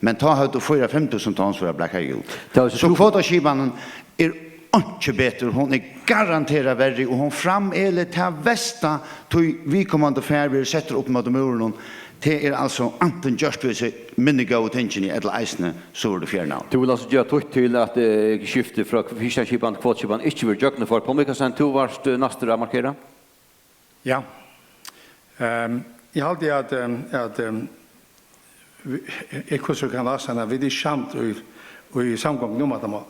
men tá høvdu fýra, fimm túsund tons verið blakkað út. Tað var so So tú kvotaskipanin er einki betur, hon er garanterað verri, og hon frammelir tað versta, tí viðkomandi fær verið settur upp móti múrinum. Tað er altso antin gjørt við hesi minni góðu tingini, ella eisini so er tað fjerna. Tú vil altso gera títt til, at, eh, skiftið frá fiskiskipan til kvotaskipan ikki verður gjøgnumført. Poul Michaelsen, tú vart, eh, næstur at markera. Ja. Ehm, eg haldi, at, ehm, at, ehm, vi-, eg, hvussu kann lata seg, at vit eru ikki samd í, í samgonguni um hatta mál.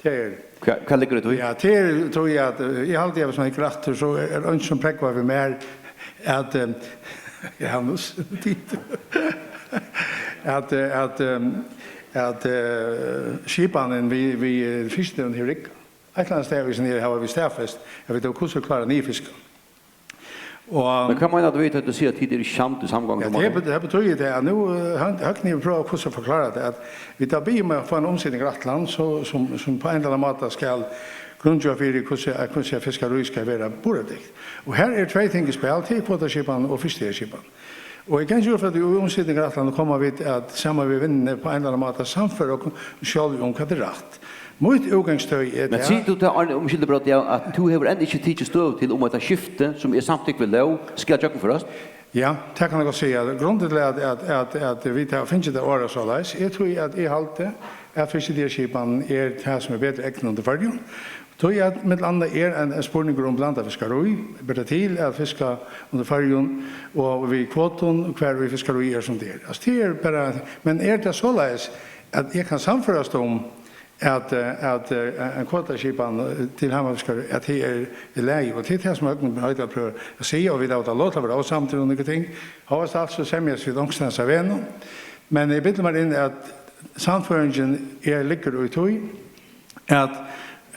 Tað er Hvat, hvat liggur í tí? Ja, tað er, trúgvi eg, at, eh, eg haldi, at viss man hyggur aftur, so er, er eingin, sum prógvar við mær, at, ehm, ja, nú s-, at, eh, at, ehm, at, eh, skipanin við, við, eh, fiskidøgum hevur riggað. Eitt ella annað stað í sum er hava vit staðfest, at vit hava hvussu klára niðurfiskan. Og Men hvat meinar tú við, at tú sigur, at tit eru ikki samd í Ja, samgongumáli? Det bet-, det betyder det, at nu, øh, Høg-, Høgni vil prøve at forklare det, at vi der beder om at få en omsætningsretlan, så, som, som på en eller anden måde skal grundgjøre for, hvordan, hvordan fiskeri skal være burdigt. Og her er tre ting i spil, til kvotaskipan og fiskestiðaskipan. Og jeg kan jo for at i omsætningsretlan kommer vi til at sammen med vindene på en eller anden måde samføre og selv om, hva det er rett. Mitt udgangstøy er Men det sigur tú til Arne, umskylda brot, ja, at tú hevur enn ikki tikið støðu til, um hetta skifti, sum er samtykt við lóg, skal gjøgnumførast? Ja, det kan jeg godt sige. Grunden til, at, at, at, at vi har fundet det året således, jeg tror, at jeg har det, at fiskestiðaskipan er det, som er bedre egnet under Føroyum. Tror jeg, at med andre er en, en spurning om blandet fiskeri, bedre til at fiske under Føroyum, og vi kvoten, hver vi fiskeri er som det er. Altså, det er bare, men er det således, at jeg kan samføres om, at, eh, at, eh, en kvotaskipan, eh, til heimafiskar, at det er í lagi, og til det som Høgni Hoydal prøver at si, og vi har lov til at være afsamtidig og noen ting, har vi alt så semjes vi omstændes av en, men jeg bilder meg inn, at samføringen er, ligger i tøy, at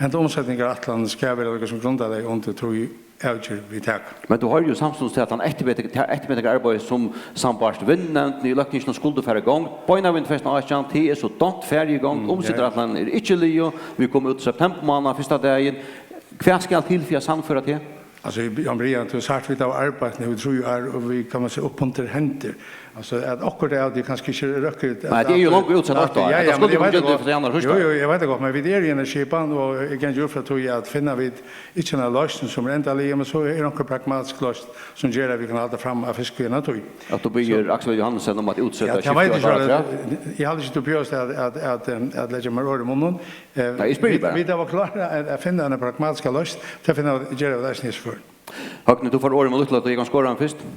en omsætningsretlan skal være noe som grundar deg under tøy avgjør vi tak. Men tú hoyrir jo samstundis til, at hann eftirmeting-, tað eftirmetingararbeiði, sum sambært vinnevndini í løgtinginum skuldi fara í gongd, beinanvegin tvey túsund og átjan, tað er so dámt farið í gongd, Mm, ja. Umsýndarætlanin er ikki liðug, vit koma út í septembermánað, fyrsta dagin. Hvat skal til fyri at sannføra teg? Altså, Jan Brian, tú har sagt, vit hava arbeitt nú í trý ár, og vit, kann man siga, upp undir hendur. Altså, at akkurát er, at tað kanska ikki røkkur Nei, tað er jo longu útsett at, átta ár. Ja, Hetta ja, men skuldi eg veit komið gott. Gildið fyrsta januar, fyrsta Jú, ár. Jú, eg veit gott, men vit eru í energi, og eg kann jú frá tí at finna vit ikki eina loysn sum er endaliga, men so er onkur pragmatisk loysn sum ger at vit kunnu halda fram at fiska í eina tíð. At tú biður So Aksel Johannesen um at útseta Ja, tað veit skiftið eg á ikki, Dalatrað? Eg haldi ikki, tú prøvast at, at, at, em, at leggja mær orð í munnin. Eh, Nei, eg spyrji vit, bara. Vit hava klárað at, at finna eina pragmatiska loysn, til at finna, gera vit eisini í Føroyum. Høgni, tú fært orðið um eitt lítið løt, og eg kann skora hann fyrst.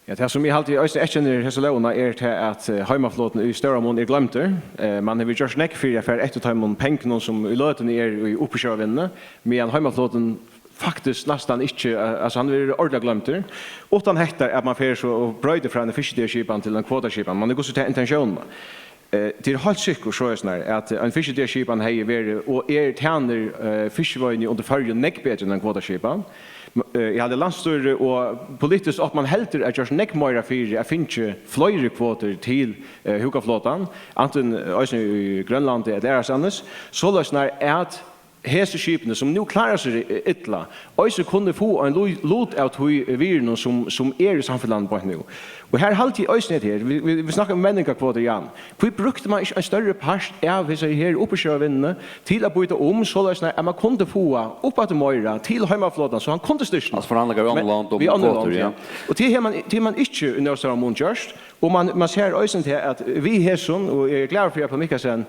Ja, tað sum eg haldi eisini eyðkennir hesa lógina er tað, at, eh, heimaflotin í stóran mun er gloymdur. Eh, man hevur gjørt nógv fyri at fara eftir teimum pengunum, sum í løtuni er í uppsjóvarvinnuni, meðan heimaflotin faktiskt næstan ikki, eh, altso, hann verður ordiliga gloymdur. Uttan hetta, at man fer so og broytir frá eini fiskidagaskipan til eina kvotaskipan, man hevur hvussu tað intentiónina. Eh, tað er heilt sikkurt soleiðis nær, at ein fiskidagaskipan hevði verið og er, tænir, eh, fiskiveiðini undir Føroyum nógv betri enn ein kvotaskipan. M-, eh, eg haldi, landsstýrið og politiskt átti man heldur at gjørt nógv meira fyri at fingið fleiri kvotur til, eh, húkaflotan, antin, eh, eisini í Grønlandi ella aðrastaðnis, soleiðis nær at hesi skipini, sum nú klára seg i-, illa, eisini kunnu fáa ein lu-, lut av tí virðinum, sum, sum er í samfelagnum beint nú. Og her haldi eg eisini, at her, vit, vit, vit snakka um menningarkvotur, Jan. Hví brúkti man ikki ein størri part av hesari her uppsjóvarvinnuni til at býta um, soleiðis at man kundi fáa upp aftur meira til heimaflotan, so hann kundi styrkja? Altso forhandlingar við onnur lond um kvotur, ja. Og tað hevur man, tað hevur man ikki í nóg stóran mun gjørt, og man, man sær eisini til, at við hesum, og eg eri glaður fyri, at Poul Mikkelsen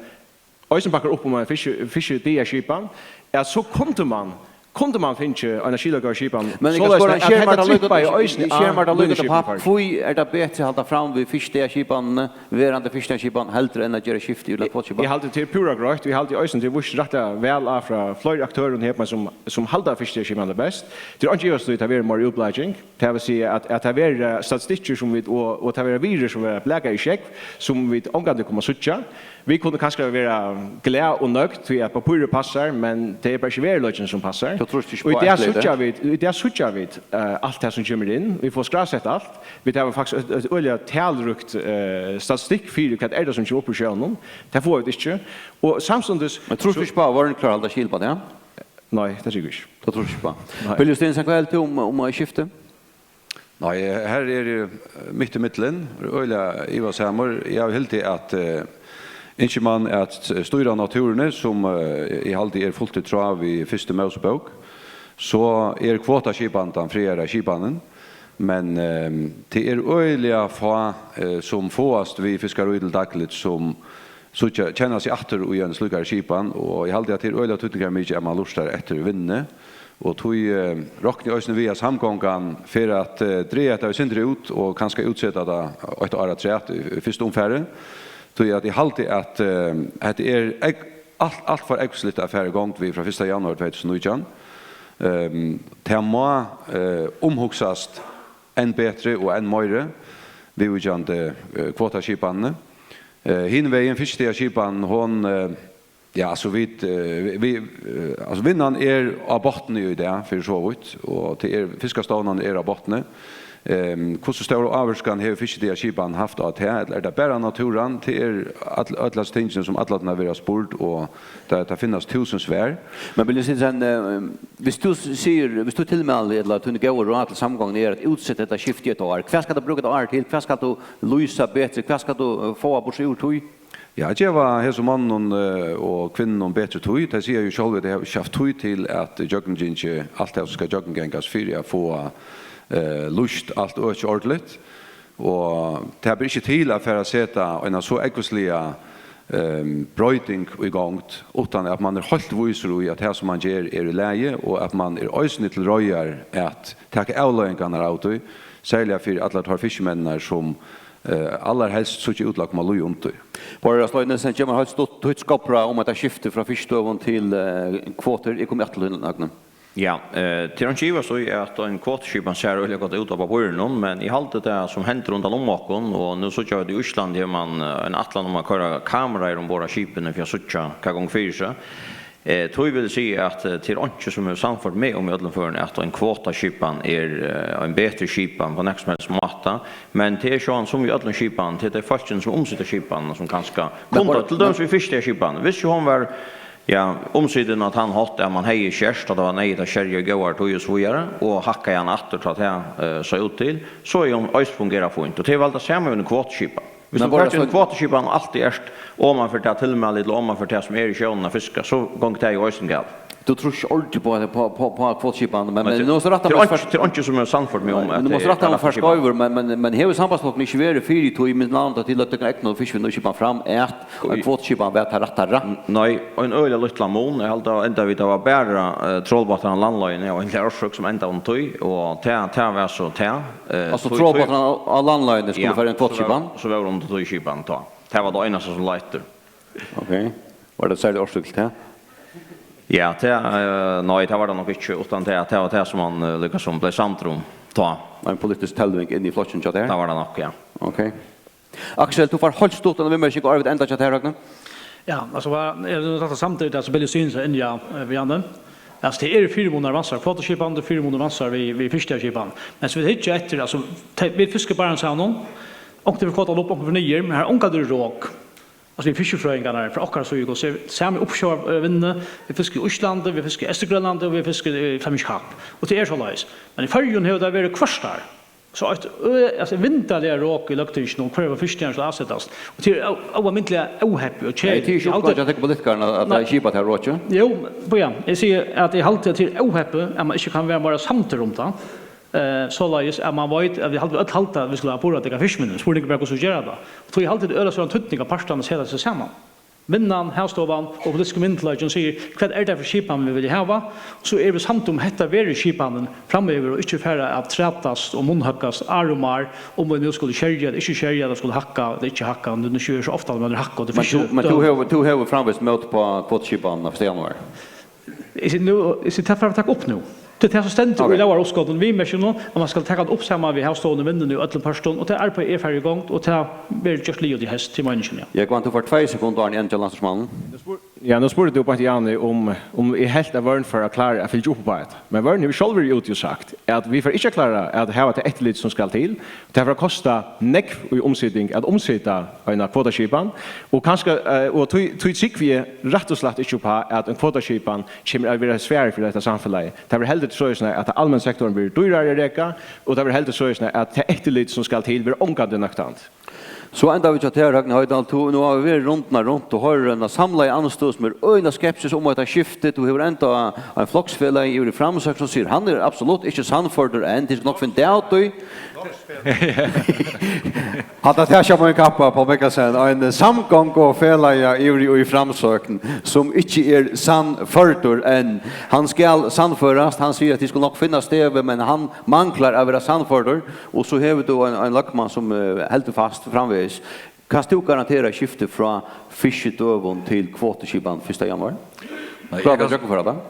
eisini bakkar upp um ein fiski-, fiskidagaskipan, at so kundi man, kundi man fingið eina skilagóða skipan, Men eg kann soleiðis skora, at sker hetta mær tað líka, trippaði eisini sker á mær tað líka, línuskipini í Føroyum. Hví er tað betri at halda fram við fiskidagaskipanini, verandi fiskidagaskipan, heldur enn at gera skifti í Eg, kvotaskipan? Eg haldi, tað er púra greitt, og eg haldi eisini, tað er víst rættiliga væl av frá fleiri aktørum her, men sum, sum halda fiskidagaskipan er best. Tað er einki ivast í, tað verður meira útbleiking. Tað vil siga, at, at tað verður, eh, statistikkir, sum vit, og, og tað verður virðir, sum verða blakað í sjógv, sum vit ongantíð koma at síggja. Vit kunnu kanska vera glað og nøgd, tí at pappírið passar, men tað er bara ikki veruleikin, sum passar. Tú trýrt ikki Og í á dag eftirlitið? síggja vit, í dag síggja vit, eh, alt tað, sum kemur inn. Vit fáa skrásett alt. Vit hava faktiskt eitt, eitt øgiliga talríkt, eh, statistikk fyri, hvat er tað, sum kemur upp úr sjónum. Tað fáa vit ikki. Og samstundis Men trýrt so tú ikki á, at Warren klárar at halda skil á tað? Nei, tað trúgvi eg ikki. Tað trýrt tú ikki á. Nei. Bill Justinussen, hvat heldur tú um, um, eh, skiftið? Nei, her eri eg, eh, mitt í millum, øgiliga ivasamur. Eg havi hildið, at, eh, ynskir man at stýra náttúruni, sum, eh, eg haldi er fult í tráð við fyrstu Mósebók, so er kvotaskipan tann frægari skipanin. Men, eh, tað er øgiliga fá, eh, sum fáast við fiskarí til dagligt, sum síggja, kenna seg aftur í ein slíkari skipan, og eg haldi, at tað er øgiliga týdningarmikið, at man lurtar eftir vinnuni, og tí, eh, rokni eg eisini við, at samgongan fer at, eh, draga hetta eitt sindur út og kanska útseta tað eitt ár afturat í, í fyrsta umfari, tí at eg haldi, at, eh, hetta er eg-, alt, alt for ógvusligt at fara í gongd við frá fyrsta januar tvey túsund og nítjan. Ehm, tað má, eh, umhugsast enn betri og enn meiri viðvíkjandi, eh, kvotaskipanini. Eh, hin vegin, fiskidagaskipanin, hon, eh, Ja, altso, vit, eh, vi, vi, eh, altso, vinnan er á botni í dag, fyri so vítt, og tað er, fiskastovnarnir eru á botni. Ehm, hvussu stóra ávirkan hevur fiskidagaskipanin havt á tað, ella er tað bara náttúran? Tað er all, øll hasi tingini, sum allarnar verða spurd, og tað, tað finnast túsund svar. Men Vilhelm Sivertsen, eh, hvis du sier, hvis du tilmælir, ella tíni góðu ráð til samgonguni er at útseta hetta skiftið eitt ár, hvat skal tú brúka eitt ár til? Hvat skal tú lýsa betri? Hvat skal tú, eh, fáa burtur úr tí? Ja, at geva hesum monnum, eh, og kvinnunum betri tíð. Tey siga jú sjálv, at tey hava ikki havt tíð til at gjøgnumgingið alt tað, sum skal gjøgnumgangast fyri at fáa, eh, lýst alt økið ordiligt. Og tað ber ikki til at fara at seta eina so ógvusliga, ehm, broyting í gongd, uttan at mann er heilt vísur í, at tað, sum mann ger, er í lagi, og at mann er eisini til reiðar at taka avleiðingarnar av tí, serliga fyri allar teir fiskimenninar, sum, eh, allarhelst síggja út til at koma líðandi. Bárður Stein Nielsen, gevur mær heilt stutt títt skopra um hetta skiftið frá fiskidøgum til, eh, kvotur. Eg komi aftur til tín, Agni. Ja, eh, tað er ikki at ivast í, at ein kvotaskipan sær øgiliga gott út á pappírinum, men eg haldi tað, sum hendir rundan um okkum, og nú síggja vit í Íslandi, hevur mann, eh, ein ætlan um at koyra kameraer umborð á skipini fyri at síggja, hvat gongur fyri seg. Eh, tí vil eg siga, at, eh, tað er einki, sum hevur sannført meg um í øllum førum, at ein kvotaskipan er, eh, ein betri skipan á nakran sum helst máta. Men tað er sjálvandi sum við øllum skipanum, tað er tey fólkini, sum umsita skipanina, sum kanska Men kundu, bara, til dømis men við fiskiskipanini. Hvis hon var, ja, umsitin á tann hátt, at mann hevði skert, at tað var neyðugt at skerja í góðari tíð og so víðari, og hakkaði hana aftur, tá tað, eh, sá út til, so hevði hon eisini fungerað fínt. Og tað er væl tað sama við eini kvotaskipan. Hvis Men tú bara fert í eina so kvotaskipan og altíð ert oman fyri tað tilmælið, ella oman fyri tað, sum er í sjónum at fiska, so gongur tað jú eisini galið. Tú trýrt ikki ordiliga upp á, upp á, upp á, upp á kvotaskipan, men, men tað, nú mást rætta tað er meg einki, tað er einki, sum hevur sannført meg um, men at nú mást tað er rætta meg, rætta skipan. Fyri tí, men, men, men hevur Sambandsflokkurin ikki verið fyri tí, millum annað til løgdu egna fiskvinnuskipan fram, at ein kvotaskipan var tað rætta, rætta? N-, nei, ein øgiliga lítlan mun. Eg haldi, at enda vit, tað var bara, eh, trolbátar á landleiðini, og ein orsøk, sum endaði undir tí, og tað, tað var so tað. Eh, Altso, trolbátar á, á landleiðini skulu fara í ein kvotaskipan? So var, so var undir tí skipan tá. Tað var tað einasta sum lá eftir. Ok. Var tað serlig orsøk til tað? Ja, tað, eh, nei, tað var tað nokk ikki, uttan tað, tað var tað sum mann, eh, líkasum bleiv samdur um tá. Ein politisk telving inn í flokkin hjá tær? Tað var tað nokk, ja. Ok. Aksel, tú fært heilt stutt eina viðmerking, áðrenn vit enda hjá tær, Høgni. Ja, altso, hvat, eg vil taka samtidig tað, sum Vilhelm Sivertsen var inni á, eh, við Janne. Altso, tað eru fyrimunir við kvotaskipan, tað eru fyrimunir við, við fiskiskipan. Men so vit hyggja eftir, altso, tey, vit fiska í Barentshavinum, onkuntíð fer kvotan upp, onkuntíð fer niður, men har er ongantíð rok. Altso, vit fiskifrøðingarnir frá okkara síðu, og so er sami uppsjóvarvinna, vit fiska í Íslandi, vit fiska í Eysturgrønlandi og vit fiska í Flemish Cap. Og tað er soleiðis. Men í Føroyum hevur tað verið hvørt ár. So eitt ø-, altso, vindeligt rok í løgtinginum um hvørja fiskiskipan skal avsetast. Og tað er ó-, óalmindiliga óheppið og keðiligt. Nei, tað er ikki uppgávan hjá tykkum politikarunum at, at, at skipa tað rokið. Jú, ja, eg sigi at eg haldi at tað er óheppið at mann ikki kann vera meira samdur um tað. Eh, soleiðis at mann veit, at vit halda, øll halda, at vit skulu hava borað tykkum fiskivinnu. Spurningurin er bara, hvussu vit gera tað. Og tí haldi eg, tað er øgiliga stóran týdning at partarnir seta seg saman. Vinnan, Havstovan og politiski myndugleikin sigur, hvat er tað fyri skipan, vit vilja hava? Og so eru vit samd um, hetta verður skipanin framyvir, og ikki fara at trætast og munnhøggast ár um ár, um vit nú skulu skerja ella ikki skerja, ella skulu hækka ella ikki hækka, nú, nú skerja so ofta, men hækka, og tað Men tú, fiskidøgum. Men tú hevur, tú hevur framvegis mót á kvotaskipanina fyrsta januar? Eg sigi nú, eg sigi, tað fara vit at taka upp nú. Tað er tað sum stendur Ok. í lógaruppskotinum, viðmerkingunum, at mann skal taka tað upp saman við Havstovuni, Vinnuni og øllum pørtum, og tað arbeiðið er farið í gongd, og tað verður gjørt liðugt í heyst, tað er meiningin, ja. Jógvan, tú fært tvey sekund, áðrenn eg endurgjaldi landsstýrismannin. Ja, nú spurdi tú beint Janne um, um eg helt, at Vørn fór at klára at fylgja upp á hetta. Men Vørn hevur sjálvur verið úti og sagt, at vit fara ikki at klára at hava tað eftirlit, sum skal til. Tað fer at kosta nógv í umsiting at umsita eina kvotaskipan, og kanska, eh, og tí, tí trúgvi eg rætt og slætt ikki upp á, at ein kvotaskipan kemur at vera svarið fyri hetta samfelagið. Tað verður heldur soleiðis, at tað almenna sektorin verður dýrari at reka, og tað verður heldur soleiðis, at tað eftirlit, sum skal til, verður ongantíð nøktandi. So enda vit hjá tær, Høgni Hoydal. Tú, nú hava vit verið rundina runt og hoyrt eina samlaða andstøðu, sum er øgiliga skeptisk um hetta skiftið. Tú hevur enntá ein floksfelagi yvir í Framsókn, sum sigur, hann er absolutt ikki sannførdur enn, tit skulu nokk finna út av tí. Hatta tað sama ein kappa, Poul Mikkelsen, ein samgongufelagi yvir í Framsókn, sum ikki er sannførdur enn. Hann skal sannførast, hann sigur, at tit skulu nokk finna stevið, men hann manglar at vera sannførdur. Og so hevur tú ein, ein løgmann, sum, eh, heldur fast framvegis. Kanst tú garantera skifti frá fiskidøgum til kvotaskipan fyrsta januar? Nei, Klára eg at kann gjøgnumføra tað?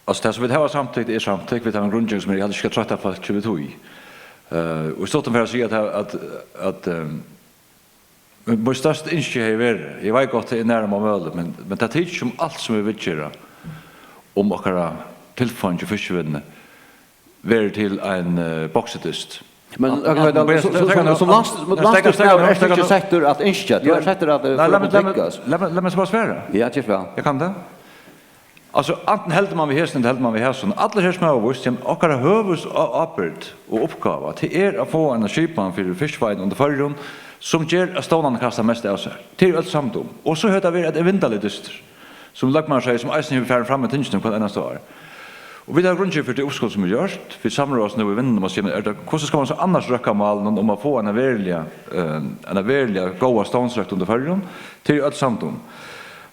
Altso, tað sum vit hava samtykt, er samtykt. Vit hava eina grundgeving, sum eg heldur ikki skal troytta fólk við tí. Eh, og í stuttum fer at siga, at, at, at, eh, Men mítt størsta ynski hevði verið, eg veit gott, tað er nærum ómøguligt, men, men tað tykist sum alt, sum vit viðgera um okkara tilfeingi í fiskivinnuni, verður til ein, eh, boksedyst. Men, An-, Høgni Hoydal, An-, so, so, so, Steinglar, sum lands-, Steinglar, landsstýrismaður Steinglar, ert tú ikki Steinglar, settur at ynskja, tú ert settur at, eh, Nei, lat meg, lat meg, forplikta. Lat meg, lat meg so svara. Ja, ger væl. Eg kann tað. Altso, antin heldur man við hesum, ella heldur man við hasum. Allir her sum hava víst, jamen, okkara høvuðsábyrgd og uppgáva, tað er at fáa eina skipan fyri fiskiveiðum undir Føroyum, sum ger, at stovnarnir kasta mest av sær. Tað eru øll samd um. Og so hevur tað verið eitt evindaligt dystur, sum løgmaður segði, sum eisini hevur farið fram í tinginum hvørt einasta ár. Og vit hava grundgjørt fyri tað uppskot, sum er gjørt. Vit samráðast nú í vinnuni um at siga, men er tað, hvussu skal man so annars røkka málunum um at fáa eina veruliga, eh, eina veruliga góða stovnsrøkt undir Føroyum? Tað eru øll samd um.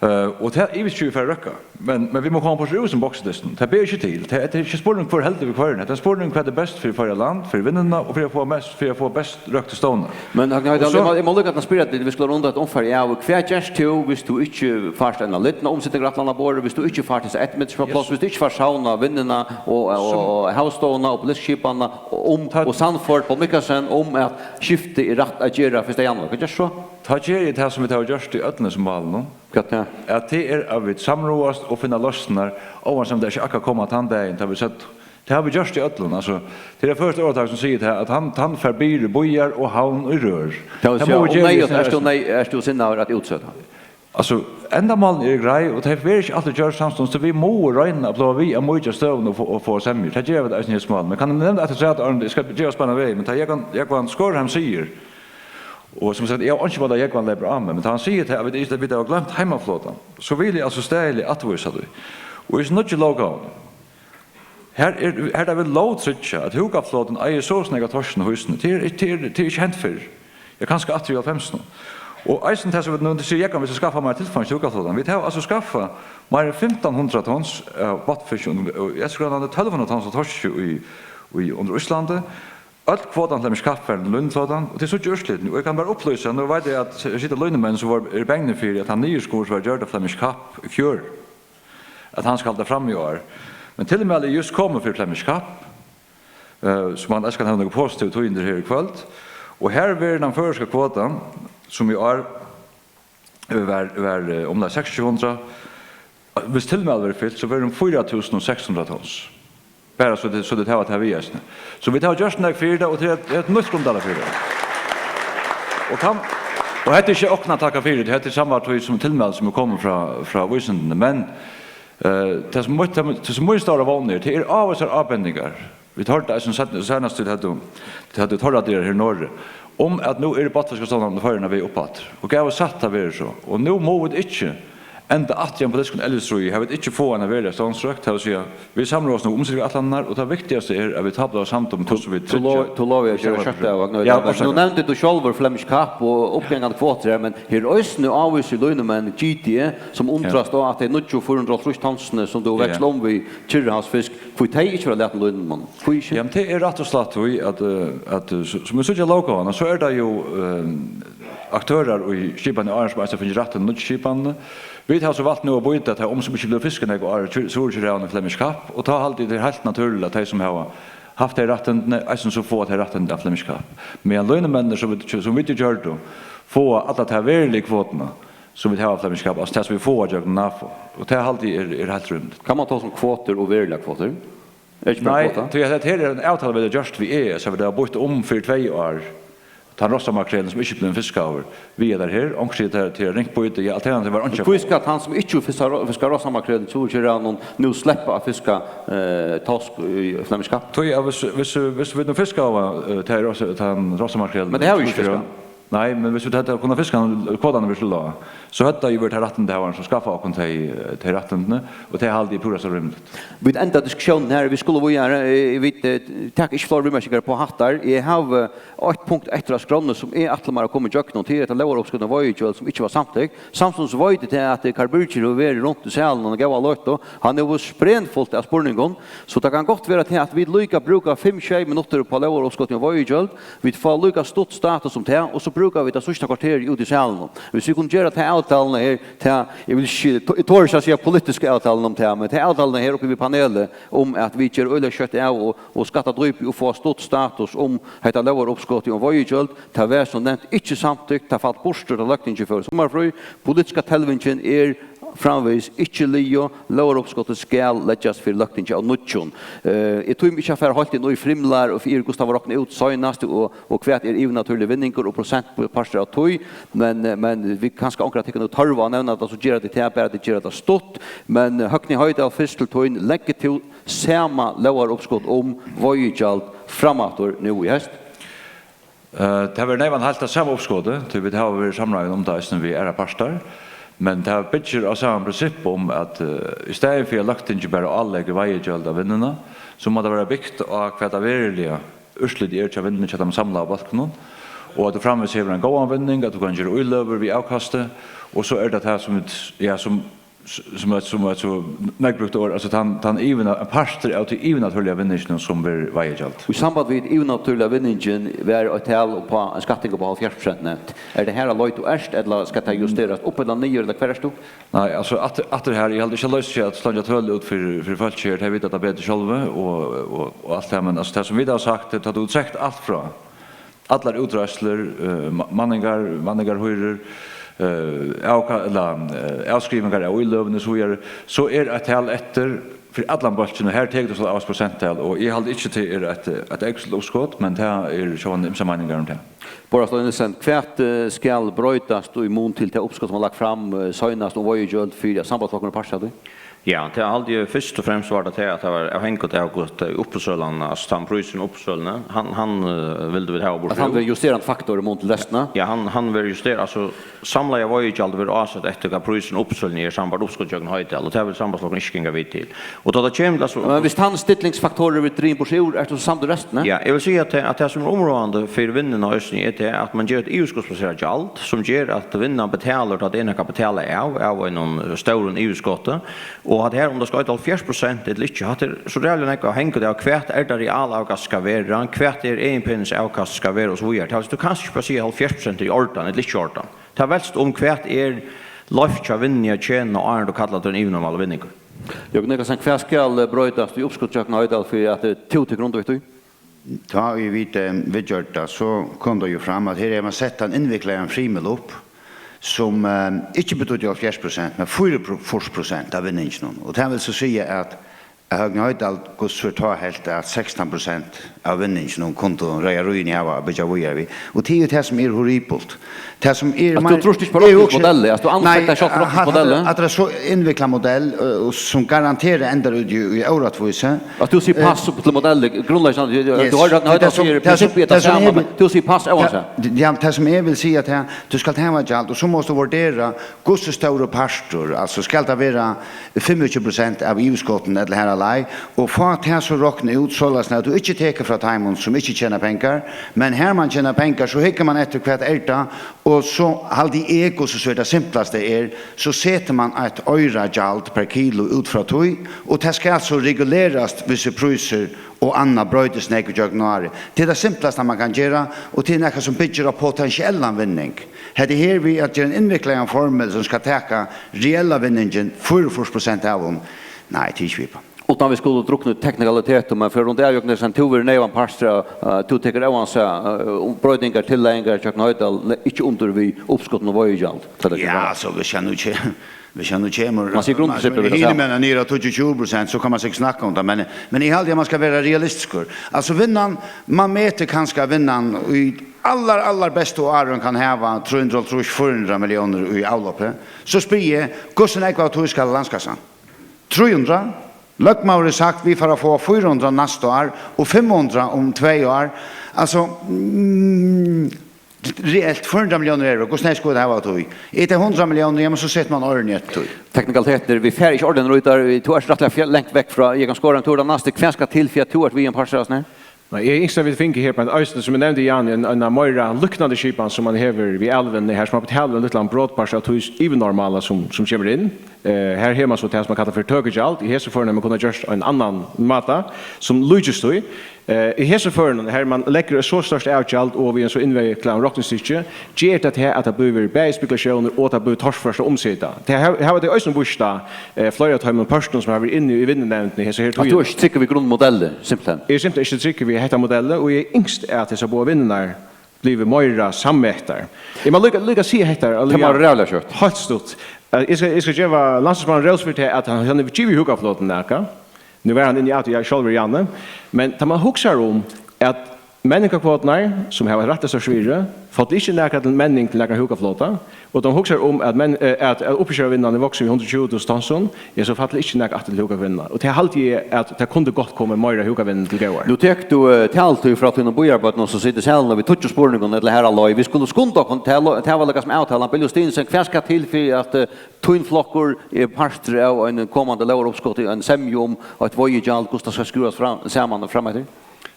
Eh, og tað ivist ikki, vit fara at røkka. Men, men vit mugu koma burtur úr hesum boksedystinum. Tað ber ikki til. Tað, tað er ikki spurningur, hvør heldur við hvørjum. Tað er spurningur, hvat er best fyri Føroya land, fyri vinnuna og fyri at fáa mest, fyri at fáa best røktu stovnar. Men, Høgni Hoydal, Og so eg má, eg má líka at spyrja teg, vit skulu runda eitt umfar av, hvat gert tú, viss tú ikki fært eina lidna umsetingarætlan á borðið, viss tú ikki fært hesa eftirmetingarpláss, Yes. viss tú ikki fært savnað vinnuna og, og, Sum og havstovuna og politiskipanina og um, Tá og sannført Poul Mikkelsen um, at skiftið er rætt at gera fyrsta januar? Hvat gert so? Tá geri eg tað, sum vit hava gjørt í øllum hesum málunum. Hvat tað? At tað er, at vit samráðast og finna loysnir, óansæð um tað ikki akkurát koma tann dagin, tá vit søgdu. Tað hava vit gjørt í øllum. Altso, tað er eitt føroyskt orðatak, sum sigur tað, at hann, hann fær byrði bíðar og havn í rør. Tað vil Tað mugu siga, vit um gera í neyðugt hesum ert tú, nei, ert tú sinnaður at útseta. Altso, endamálini eru greið, og tey verða ikki altíð gjørd samstundis, so vit mugu royna at blíva við at mýkja støðuna og fáa, og fáa semjur. Tað gera vit eisini í hesum málum. Men kann eg nevna eitt afturat, áðrenn eg skal geva spæl á veg, men tá Jógvan, Jógvan Skårheim sigur, og sum sagt, eg havi einki ímóti, at Jógvan lepur á meg, men tá hann sigur tað, at vit, vit hava gloymt heimaflotan, so vil eg altso staðiliga afturvísa tí. Og í hesum nýggju lóggávuni, har er, har er tað við lóg tryggjað, at Húgaflotin eigur so og so nógv av torskinum og hýsuni. Tað er, tað er, tað er ikki hent fyrr. Ja, kanska aftur í hálvfemsunum. Og eisini tað, sum vit nú, sigur Jógvan, vit skulu skaffa meira tilfeingi til Húgaflotan. Vit hava altso skaffað meira enn fimtan hundrað tons av botnfiski í Eysturgrønlandi, tólv hundrað tons av toski í, í, undir Íslandi. Øll kvotan til Flemish Cup farin til línuflotan, og tað síggja úrslitini. Og eg kann bara upplýsa, nú veit eg, at her sita línumenn, sum vóru, eru bangnir fyri, at tann niðurskurður, sum var gjørdur av Flemish Cup í fjør, at hann skal halda fram í ár. Men tilmæli er júst komið fyri Flemish Cup, eh, sum man eisini kann hava nøkur positiv tíðindi her í kvøld. Og har verður tann føroyska kvotan, sum í ár var, var, eh, umleið seksogtjúgu hundrað. Viss tilmæli verður fylgt, so verður hon fýra túsund og seks hundrað tons. Bara so tit, so tit hava tað við eisini. So vit hava gjørt nógv fyri tað, og tað er eitt, eitt nýtt grundarlag fyri tað. Og kann, og hetta er ikki okkum at takka fyri, hetta er samvart tí sum tilmæli sum er komið frá, frá vísindini, men, eh, tað sum mítt, tað sum mín stóra vón er, tað er ávísar ábendingar. Vit hoyrdu eisini seinna, seinast vit høvdu, vit høvdu teirra dagar her norðuri, um at nú eru botnfiskastovnarnir í Føroyum á veg upp aftur, og góði sætt, tað verður so. Og nú mugu vit ikki enda aftur í einum politiskum eldisstríði, har vit ikki fáa eina veruliga stovnsrøkt, tað vil siga, vit samráðast nú um umsetingarætlanirnar, og tað viktigasta er, at vit tá blíva samd um, hvussu vit Tú lo-, tryggja tú lovar at gera skjótt av, Høgni. Ja, Men nú orsaka. nevndi tú sjálvur Flemish Cup og uppgangandi kvotur her, men her er eisini ávísir línumenn, G T E, sum undrast á, at tey nýggju fýra hundrað og hálvtrýss tonsini, sum tú Ja. vekslar um við Kyrrahavsfisk, hví tey ikki verða latin línumonnum? Hví ikki? Jamen, tað er rætt og slætt tí, at, eh, at, eh, so, sum vit síggja lóggávan, so er tað jo, eh, aktørar í skipan í árum, sum eisini fingu rætt til nýggju skipanina. Vit hava so valt nú at býta tað um, sum ikki blívur fiskað nógv ár, Suðurkyrrahavn og Flemish Cup, og tá haldi eg, tað er heilt natúrligt, at tey, sum hava havt tey rættindini, eisini so fáa tey rættindi av Flemish Cup. Meðan línumenninir, sum vit, sum vit gjørdu, fáa alla ta veruligu kvotuna, sum vit hava av Flemish Cup, altso tað, sum vit fáa gjøgnum NAFO. Og tað haldi eg er, er heilt rímiligt. Kann man tosa um kvotur og veruligar kvotur? Er ikki bara Nei, kvota? Tí at hetta her er ein avtala, vit hava gjørt við E S, har vit hava býtt um fyri tvey ár, tann rossamakrelin, sum ikki er blivin fiskaður, við at tað her, onkur sigur, tað er, tað er ringt býti, ja, alternativið var einki. Hví skal tann, sum ikki fiskar ro-, fiskar rossamakrel, so ikki er hann nú sleppa at fiska, eh, tosk í Flemish Cup? Tí at viss, viss, viss vit nú fiskaðu, eh, tað er ross-, tann rossamakrelin, Men tað hava vit ikki fiskað. Nei, men viss vit høvdu kunnað fiska hann, kvotan við lág, so høvdu tað jo verið tey rættindahavarin, sum skaffaðu okkum tey, tey rættindini, og tað haldi eg er púra so rímiligt. Vit enda diskussiónin her, vit skulu víðari, eh, vit, eh, taka ikki fleiri viðmerkingar upp á hattar. Eg havi, eh, eitt punkt eftir á skránni, sum eg ætli mær at koma ígjøgnum, tað er hetta lógaruppskotið um veiðigjøld, sum ikki var samtykt. Samstundis veit eg tað, at Karl Birgir hevur verið runt í salinum eina góða løtu. Hann hevur sprengfult av spurningum, so tað kann gott vera tað, at vit líka brúka fimm, sjey minuttir upp á lógaruppskotið um veiðigjøld. Vit fáa líka stutt status um tað, og so brúka vit tað síðsta korterið úti í salinum. Hvis vit kunnu gera ta avtaluna her, ta, eg vil ikki, eg tori ikki at siga politisku avtaluna um tað, men ta avtaluna her uppi við panelið um at vit gera øgiliga skjótt av og, og skatta dýpi og fáa stutt status um hetta lógaruppskotið um veiðigjøld, tað var sum nevnt ikki samtykt, tað fall burtur, tá Løgtingið fór í summarfrí. Politiska telvingin er framvegis ikki liðug, lógaruppskotið skal leggjast fyri Løgtingið av nýggjum. Eh, eg tími ikki at fara heilt inn í frymlar og fyri, hvussu tað var roknað út seinast, og, og hvat er yvirnatúrligur vinningur og prosentpartur av tí, men, eh, men vit kanska onkur av tykkum tørva at nevna tað, so gera tit tað, bara tit gera tað stutt. Men, eh, Høgni Hoydal, fyrst til tín, leggur tú sama lógaruppskot um veiðigjald fram aftur nú í heyst? Eh, tað verður neyvan heilt tað sama uppskotið, tí vit hava verið samráðin um tað eisini við aðrar partar, men tað byggir á sama prinsipp um, at, eh, í staðin fyri at Løgtingið bara áleggur veiðigjald á vinnuna, so má tað vera bygt á, hvat tað veruliga úrslitið er hjá vinnuni hjá teimum samlaða bólkinum, og at tú framvegis hevur ein góðan vinning, at tú kann gera íløgur við avkastið, og so er tað tað, sum vit, ja, sum, sum eitt, sum eitt so nógv brúkt orð, altso tann, tann yvirna-, ein partur av tí yvirnatúrliga vinninginum, sum verður veiðigjald. Í samband við yvirnatúrliga vinningin var eitt tal uppá ein skatting uppá hálvfjerðs prosent nevnt. Er tað har á leið tú ert, ella skal tað justerast upp ella niður, ella hvar ert tú? Nei, altso, aftur, aftur her, eg haldi ikki at loysir seg at sleingja tøl út fyri, fyri fólk her, tey vita tað betur sjálvi, og, og, og alt tað, men, altso, tað sum vit hava sagt, er, tá tú trekt alt frá, allar útreiðslur, eh, ma-, manningar, manningarhýrur, eh, avka-, ella, eh, avskrivingar av íløgum og so víðari, so er eitt tal eftir fyri allan bólkin, og her tekur tú so av prosenttal, og eg haldi ikki, tað er eitt, eitt ógvusligt uppskot, men tað er sjálvandi ymsar meiningar um tað. Boris Nielsen, hvat, eh, skal broytast í mun til tað uppskot, sum var lagt fram, eh, seinast um veiðigjøld fyri, at Sambandsflokkurin er partur av tí? Ja, tað haldi eg fyrst og fremst var tað tað, at tað var avhangigt av, hvussu uppboðssølan, altso, tann prísurin í uppboðssøluni, hann, hann, eh, vildu vit hava burtur. At hann verður justerandi faktor í mun til restina? Ja, hann, hann verður juster-, altso, samlaða veiðigjaldið verður ásett eftir, hvat prísurin í uppboðssøluni er, sambært uppskot gjøgnum Hoydal, og tað vil Sambandsflokkurin ikki ganga við til. Og tá tað kemur til, altso, men hvis tann stillingsfaktorurin verður drigin burtur úr, ert tú so samdur í restina? Ja, eg vil siga, at tað, at tað sum er umráðandi fyri vinnuna eisini, er tað, at man ger eitt yvirskotsbaserað gjald, sum ger, at vinnan betalir, tá tað er nakað at betala av, av einum stórum yvirskoti. Og at her, um tað skal eitt hálvfjerðs prosent ella ikki, hatta er so ræðuliga nógv avhangigt av, hvat er tað realavkast skal vera, hvat er eginpeningsavkast skal vera, og so víðari. Tað vil siga, tú kanst ikki bara siga hálvfjerðs prosent er í ordan ella ikki í ordan. Tað veldst um, hvat er loyvt hjá vinnuni at tjena, áðrenn tú kallar tað ein yvirnormalur vinningur. Jørgen Niclasen, hvat skal, eh, broytast í uppskot gjøgnum Hoydal fyri at, eh, tú tekur undir við tí? Tá ið vit, eh, viðgjørdu tað, so kom tað jú fram, at her hevur man sett ein innviklaðan frymil upp, sum, eh, ikki betýddi hálvfjerðs prosent, men fýraogfýrs prosent av vinninginum. Og tað vil so siga, at Høgni Hoydal, hvussu er tá helt, at sekstan prosent av vinninginum kundu reiðaríini hava at byggja víðari við. Og tað er jú tað, sum er horribelt. Tað, sum er... Altso, tú trýrt ikki uppá rokningsmodellið, altso, tú andfektar sjálvt rokningsmodellið? Nei, at, at, at tað er so innviklað modell, eh, og sum garanterar endar út í, í órættvísi. At tú sigur, eh, pass upp til modellið, grundleiðis, yes, tú hoyrir, Høgni Hoydal sigur, prinsippið er tað sama, men tú sigur pass óansett. Ja, tað, tað sum eg vil siga, at tú skalt hava gjald, og so mást tú vurdera, hvussu stórur partur, altso, skal tað vera fimmogtjúgu prosent av yvirskotinum ella har á leið, og fá tað so roknað út soleiðis, at tú ikki tekur frá teimum, sum ikki tjena pengar, men har man tjenar pengar, so hyggur man eftir, hvat er tað, og so haldi eg, hvussu so er tað simplasta er, so setir man eitt oyragjald per kilo út frá tí, og tað skal so regulerast, hvis er prísur og annað broytist nógv gjøgnum árið. Tað er tað simplasta, man kann gera, og tað er nakað, sum byggir á potentiellan vinning. Hetta her við at gera ein innviklaðan formel, sum skal taka reella vinningin, fýraogfýrs prosent av honum, nei, tað er ikki vippa. Uttan vit skulu drukna í teknikalitetum, men fyri at runda av, Jørgen Nielsen, tú verður neyvan partur av, eh, tú tekur óansæð, eh, um broytingar, tillagingar, gjøgnum Hoydal, ne-, ikki undir við uppskotinum um veiðigjald. Hvat er tað? Ja, altso, hvis eg nú ke-, hvis eg nú kemur, man sigur grundprinsippi, hini menn niður á tíggju, tjúgu prosent, so kann man sikkurt snakka um tað, men, men eg haldi, at man skal vera realistiskur. Altso, vinnan, man metir kanska, vinnan í allar, allar bestu árum kann hava trý hundrað og hálvtrýss, fýra hundrað milliónir í avloppi. So spyr eg, hvussu nógv av tí skal landskassan? Trý hundrað? Løgmaður hevur sagt, vit fara at fáa fýra hundrað næsta ár og fimm hundrað um tvey ár. Altso, mm, reelt, fýra hundrað milliónir eru, hvussu nógv skulu vit hava av tí? Er tað hundrað milliónir, ja, men so setir man oyruni eftir tí. Teknikalitetir, vit fara ikki ordiliga út har, tú ert rættiliga fja-, langt vekk frá Jógvan Skoran, tú ert tann næsti, hvat skal til fyri at tú ert við ein partur av hasum her? Nei, eg ynskti, at vit fingu her beint eisini, sum eg nevndi, Jan, ein, ein meira líknandi skipan, sum man hevur við Alvin, her sum man betalir ein lítlan brotpart av tí yvirnormala, sum, sum kemur inn. Eh, her hevur mann so tað, sum man kallar fyri tøkugjald. Í hesum førum hevði man kunnað gjørt ein annan máta, sum líkist tí. Eh, í hesum førum, har man leggur eitt so stórt avgjald og við ein so innviklaðum roknistykkir, ger tað tað, at tað blívur bæði spekulatiónir og tað blívur torført at umseta. Tað hava, hava tey eisini víst á, eh, fleiri av teimum pørtunum, sum hava verið inni í vinnunevndini hesa her tíðina. At tú ert ikki tryggur við grundmodellið, simpelthen? Eg eri simpelthen ikki tryggur við hetta modellið, og eg ynskti, at hesar báðar vinnurnar blivið meira sammettar. Eg má líka, líka siga hetta, tað má ræðuliga skjótt. Heilt stutt. Eh, eg skal, eg skal geva landsstýrismanninum rós fyri tað, at hann, hann hevur givið Húkaflotinum nakað. Nú var hann inni í A T A sjálvur, Janne. Men tá man hugsar um, at menningarkvoturnar, sum hava eitt rættiliga stórt virði, fáa ikki nakað til menning til nakran Húkaflota, og tá man hugsar um, at menn, eh, at, at uppskerðavinnan er vaksin við hundrað og tjúgu túsund tonsum, ja, so falla ikki nakað aftur til Húkaflotan. Og tað haldi eg, at tað kundi gott komið meira Húkavinna til góðar. Nú tekur tú, eh, taletøy frá tínum býarbørnum, sum sita í salinum við tíggju spurningum, ella har á leið. Vit skulu skunda okkum, tað lo-, tað var líka sum avtalan. Bill Justinussen, hvat skal til fyri at, eh, tín flokkur er partur av ein komandi lógaruppskot, ein semju um eitt veiðigjald, hvussu tað skal skrúvast fram, saman frameftir?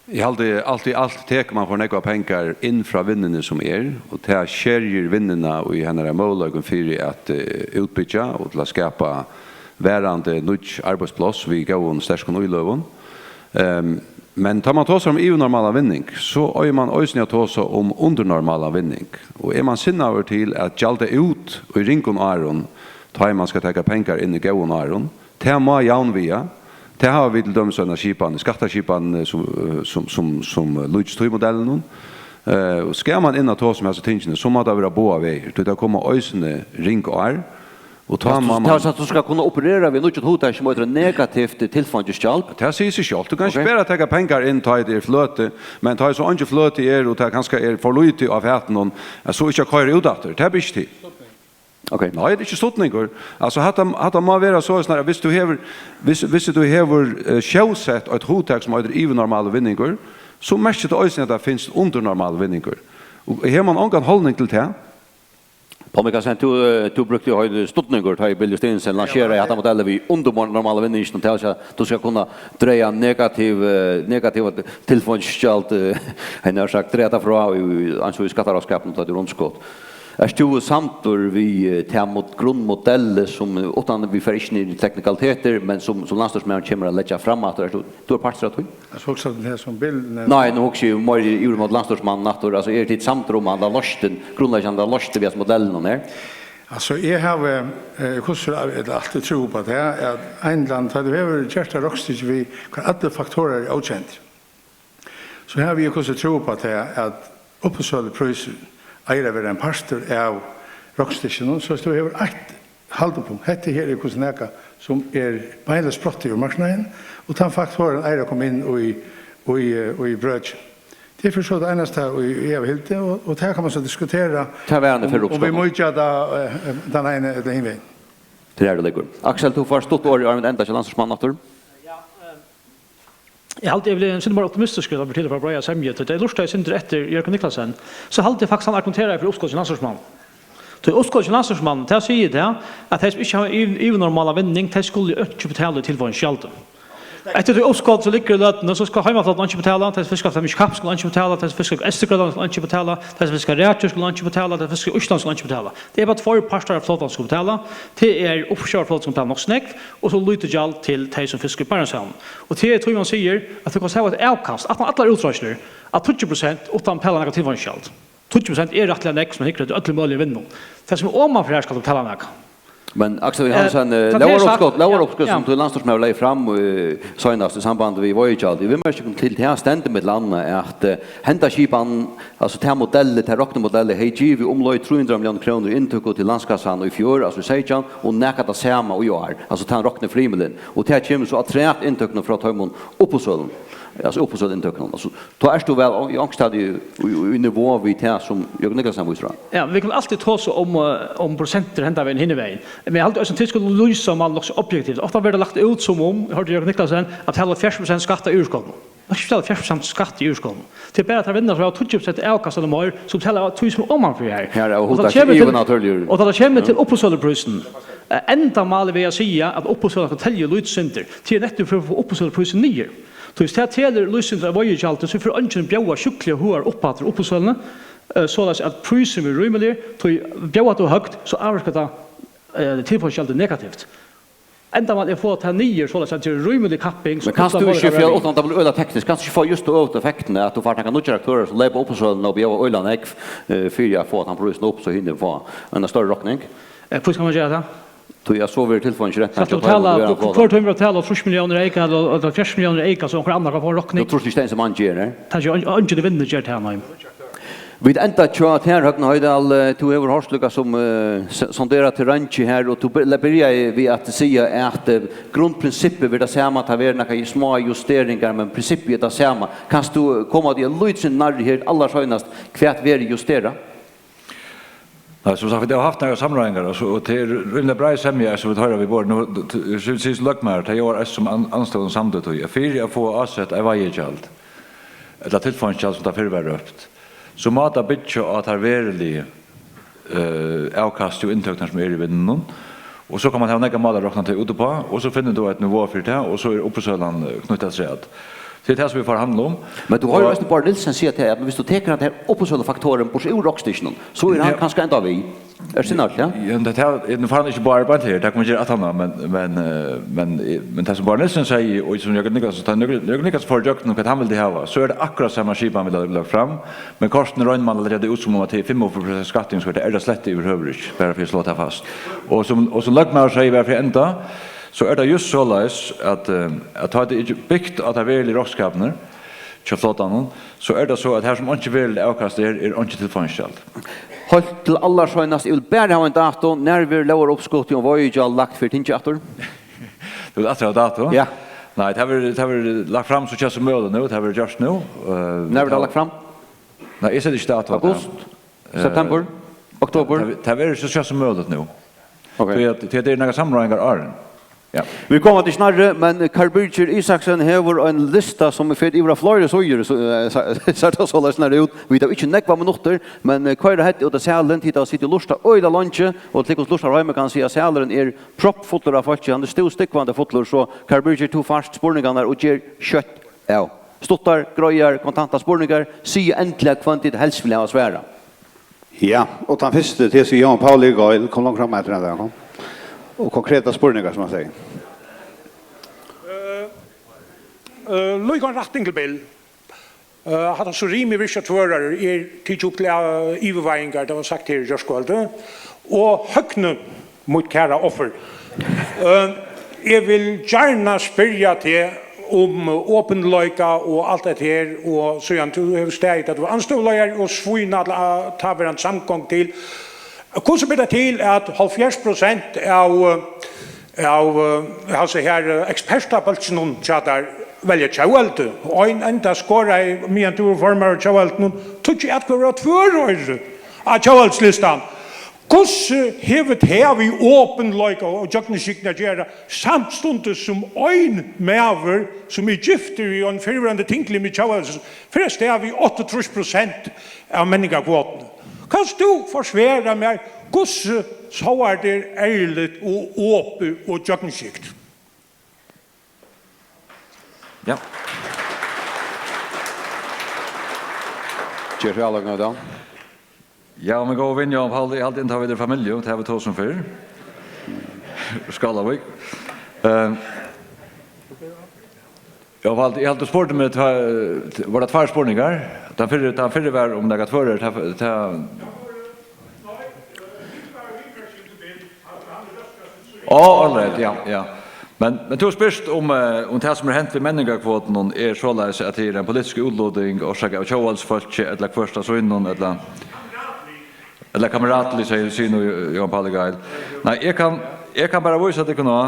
Eg haldi, alt í alt tekur man for nógvar pengar inn frá vinnuni sum er, og tað skerjir vinnuna í hennara møguleikum fyri at, eh, útbyggja og til at skapa varandi nýggj arbeiðspláss við góðum, sterkum íløgum. Ehm, men tá man tosar um yvirnormalan vinning, so eigur man eisini at tosa um undirnormalan vinning. Og er man sinnaður til at gjalda út í ringum árum, tá ið man skal taka pengar inn í góðum árum, tað má javnviga. Tað hava vit til dømis eina skipan, skattaskipan, eh, sum, eh, sum, sum, sum, eh, líkist tí modellinum. Eh, og skal man inn at tosa um hasi tingini, so má tað vera báðar vegir, tí tað koma eisini ring ár, og tá má man... Tað er sagt, tú skal kunna operera við nýggjum hugtaki sum eitur negativt tilfeingisgjald. Tað sigur seg sjálvt. Tú kanst ikki bara taka pengar inn, tá ið tað er fløti, men tá ið so eingin fløti er, og tað kanska er for lítið á fatinum, at so ikki at koyra út aftur. Tað ber ikki til. Ok. Nei, tað er ikki studningur. Altso, hatta, hatta má vera soleiðis, at viss tú hevur, viss, viss tú hevur, eh, sjósett eitt hugtak sum eitur yvirnormalur vinningur, so merkir tað eisini, at tað finst undirnormalur vinningur. Og hevur mann ongan hálning til tað? Poul Mikkelsen, tú, eh, tú brúkti jú orðið studningur, tá ið Bill Justinussen lanseraði hatta modellið við undirnormalu vinningina, tað vil siga, tú skal kunna draga negativ, eh, negativa tilfeingisgjald, eh, hevði eg nær sagt, draga tað frá í, í, eins og í skattaráðskapinum, tá tað er undirskot. Ert tú samdur við, eh, ta mod-, grundmodellið sum, eh, uttan vit fara ikki niður í teknikalitetir, men sum, sum landsstýrismaðurin kemur at leggja fram aftur? Ert tú, tú ert partur av tí? Altso, hugsar tú tað sum Bill nevndi? Nei, nú hugsi eg meira yvir móti landsstýrismanninum aftur. Altso, eru tit samdir um handa loysnin, grundleggjandi loysnin við hesum modellinum her? Altso, eg havi, eh, hvussu er, ella altíð trúð upp á tað, at ein ella annan, tá tú hevur gjørt eitt roknistykki við, hvar allir faktorar eru ókendir, so havi eg hvussu trúð upp á tað, at uppboðssøluprísurin eigur at vera ein partur av roknistykkinum, so at tú hevur eitt haldipunkt. Hetta her er hvussu nakað sum er beinleiðis sprottið úr marknaðinum, og tann faktorin eigur at koma inn í, í, í brøkin. Tað er fyri so tað einasta, ið eg havi hildið, og, og tað kann man so diskutera, tað var hann í um, fyrra um vit uppskotinum. Má gera tað, eh, tann ein ella hin vegin. Tað er har tað liggur. Aksel, tú fært stutt orð, áðrenn vit enda hjá landsstýrismanni aftur. Ja, eh, eg haldi, eg vil vera eitt sindur meira optimistiskur, tá ber til at fara breiða semju, tí tá eg lurtaði eitt sindur eftir Jørgen Niclasen, so haldi eg faktiskt, hann argumenterar fyri uppskot hjá landsstýrismanninum. Tí uppskot hjá landsstýrismanninum, tað sigur tað, at tey sum ikki hava yv-, yvirnormalan vinning, tey skulu ikki betala í tilfeingisgjaldi. Eftir tí uppskot, sum liggur í løtuni, so skal heimaflotin einki betala, tey sum fiska við Kapp skulu einki betala, tey sum fiska við Eysturoynni skulu einki betala, tey sum fiska við Rækjur skulu einki betala, tey sum fiska við Ísland skulu einki betala. Tað er bara tveir partar av flotanum sum skulu betala. Tað er uppsjóvarflotin, sum betalar nokk so nógv, og so lítið gjald til tey sum fiska í Barentshavinum. Og tað er tí, man sigur, at tú kanst hava eitt avkast, aftan á allar útreiðslur, av tíggju prosent uttan at betala nakað tilfeingisgjald. Tíggju prosent er rættiliga nógv, sum man hyggur eftir øllum møguligum vinnum. Tað sum er omanfyri her, skalt tú betala nakað. Men Aksel Johansen, eh, eh, tá tað er sagt, lógaruppskot, ja, lógaruppskot, ja, sum tú landsstýrismaður legði fram, eh, seinast í sambandi við veiðigjald, í viðmerkingum til tað stendur millum annað, at, eh, henda skipan, altso tað modellið, tað roknimodellið, hevði givið umleið trý hundrað milliónir krónur í inntøku til landskassan í fjør, altso í seytjan, og nakað tað sama í ár, altso tann roknifrymilin. Og tað kemur so afturat inntøkunum frá teimum uppboðssølum, altso uppboðssøluinntøkunum. Altso, tá ert tú væl á, í onkustaðni í, í, í nivå við tað, sum Jørgen Niclasen vísir á. Ja, vit kunnu altíð tosa um, eh, um prosentir henda vegin, hin vegin. Men eg haldi eisini, tit skulu lýsa málið nokk so objektivt. Ofta verður tað lagt út sum um, eg hoyrdi Jørgen Niclasen, at betala hálvfjerðs prosent skatt av yvirskotinum. Man skal ikki betala hálvfjerðs prosent skatt í yvirskotinum. Tað er bara, at tær vinnur, sum hava tíggju prosent avkast ella meir, sum betala tí, sum er omanfyri her. Her er hugtakið yvirnatúrligur. Og tá tað kemur til, og tá tað kemur til uppboðssøluprísin, eh, endamálið við at siga, at uppboðssølan skal telja lítið sindur, tað er nettupp fyri at fáa uppboðssøluprísin niður. Tí viss tað telur lítið sindur av veiðigjaldi, so fer eingin at bjóða sjúkliga høgar upphæddir í uppboðssøluni, eh, soleiðis at prísurin verður rímiligur, tí bjóðar tú høgt, so ávirkar tað eh, tilflutningsgjaldið negativt. Endamálið er at fáa tað niður, soleiðis at tað er rímilig kapping, so Men kanst tú allar ikki møguleikar fyri, verða uttan tað blívur øgiliga tekniskt, kanst tú ikki fáa júst ta øvutu effektina, at tú fært nakrar nýggjar aktørar, sum leypa upp á søluna og bjóða øgiliga nógv, eh, fyri at fáa tann prísin upp, so hinir fáa eina størri rokning? Eh, hví skal man gera tað? Tí at so verður tilfeingi rent Skalt tú tala, hvør tímir at tala hálvtrýss milliónir eyka, ella, ella hálvfjerðs milliónir eyka, so onkur annar kann fáa eina rokning? Tú trýrt ikki, tað er eins og man ger, eh? Tað er ikki, ein, eingin vinnur ger tað, nei. Vit enda hjá tær, Høgni Hoydal. Eh, tú hevur hoyrt líka sum, eh, s-, sonderað terreinið her, og tú by-, byrjaði við at siga at, eh, grundprinsippið verður tað sama, tað verður nakrar smáar justeringar, men prinsippið er tað sama. Kanst tú koma tí eitt lítið sindur nærri her, allarseinast, hvat verður justerað? Nei, sum sagt, vit hava havt nakrar samráðingar, og so, og tað er rímiliga breið semja, sum vit hoyra við borðið nú. T-, t-, sum, sum løgmaður, tað ljóðar eisini sum an-, andstøðan samdi tí, at fyri at fáa ásett eitt veiðigjald, ella tilfeingisgjald, sum tað fyrr var rópt, so má tað byggja á tær veruligu, eh, avkast og inntøkurnar, sum eru í veðrinum, og so kann man hava nógvar málar at rokna tað út uppá, og so finnur tú eitt nivå fyri tað, og so er uppboðssølan, eh, knýtt afturat. Tað er tað, sum vit forhandla um. Men tú hoyrir Og eisini Bárð Nielsen siga tað, at viss tú tekur hetta her uppboðssølufaktorin burtur úr roknstykkinum, so er hann Ja. kanska enntá við. Er tað nokk, ja? Ja, men tað her, nú fær hann ikki Bárð beint her, tað kann man gera aftaná, men, men, eh, men, eh, men tað, sum Bárður Nielsen segði, og sum Jørgen Niclasen, tá Jørgen, Jørgen Niclasen fór ígjøgnum, hvat hann vildi hava, so er tað akkurát sama skipan, vit hava lagt fram, men kortini roynir man at leggja tað út, sum um at tað er fimmogfýrs prosent skatting, so er tað slett yvirhøvur ikki, bara fyri at sláa tað fast. Og sum, og sum løgmaður segði, bara fyri at enda, so er tað júst soleiðis, at, eh, at tá tað er bygt á tær veruligu roknskapirnar hjá flotanum, so er tað so, at har sum einki veruligt avkast er, er einki tilfeingisgjald. Heilt til allarseinast, eg vil bara hava ein dato, nær verður lógaruppskotið um veiðigjald lagt fyri tingið aftur? Tú vilt aftur hava dato? Ja. Nei, tað verður, tað verður lagt fram so skjótt sum møguligt nú, tað verður gjørt nú. Eh, Nær verður tað lagt fram? Nei, eg seti ikki dato á tað. August? Eh, Septembur? Oktobur? Tað, tað verður so skjótt sum møguligt nú. Ok. Tí at, tí at tað eru nakrar samráðingar áðrenn. Ja. Vit koma tí ikki nærri, men Karl Birgir Isaksen hevur ein lista sum er fylgd yvir av fleiri síður, so, eh, sær, sær tað soleiðis nær út. Vit hava ikki nógvar minuttir, men, eh, koyra hetta út av salin, tit hava sitið og lurtað øgiliga leingi, og til tykkum sum lurta heima kann eg siga, at salurin er proppfullur av fólki, hann er stúvstúgvandi fullur, so Karl Birgir, tú fært spurningarnar og ger skjótt av. Stuttar, greiðar, kontantar spurningar, sig endiliga hvønn tit helst vilja hava svarað. Ja, og tann fyrsti, tað er Jóan Pauli Gejl, kom langt fram eftir hann, kom. Og konkretar spurningar, sum hann sigur. Eh, eh, líka ein rætting til Bill. Eh, hatta so rímið virkar tvøroyrar, er tikið upp til, eh, yvirveiðingar, tað var sagt her í gjárkvøldið. Og Høgni, mítt kæra offur. Eh, eg vil gjarna spyrja teg um opinleika og alt hetta her, og síðan tú hevur staðið, at tú var andstøðuleiðari og svína alla, eh, táverandi samgongu til. Hvussu ber tað til, at hálvfjerðs prosent av, eh, av, eh, hasi her, eh, ekspertabólkinum hjá tær velja Tjóðveldi? Og ein enda skoraði, meðan tú ert formaður í Tjóðveldinum, tíggju atkvøður á Tvøroyri á Tjóðveldislistan. Hvussu hevur tað við opinleika og gjøgnumskygni at gera, samstundis sum ein maður, sum er giftur við ein fyrrverandi tinglimi Tjóðveldis, fer avstað við áttaogtrýss prosent av menningarkvotuni? Kanst tú forsvara mær, hvussu sovorðið er ærligt og opið og gjøgnumskygt? Ja. Ger so væl, Høgni Hoydal. Ja, mín góði vinur Jóan Pauli, eg haldi, inntil vit eru familju, tað hava vit tosað um fyrr. Skálavík. Eh, Jóan Pauli, eg haldi, tú spurdi meg, tveir, var tað tveir spurningar? Tann fyrri, tann fyrri var um nakað tvøroyri, tað, tað, Á, all right, ja, ja. Men, men tú spyrst um, eh, um tað sum er hent við menningarkvotunum er soleiðis, at tað er ein politisk útluting, orsakað av tjóðveldisfólki, ella hvørt av sínum, ella, ella kameratligt, sigur, sigur nú Jóan Pauli Gejl. Nei, eg kann, eg kann bara vísa tykkum á,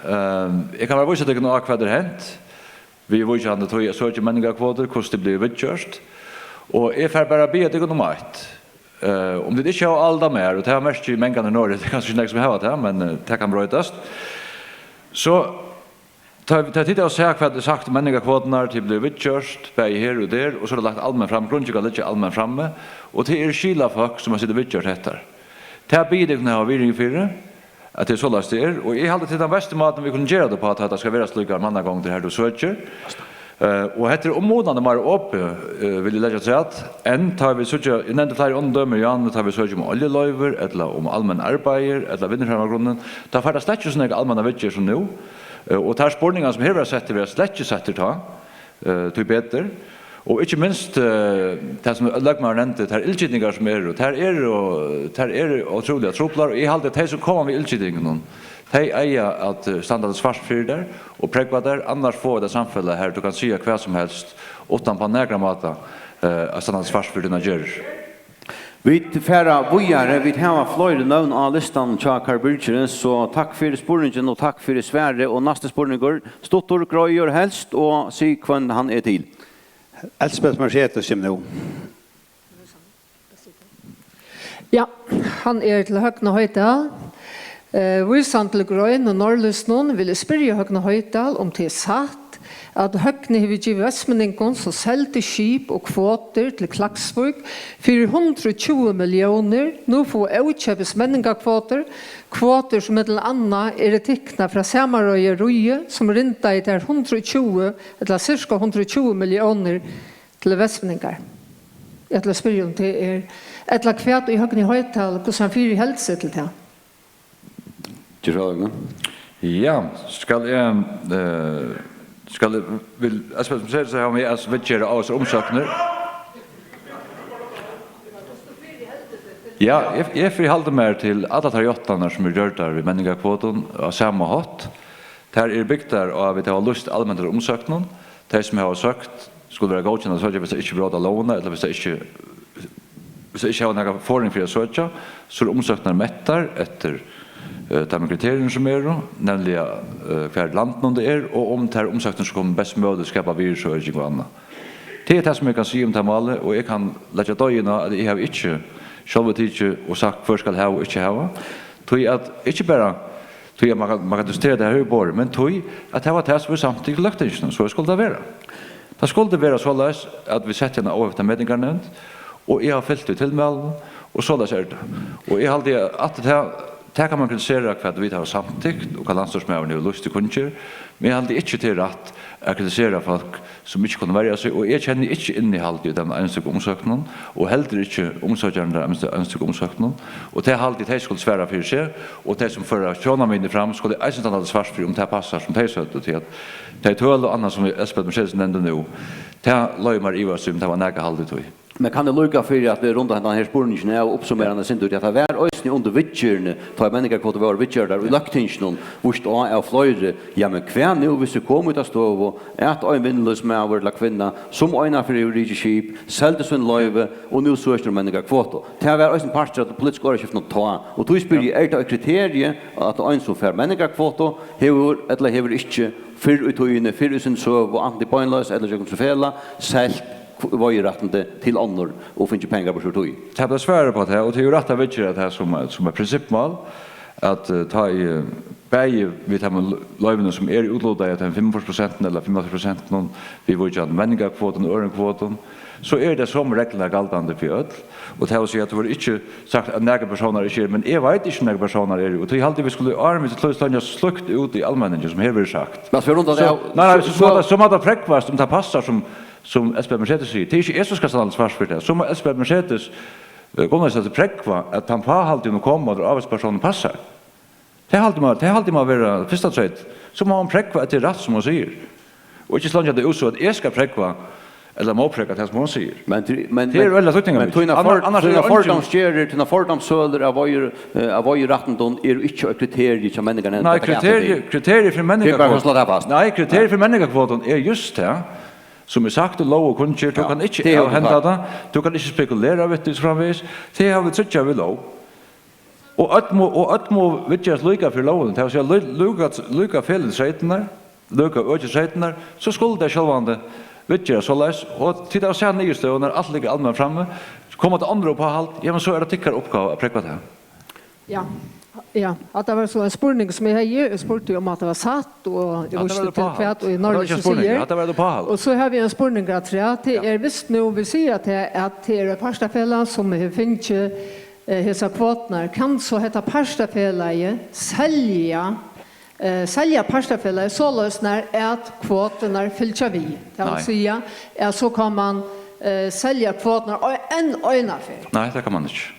ehm, eg kann bara vísa tykkum á, hvat er hent viðvíkjandi tí at søkja menningarkvotur, hvussu tað blívur viðgjørt. Og eg fari bara at biðja tykkum um eitt. Eh, um tit ikki hava álitað mær, og tað hava merkir mangan í Noregi, tað er kanska ikki nógv sum hava tað, men, eh, tað kann broytast. So, tá, tá tit hava sæð, hvat er sagt um menningarkvoturnar, tað blívur viðgjørt, bæði her og der, og so er tað lagt alment fram, grundin kann liggja alment frammi, og tað eru skilafólk, sum hava sitið og viðgjørt hetta. Tað biði eg tykkum hava virðing fyri, at tað er soleiðis, tað er, og eg haldi, tað er tann besti mátin, vit kunnu gera tað uppá, at tað skal vera slíkar mannagongdir, har tú søkir. Eh, og hetta er ummunandi meira opið, eh, vil eg leggja afturat, enn tá vit síggja, eg nevndi fleiri onnur dømi, Jan, tá vit søkja um oljuloyvir, ella um almenn arbeiðir, ella vinnufarmagrunnin, tá fær tað slett ikki so nógva almenna viðgerð sum nú. Eh, og teir spurningar, sum her verða settir, verða slett ikki settir tá, eh, tí betur. Og ikki minst, eh, tað, sum løgmaðurin nevndi, tær illgitingar, sum eru, tær eru, tær eru ótrúliga truplar, og eg haldi, at tey, sum koma við illgitingunum, tey eiga at, eh, standa til svars fyri tær og prógva tær, annars fáa vit eitt samfelag, har tú kanst siga hvat sum helst, uttan á nakran máta, eh, at standa til svars fyri tínar gerðir. Vit fara víðari. Vit hava fleiri nøvn á listanum hjá Kára Birgeri, so takk fyri spurningin og takk fyri svarið. Og næsti spurningur, stuttur, greiður helst, og sig, hvønn hann er til. Elspeth Mercedes kemur nú. Ja, hann er til Høgna Hoydal. Eh, vísandi til grein í Norðlýsinum vil eg spyrja Høgna Hoydal, um tað er satt, at Høgni hevur givið vestmenningum, sum seldu skip og kvotur til Klaksvík fyri hundrað og tjúgu milliónir, nú fáa ókeypis menningarkvotur, kvotur, sum millum annað eru tiknar frá sama reiðaríi, sum rindaði tær hundrað og tjúgu, ella sirka hundrað og tjúgu milliónir, til vestmenningar. Eg ætli at spyrja, um tað er, ella hvat ið Høgni Hoydal, hvussu hann fyriheldur seg til tað. Ger so, Høgni. Ja, skal eg, eh, skal eg, vil, altso, sum eg sigi, so hava vit, altso, viðgerð av umsóknum. Ja, eg, eg fyrihaldi mær til allar tær játtanir, sum eru gjørdar við menningarkvotum á sama hátt. Tær eru bygdar á, at vit hava lýst alment eftir umsóknum. Tey, sum hava søkt, skulu verða góðkend at søkja, viss tey ikki bróta lógina, ella viss tey ikki, viss tey ikki hava nakra forðing fyri at søkja, so eru umsóknirnar mettar eftir, eh, teimum kriterium, sum eru, nevniliga, eh, hvar í landinum tað er, og um tær umsóknir, sum koma best møguligt, skapa virðisøking og annað. Tað er tað, sum eg kann siga um tað málið, og eg kann leggja deiggin á, at eg havi ikki sjálvur tikið og sagt, hvør skal hava og ikki hava. Tí at ikki bara, tí at man kann, man kann diskutera tað her í borðið, men tí at tað var tað, sum var samtykt í Løgtinginum, so skuldi tað vera. Tað skuldi vera soleiðis, at vit settu eina óhefta metingarnevnd, og eg havi fylgt tí tilmælinum, og soleiðis er tað. Og eg haldi, at tað, tað kann man kritisera, hvat vit hava samtykt, og hvat landsstýrismaðurin hevur lýst í kunngerð, men eg haldi ikki, tað er rætt at kritisera fólk, sum ikki kunnu verja seg, og eg kenni ikki innihaldið í teimum einstøku umsóknunum, og heldur ikki umsøkjararnar í einstøku umsóknunum, og tað haldi eg, tey skulu svara fyri seg, og tey, sum føra sjónarmiðini fram, skulu eisini standa til svars fyri, um tað passar, sum tey søgdu, tí at tey tøl og annað, sum Elspeth Mercedes nevndi nú, tað loyvir mær at ivast í, um tað var nakað hald í tí. Men kann eg líka, fyri at vit runda hendan her spurningin av og uppsummera hann eitt sindur, at tað var eisini undir viðgerðini, tá ið menningarkvotur vóru viðgjørdar í Løgtinginum, víst á av fleiri, ja, men hvat nú, viss vit koma í ta støðu, at ein vinnulívsmaður ella -kvinna, sum einaferð hevur rikið skip, seldi síni loyvi og nú søkir um menningarkvotu? Tað var eisini partur av tí politisku orðaskiftinum tá, og tí spyrji eg, er tað eitt kriterium, at ein, sum fær menningarkvotu, hevur ella hevur ikki fyrr í tíðini, fyrr í síni søgu, antin beinleiðis ella gjøgnum sítt felag, selt kv-, veiðirættindi til onnur og fingið pengar burtur úr tí? Tað bleiv svarað upp á tað, og tað er jú rætt at viðgera tað sum eitt, sum eitt prinsippmál, at, eh, tá ið, eh, bæði við teimum l-, loyvunum, sum eru úthlutaði, teimum fimmogfýrs prosent ella fimmoghálvtrýss prosent viðvíkjandi menningarkvotum og øðrum kvotum, so eru tað somu reglurnar galdandi fyri øll. Og tað vil siga, at tú verður ikki sagt, at nakrir persónar ikki eru, men eg veit ikki, um nakrir persónar eru, og tí haldi eg, vit skulu, áðrenn vit til slíkt, slíkt út í almenningi, sum her verður sagt. Men so, nei, nei, so, so, so má tað, so má tað prógvast, um tað passar, sum, sum Elspeth Mercedes sigur. Tað er ikki eg, sum skal standa til svars fyri tað. So má Elspeth Mercedes, eh, Gunnleifsdóttir, prógva, at tann fráhaldin, hon kom, at ávísur persónur passar. Tað haldi eg má, tað haldi eg má vera fyrsta treyt. So má hon prógva, at tað er rætt, sum hon sigur. Og ikki slangja tað út, so at eg skal prógva, ella mótprógva tað, sum hon sigur. Men tað, men, tað er men, øgiliga týdningarmikið. Men tínar for-, annars, annars er tínar fordómsgerðir, tínar fordómssøgur av veiði-, eh, av veiðirættindum eru ikki eitt kriterium hjá menningarnevnd. Nei, kriteriið, kriteriið fyri menningarkvotum. Tað er bara at slá tað fast. Nei, kriteriið fyri menningarkvotum er júst tað, sum er sagt í lóg og kunngerð, tú kanst ikki avhenda tað, tú kanst ikki spekulera við tí, og so framvegis. Tað hava vit tryggjað við lóg. Og øll mugu, og øll mugu viðgerast líka fyri lógini, tað vil siga, lí-, líka, líka felagstreytirnar, líka økisstreytirnar, so skulu tey sjálvandi viðgerast soleiðis, og tit hava sæð niðurstøðurnar, alt liggur alment frammi, koma tað onnur uppáhald, jamen, so er tað tykkara uppgáva at prógva tað. Ja, ja, hatta var so ein spurningur, sum eg hevði, eg spurdi, um at tað var satt, og eg vísti til hvat í Norðlýsinum sigur. Hatta var eitt uppáhald. Og so havi eg ein spurning afturat, tað er, viss nú vit siga, at tað, at tað er eitt partafelag, sum hevur fingið eh, hesar kvoturnar, kann so hetta partafelagið selja eh, selja partafelagið soleiðis, nær at kvoturnar fylgja við. Tað vil Nei. siga, at so kann man, eh, selja kvoturnar ei-, enn eina ferð. Nei, tað kann man ikki.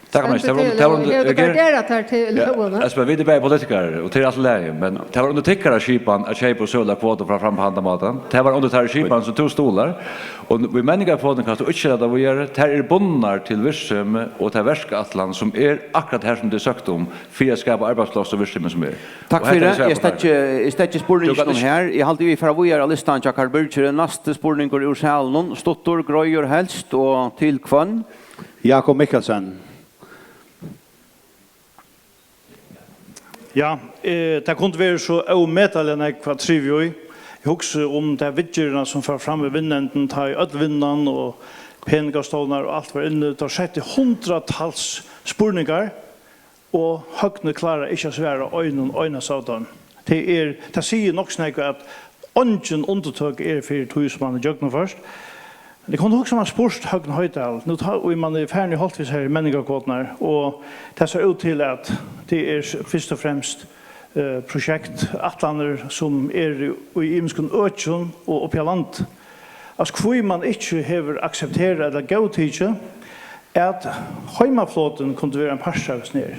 Tað kann man ikki. Tað var, Stendur tað var, til, tað var undir, hevur tú garderað tær til Ja, lógina? Altso, men vit eru bæði politikarar, og tað er alt í lagi, men tað var undir tykkara skipan at keypa og søla kvotur frá fram á handan mátan. Tað var undir tær skipan, sum tú stuðlar. Og í menningarkvotum kanst tú ikki seta tað víðari. Tær eru bundnar til virksemi og ta verkætlan, sum er akkurát har, sum tað er søkt um, fyri at skapa arbeiðspláss og virksemi, sum er. Takk Og hetta er fyri. svarið Eg upp á tað. stekki, eg stekki Tú spurninginum kanst ikki her. Eg haldi, vit fara víðari á listan hjá Karl Birgir. Næsti spurningur úr salinum. Stuttur, greiður helst, og til hvønn? Jakob Mikkelsen. Ja, eh, tað kundi verið so ómetaliga nógv at triva í. Eg hugsi um ta viðgerðina, sum fór fram í Vinnunefndini, tá ið øll Vinnan og peningastovnar og alt var inni. Teir settu hundraðtals spurningar, og Høgni klárar ikki at svara einum einasta av teimum. Tað er, tað sigur nokk so nógv, at eingin undirtøka er fyri tí, sum hann hevur gjøgnumført. Men eg kundi hugsað mær at spurt Høgna Hoydal, nú tá ið mann er farin í holt við hesar menningarkvoturnar, og tað sær út til, at tað er fyrst og fremst, eh, projekt, ætlanir, sum eru í ymiskum økjum og uppi á landi. Altso, hví mann ikki hevur aksepterað ella góðtikið, at heimaflotin kundi vera ein partur av hesum her.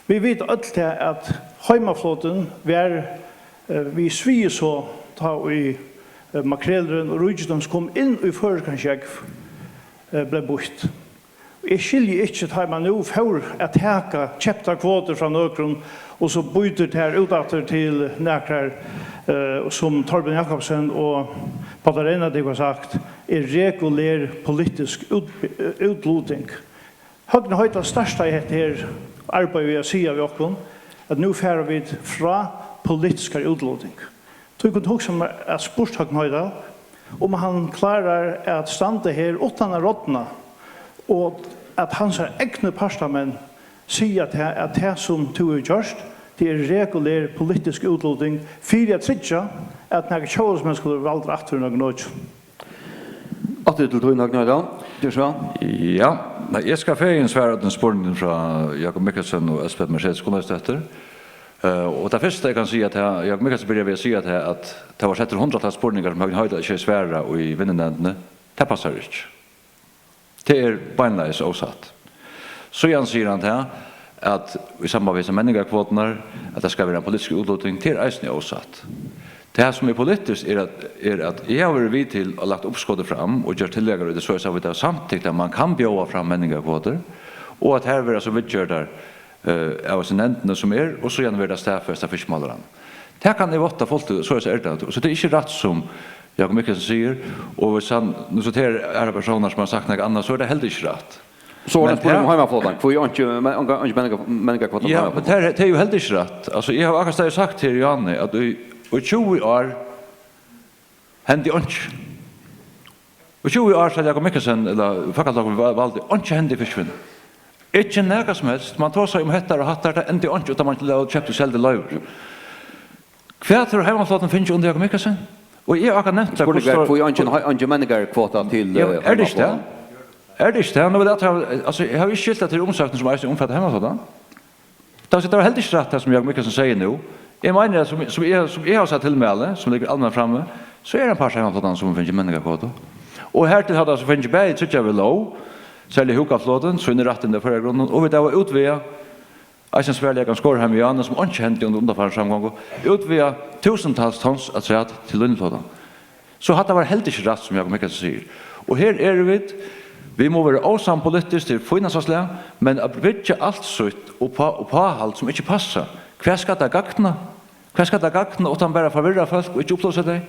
Vit vita øll tað, at heimaflotin var, eh, við svigi so, tá ið, eh, makrelurin og ríkidømis kom inn í føroyskan sjógv, eh, bleiv býtt. Eg skilji ikki, tá man nú fór at taka keyptar kvotur frá nøkrum, og so býtur tær út aftur til nakrar, eh, sum Thorbjørn Jacobsen og Páll Reyna, tey hava sagt, er regulær politisk út-, útluting. Høgni Hoydal startaði hetta her arbeiðið við at siga við okkum, at nú fara vit frá politiskari útluting. Tí kundi hugsað mær at spurt Høgni Hoydal, um hann klárar at standa her uttan at rodna, og at hansara egnu partamenn siga tað, at tað, sum tú hevur gjørt, tað er regulær politisk útluting fyri at tryggja, at nakar tjóðveldismenn skulu verða valdir aftur í nøkrum økjum. Aftur til tín, Høgni Hoydal. Ger so væl. Ja, nei, eg skal fegin svara øllum spurningunum frá Jakob Mikkelsen og Elspeth Mercedes Gunnleifsdóttir. Eh, og tað fyrsta, eg kann siga, at tað, Jakob Mikkelsen byrjaði við at siga, at, at tað var settir hundraðtals spurningar, sum Høgni Hoydal ikki hevði svarað í Vinnunevndini. Tað passar ikki. Tað er beinleiðis ósatt. Síðan sigur hann tað, at í samband við hesar menningarkvoturnar, at tað skal vera ein politisk útluting, tað er eisini ósatt. Tað, sum er politiskt, er, at, er, at eg havi verið við til at lagt uppskotið fram og gjørt tillagur í tí, soleiðis at vit hava samtykt, at mann kann bjóða fram menningarkvotur, og at har verða so viðgjørdar, eh, av hesi nevndini, sum er, og síðan verður tað staðfest av fiskimálaráðnum. Tað kann eg vátta fult, soleiðis er tað. So tað er ikki rætt, sum Jakob Mikkelsen sigur, og viss hann nú siterar aðrar persónar, sum hava sagt nakað annað, so er tað heldur ikki rætt. So er Men tað spurning um her heimaflotan. Hví einki, men, einki, einki menningar-, menningarkvota um Ja, heimaflotan? men tað er, tað er jú heldur ikki rætt. Altso, eg havi akkurát staðið sagt her, Johanne, at í, í tjúgu ár hendi einki. Í tjúgu ár, síðan Jakob Mikkelsen, ella Fólkaflokkurin, va-, valdi, einki hendi í fiskivinnuni. Ikki nakað sum helst. Mann tosaði um hettar og hattar, tað hendi einki, uttan mann keypti og seldi leivur. Hvat hevur heimaflotin fingið undir Jakob Mikkelsen? Og eg havi akkurát nevnt tað, Spurningur er, hvussu hví eingin, eingin menningarkvota til, Ja, eh, er tað ikki tað? heimaflotan? Er tað ikki tað? Nú vil eg at, altso, eg havi ikki skilt at tað eru umsóknir sum eisini umfatta heimaflotan. Tað vil siga, tað var heldur ikki rætt, tað sum Jakob Mikkelsen sigur nú. Eg meini, at sum, sum eg, sum eg havi sæð tilmæli, sum liggur alment frammi, so er ein partur av heimaflotanum, sum hevur fingið menningarkvotu. Og hartil hava teir so fingið bæði tryggjað við lóg, serliga Húgvaflotin, síni rættindi av Føroyagrundini, og vit hava útvegað Eisini svarliga kann Skorheim í Ána, sum einki hendi undir undanfarnu samgongu, útvega túsundtals tons afturat til línuflotan. So hatta var heldur ikki rætt, sum Jakob Mikkelsen sigur. Og her eru vit, vit mugu vera ósamd politiskt, tað er fínasta slag, men at byggja alt sítt uppá uppáhald, sum ikki passar, hvat skal tað gagna? Hvat skal tað gagna, uttan bara at forvirra fólk og ikki upplýsa tey?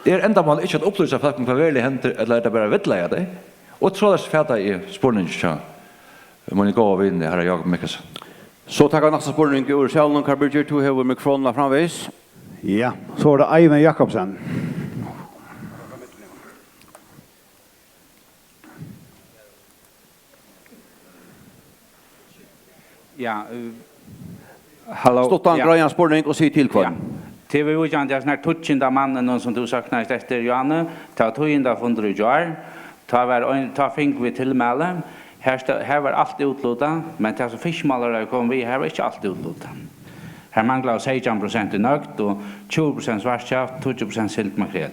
Er endamálið ikki at upplýsa fólk um, hvat veruliga hendir, ella er tað bara at villleiða tey? Og soleiðis fati eg spurningin hjá mínum góða vini, harra Jakob Mikkelsen. So taka vit næsta spurning úr salinum. Karl Birgir, tú hevur mikrofonina framvegis. Ja, so er tað Eivind Jakobsen. Ja, eh, halló. Stuttan, Ja. greiðan spurning og sig til hvønn. Ja. Tað er viðvíkjandi, altso, henda tíggjunda mannin, sum tú sóknaðist eftir, Johanne, tað var tíðindafundur í gjár. Tá var ein, tá fingu vit tilmæli. Her sta-, her var alt útlutað, men tað sum fiskimálaráðið kom við, her var ikki alt útlutað. Har manglaðu seytjan prosent í nøgd og tjúgu prosent svartkjafti, tíggju prosent sild, makrel.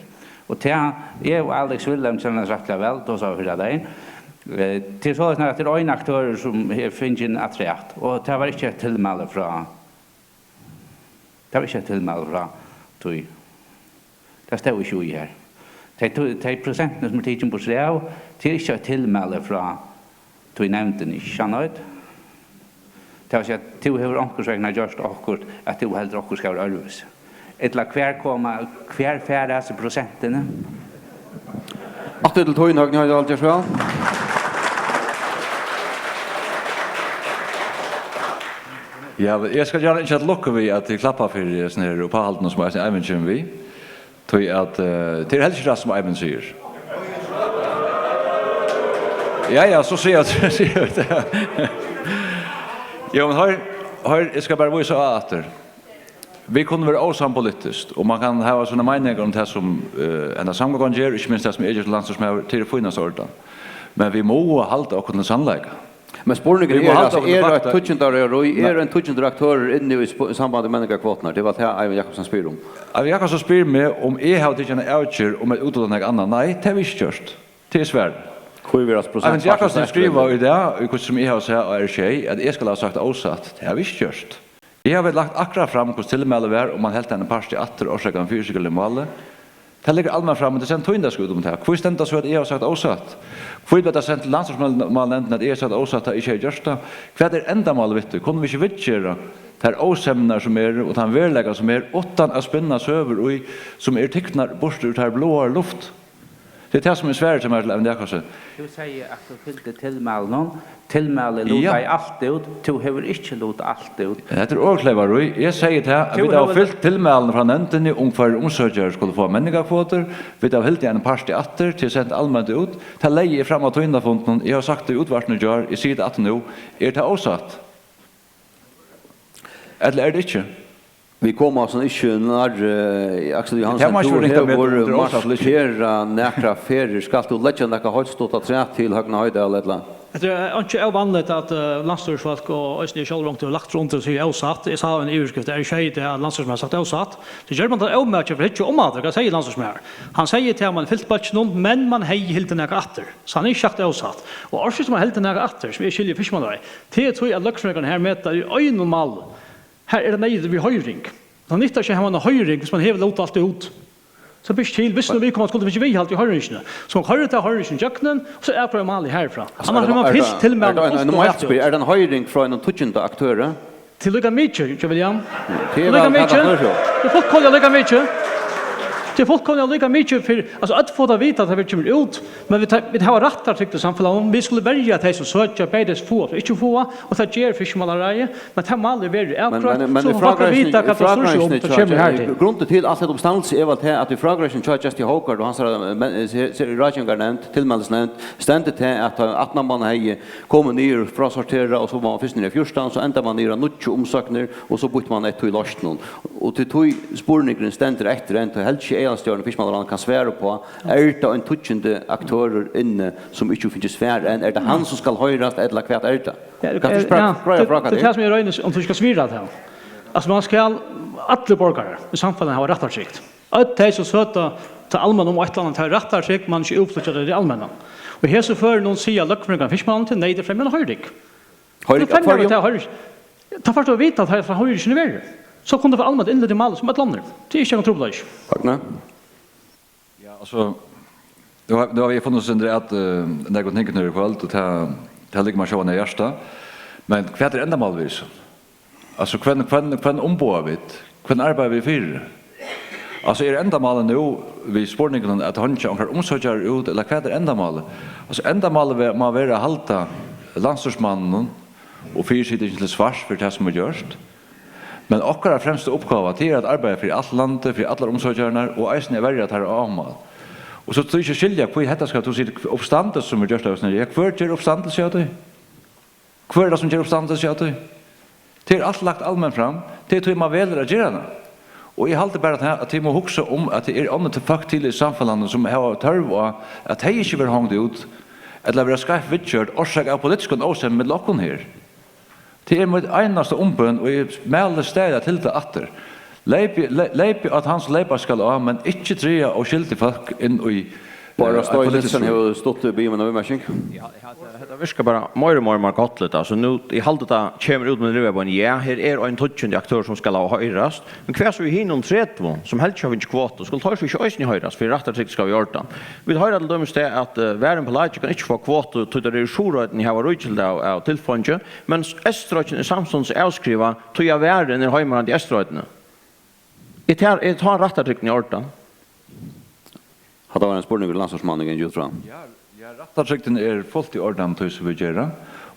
Og tað, eg og Alex Wilhelmsen, rættiliga væl, tosaðu fyrradagin. Eh, tað er soleiðis, at tað er ein aktørur, sum er fingin afturat, og tað var ikki eitt tilmæli frá, tað var ikki eitt tilmæli frá tí. Tað stóð ikki í her. Tey to-, tey prosentini, sum er tikin burtur av, tað er ikki eitt tilmæli frá tí nevndini, ikki sannheit? Tað vil siga, at tú hevur onkursvegna gjørt okkurt, at tú heldur, okkurt skal vera øðrvísi. Ella hvar koma, hvar fara hasi prosentini? Aftur til tín, Høgni, hevur tú aldri frá? Ja, eg skal gjarna ynskja til lukku við, at tit klappa fyri hesum her uppáhaldinum, sum eisini Eivind kemur við. Tí at, eh, tað er helst ikki rætt, sum Eivind sigur. Ja, ja, so siga, siga vit tað. Jo, men hoyr, hoyr, eg skal bara vísa á aftur. Vit kunnu vera ósamd politiskt, og man kann hava sínar meiningar um tað, sum, eh, henda samgongan ger, ikki minst tað, sum eg geri sum landsstýrismaður, tað er í fínasta ordan. Men vit mugu halda okkum til sannleika. Men spurningurin er, altso, er eitt tíggjunda, er ein tíggjundur aktørur inni í sp-, í sambandi við menningarkvoturnar? Tað var tað, Eivind Jakobsen spyr um. Eivind Jakobsen spyr meg, um eg havi tikið eina avgerð um at útiluta nakað annað. Nei, tað havi eg ikki gjørt. Tað er svarið. Eivind Jakobsen skrivar í dag, í hvussu sum eg havi sæð á R sjey, at eg skal hava sagt ósatt. Tað havi eg ikki gjørt. Eg havi lagt akkurát fram, hvussu tilmælið var, um man helt ein part aftur, orsakað fyriskipanarmálið. Tað liggur alment frammi, tað er sent tíðindaskriv út um tað. Hví stendur so, at eg havi sagt ósatt? Hví bleiv tað sent til landsstýrismálanevndina, at eg havi sagt ósatt, tá eg ikki havi gjørt tað? Hvat er endamálið við tí? Kunnu vit ikki viðgera tær ósemjurnar, sum eru, og tann veruleika, sum er, uttan at spinna søgur í, sum eru tiknar burtur úr tær bláari luft? Tað er tað, sum er svarið hjá mær til Eivind Jakobsen. Tú segði, at tú fylgdi tilmælinum. Tilmæli lutaði alt út. Tú hevur ikki lutað alt út. Hetta er orðklyveri. Eg segði tað, at vit hava fylgt tilmælinum frá nevndini um, hvørjir umsøkjarar skulu fáa menningarkvotur. Vit hava hildið ein part aftur, tað er sent alment út. Tað legði eg fram á tíðindafundinum. Eg havi sagt tað í útvarpinum í gjár, eg sigi tað aftur nú. Er tað ósatt? Ella er tað ikki? Vit koma okkum ikki nær, eh, Aksel Johansen, tú hevur markerað nakrar ferðir. Skalt tú leggja nakað heilt stutt afturat til Høgna Hoydal, ella? Hetta er einki óvanligt, at, eh, landsstýrisfólk og eisini eg sjálvur onkuntíð hevur lagt undir og sigur ósatt. Eg sá eina yvirskrift í R sjey í dag, at landsstýrismaður hevði sagt ósatt. So ger man tað ómakið fyri at hyggja um aftur. Hvat segði landsstýrismaðurin? Hann segði tað, at man fylgdi bólkinum, men man hevði hildið nakað aftur. So hann hevur ikki sagt ósatt. Og orsøkin, sum hann heldur nakað aftur, sum eg skilji fiskimannaráðið, tað er tí, at løgfrøðingarnir her meta í einum máli. Her er tað neyðugt við hoyring. Tað nyttar ikki at hava eina hoyring, viss man hevur lutað alt út. So ber ikki til, viss nú viðkomandi skuldi fingið viðhald í hoyringini. So man koyrir ta hoyringina ígjøgnum, og so avgreiðir málið harfrá. Altso, annars hevur man fylgt tilmælinum. Er tað ein hoyring frá einum tíggjunda aktøri? Tað er líka mikið, John William. Tað er líka mikið. Tað er fullkomiliga líka mikið. Tað er fullkomiliga líka mikið fyri, altso, øll fáa tað at vita, at tað kemur út, men vit ta-, vit hava rættartrygd í samfelagnum. Vit skulu verja tey, sum søkja, bæði tey, sum fáa og ikki fáa, og tað ger Fiskimálaráðið. Men tað málið verður avgreitt, so fólk vita, hvat tað snýr seg um. Tað kemur her til. Grundin til alt hetta uppstandilsi er væl tað, at í frágreiðsluni hjá Justin Hogard og hansara, eh, men, eh, se-, se-, ráðgevingarnevnd, tilmælisnevnd, stendur tað, at, eh, aftan á man hevði komið niður, frásorterað, og so var man fyrst niður á fjúrtan, so endar man niður á níggju umsóknir, og so býtti man eftir í loysninum. Og tí, tí spurningurin stendur eftir enn, tí heldur ikki, Aðalstjórin í Fiskimálaráðnum kann svara upp á, er tað ein tíggjandi aktørur inni, sum ikki hevur fingið svar enn? Er tað hann, sum skal hoyrast, ella hvat er tað? Ja, kanst tú ikki bara greiða frá, hvat tað er? Tað er tað, sum eg royni, um tú skal svara tað. Altso, man skal, allir borgarar í samfelagnum hava rættartrygd. Øll tey, sum søkja til almenna um eitt ella annað, hava rættartrygd, man ikki útflýggja tey til almenna. Og í hesum førinum siga løgfrøðingar Fiskimálaráðnum, tað er neyðugt at fremja eina hoyring. Hoyring av hvørjum? Tá fært tú at vita, tá, tá hoyringin verður. So kunnu tey fáa alment innlit í málið sum øll onnur. Tað er ikki ein trupulleiki. Takk, nei. Ja, altso, nú har, nú hava vit funnið okkum at, eh, nógvum tingum her í kvøld, og tað, tað liggur mær sjálvandi á hjarta. Men hvat er endamálið við hesum? Altso, hvønn, hvønn, hvønn umboða vit? Hvønn arbeiða vit fyri? Altso, er endamálið nú við spurningunum at hongja onkrar umsøkjarar út, ella hvat er endamálið? Altso, endamálið ve-, má vera at halda landsstýrismanninum og fyrisitingini til svars fyri tað, sum er gjørt. Men okkara fremsta uppgáva, tað er at arbeiða fyri alt landið, fyri allar umsøkjararnar og eisini at verja teirra áhugamál. Og so tí ikki skilja, hví hetta skal, tú sigur, uppstandilsi sum er gjørt av hesum her. Ja, hvør ger uppstandilsi av tí? Hvør er tað, sum ger uppstandilsi av tí? Tað er alt lagt alment fram. Tað er tí, man velur at gera tað. Og eg haldi bara tað, at tit mugu hugsa um, at tað eru onnur til fólk til í samfelagnum, sum hava tørv á, at tey ikki verða hongd út, ella verða skeivt viðgjørd, orsakað av politiskum ósemjum millum okkum her. Tað er mítt einasta umbøn, og eg mæli staðiliga til tað aftur. Leypið, le-, leypið at hann sum leypa skal á, men ikki draga óskyldig fólk inn í, Bára eh, ein Stein politisk Nielsen hevur stutt biðið um eina viðmerking. Ja, ja, hetta, hetta virkar bara meira og meira, meira gott, altso. Nú, eg haldi, tað kemur út um ein rivabeinan. Ja, her er ein tíggjandi aktør sum skal hoyrast. Men hvat so við hinum tretivu, sum heldur ikki hava fingið kvotu? Skulu teir so ikki eisini hoyrast, fyri rættartrygd skal vera í ordan? Vit hoyra til dømis tað, at, eh, Varðin Pelagic kann ikki fáa kvotu, tí teir eru í Suðuroynni, hava ríkildi av, av tilfeingi, men Eysturoyggin er samstundis avskrivað, tí at Varðin er heimaland í Eysturoynni. Er tað, er tá rættartrygdin í ordan? Hatta var ein spurningur, landsstýrismaður gongur út frá. Ja, ja, rættartrygdin er fult í ordan, tí sum vit gera,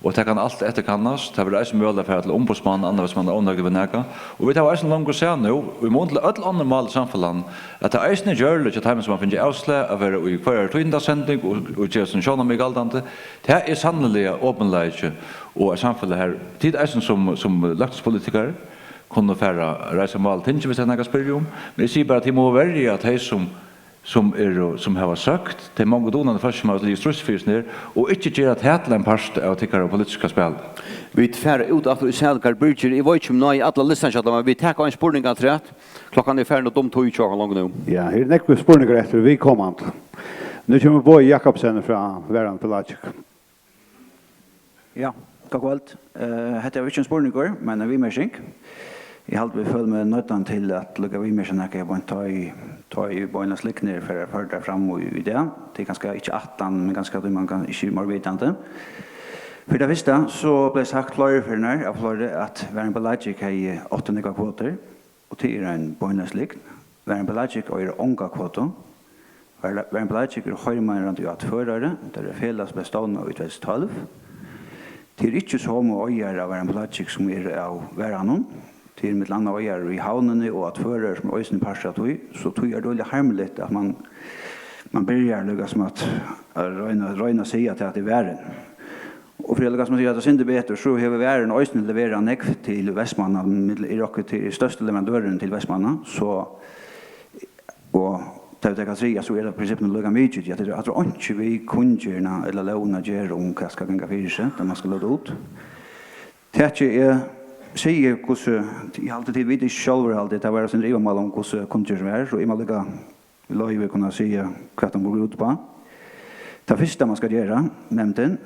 og tað kann alt eftirkannast. Tað verður eisini møguligt at fara til umboðsmann, annað, hvis mann er ónøgdur við nakað. Og vit hava eisini longu sæð nú, í mun til øll onnur mál í samfelagnum, at tað eisini er gjørligt hjá teimum, sum hava fingið avslag, at vera í hvørjari tíðindasending og, og gera síni sjónarmið galdandi. Tað er sanniliga opinleiki og eitt samfelag, har tit eisini sum, sum løgtingspolitikarar kunnu fara at reisa mál í tingið, hvis tað er nakað at spyrja um. Men eg sigi bara, at tit mugu verja tey, sum, sum eru, sum hava søkt, tey mongu dugnandi fólk, sum hava stigið í stríð fyri seg her, og ikki gera tað til ein part av tykkara politiska spæli. Vit fara út aftur í sal, Karl Birgir. Eg veit ikki, um eg nái allan listan hjá tær, men vit taka ein spurning afturat. Klokkan er farin ov tíð hjá okkum longu nú. Ja, her eru nógvir spurningar eftir, vit koma til. Nú kemur Bogi Jakobsen frá Varðin Pelagic. Ja, gott kvøld. Eh, hetta er jo ikki ein spurningur, men ein viðmerking. Eg haldi, vit føla meg noyddan til at líka viðmerkja nakað, eg beint tá í, tá í beinleiðis lignir fer, fer tað fram í, í dag. Tað er kanska ikki ætlan, men kanska tí man kann ikki er meir vitandi. Fyri tað fyrsta, so bleiv sagt fleiri ferðir av fleiri, at Varðin Pelagic hevði átta nógvar kvotur. Og tað er ein beinleiðis lygn. Varðin Pelagic eigur onga kvotu. Var-, Varðin Pelagic er heimagerandi í Tvøroyri, tað er eitt felag sum bleiv stovnað í tvey túsund og tólv. Tað er ikki somu eigarar av Varðin Pelagic sum eru av Varðanum. Tað er millum annað eigarar í Havnini og á Tvøroyri sum er eisini partur av tí, so tí er tað øgiliga harmiligt, at mann, mann byrjar líka sum at, at royna, royna at siga, at tað er Varðin. Og fyri at, sum man sigur, at tað sindur betur, so hevur Varðin eisini leverað nógv til Vestmanna, mitt-, er okkum til størsti leverandørin til Vestmanna, so, og tað vit taka at siga, so er tað í prinsippinum líka mikið, ja, tað er, tað er einki við kunngerðina ella lógina at gera um hvat skal ganga fyri seg, tá man skal lata út. Takið eg sigi, hvussu, eg haldi, tit vita ikki sjálvir, haldi, tað var eitt sindur ivamál um, hvussu kunngerðin var, so eg má líka loyvi kunna siga, hvat hon gongur út uppá. Tað fyrsta, man skal gera, nevndin,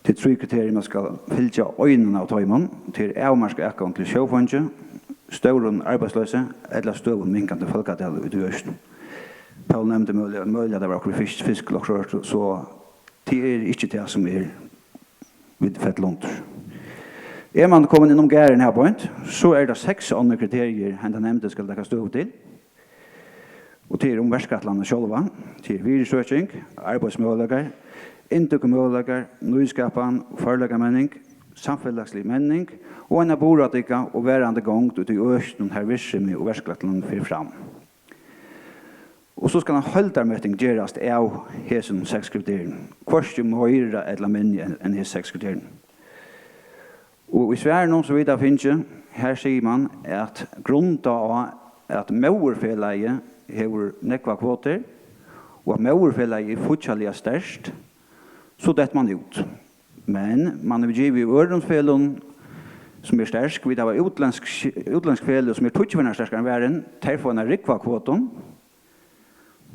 tað er trý kriterium, man skal fylgja einum av teimum. Tað er avmarkað atgongd til sjófeingi, stórum arbeiðsloysi ella støðugt minkandi fólkatal í tí økinum. Poul nevndi møguliga, møguliga, at tað var okkurt við fisk, fisk ella okkurt sovorðið, so tað er ikki tað, sum er, vit fella undir. Er man komin inn um garðin her beint, so er tað seks onnur kriteriir, henda nevndin skal taka støðu til. Og tað er um verkætlanina sjálva, tað er virðisøking, arbeiðsmøguleikar, inntøkumøguleikar, nýskapan, førleikamenning, samfelagslig menning og eina burðardygga og varandi gongd úti í økinum, har virksemi og verkætlan fer fram. Og so skal ein heildarmeting gerast av hesum seks kriterium, hvørki meira ella minni enn, enn hesi seks kriterium. Og í svarinum, sum vit hava fingið, har sigur man, at grundað á, at móðurfelagið hevur nógvar kvotur, og at móðurfelagið er fíggjarliga sterkt, so dettur man út. Men man hevur givið øðrum feløgum, sum eru sterk, vit hava útlendsk, útlendsk feløg, sum eru tíggju ferðir sterkari enn Varðin, tey fáa eina rúgvu av kvotum,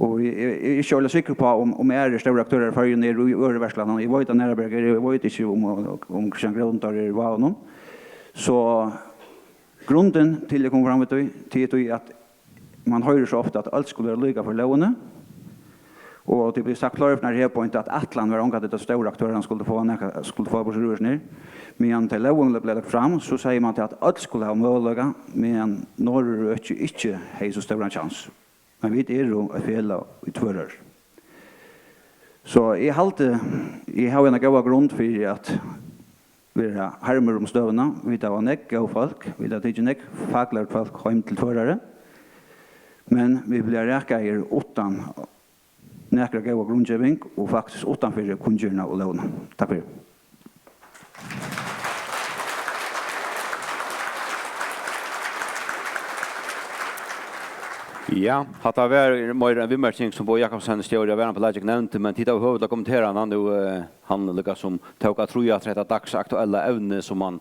Og eg, eg, eg eri ikki øgiliga sikkur uppá, um, um aðrir stórir aktørar í Føroyum eru í øðrum verkætlanum. Eg veit, at Nærabjarg er, eg veit ikki, um, um Kristian Gróndal er í Vágunum. So grundin til eg kom fram við tí, til tí, at man hoyrir so ofta, at øll skulu vera líka fyri lógini. Og tað er blivið sagt fleiri ferðir her beint, at ætlanin var ongantíð, at stóru aktørarnir skuldu fáa nakað, skuldu fáa burtur úr hesum her. Meðan tá lógin bleiv lagt fram, so segði man til, at øll skulu hava møguleika, meðan Norðurøkið ikki hevði so stóran kjans. Men vit eru eitt felag í Tvøroyri. So eg haldi, eg havi eina góða grund fyri at vera harmur um støðuna. Vit hava nógv góð fólk, vit hava tikið nógv faklig fólk heim til Tvøroyri. Men vit bliva rakaðir uttan nakra góða grundgeving og faktiskt uttan fyri kunngerðina og lógina. Takk fyri. Ja, hatta var meira ein viðmerking, sum Bogi Jakobsen, stjóri av Varðan Pelagic, nevndi, men tit hava høvi til at kommentera hann nú, eh, hann líka sum tók at trýa aftur hetta dagsaktuella evni, sum hann,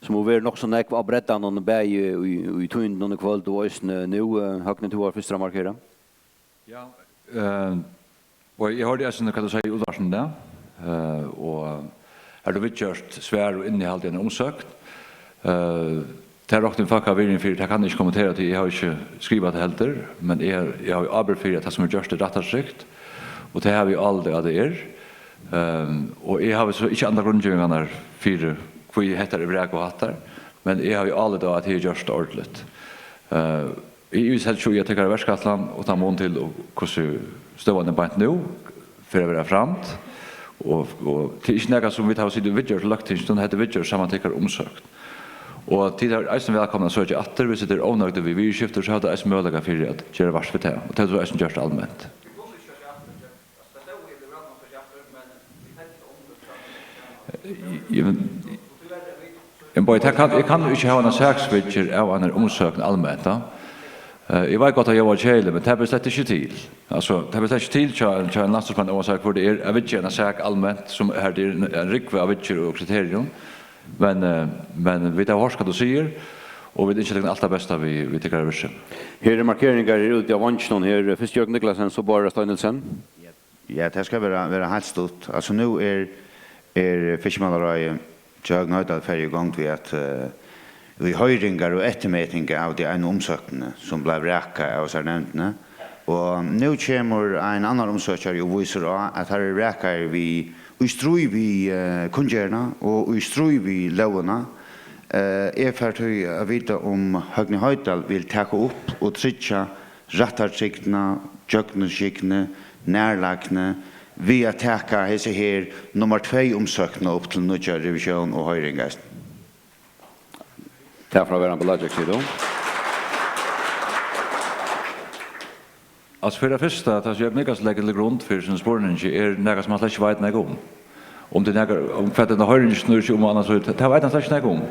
sum hevur verið nokk so nógv á breddanum, bæði í, í tíðindunum í kvøld og eisini nú, eh, Høgni, tú var fyrstur at markera. Ja, eh, og eg hoyrdi eisini, hvat tú segði í útvarpinum í dag, eh, og har tú viðgjørt svar og innihald í eina umsókn. Eh, tað rokni eg fólk hava virðing fyri, tað kann eg ikki kommentera, tí eg havi ikki skrivað tað heldur, men eg, eg havi ábyrgd fyri, at tað, sum er gjørt, er rættartrygt, og tað havi eg álit á, at tað er. Ehm, og eg havi so ikki andar grundgevingarnar fyri, hví hetta er vrakað og hattar, men eg havi álit á, at tað er gjørt ordiligt. Eh, Eg ivist helst ikki í, at tykkara verkætlan, uttan mun til, og hvussu støðan er beint nú, fer at verða framd, og, og tað er ikki nakað, sum vit hava sitið og viðgjørt í Løgtinginum, hetta er viðgjørt saman við tykkara umsókn. Og tit eru eisini vælkomin at søkja aftur, viss tit eru ónøgd við viðurskiftir, so hava tit eisini møguleika fyri at gera vart við tað, og tað er eisini gjørt alment. Eg, eg, eg, bara, tað kann, eg kann jú ikki hava eina saksviðgerð av einari umsókn alment, tá. Eh, eg veit gott, at tað ljóðar keðiligt, men tað ber slett ikki til. Altso, tað ber slett ikki til hjá, hjá einum landsstýrismanni, óansæð hvør tað er, at viðgera eina sak alment, sum har tað er ein, ein rúgva av viðgerðum og kriterium. Men, eh, men vit hava hoyrt, hvat tú sigur, og vit ynskja tykkum alt tað besta við, við tykkara virksemi. Her eru markeringar her úti á veinginum her. Fyrst Jørgen Niclasen, so Bárður Stein Nielsen. Ja, tað skal vera, vera heilt stutt. Altso, nú er, er Fiskimálaráðið hjá Høgni Hoydal farið í gongd við at, eh, við hoyringar og eftirmetingar av tí einu umsóknini, sum bleiv vrakað av hesari nevndini. Og nú kemur ein annar umsøkjari og vísir á, at har er vrakað við, í stríð við, eh, kunngerðina og í stríð við lógina. Eh, eg fari tí at vita, um Høgni Hoydal vil taka upp og tryggja rættartrygdina, gjøgnumskygni, nærleikni, við at taka hesi her nummar tvey umsóknina upp til nýggja revisión og hoyring eisini. Tað fer at vera ein belaging, sigur tú? Altso, fyri tað fyrsta, tað sum Jørgen Niclasen leggur til grund fyri sínum spurningi, er nakað, sum hann slett ikki veit nakað um. Um tað er nakað, um hvat henda hoyring snýr seg um og annað, so tað, tað veit hann slett ikki nakað um.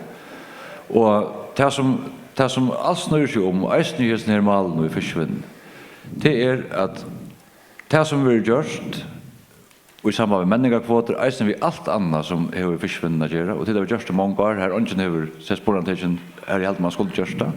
Og tað, sum, tað, sum alt snýr seg um, eisini í hesum her málum í fiskivinnuni, tað er, at tað, sum verður gjørt í samband við menningarkvotur, eisini við alt annað, sum hevur við fiskivinnuna at gera, og tit hava gjørt í mong ár, har eingin hevur sett spurningartekin, har eg haldi, man skuldi gjørt tað,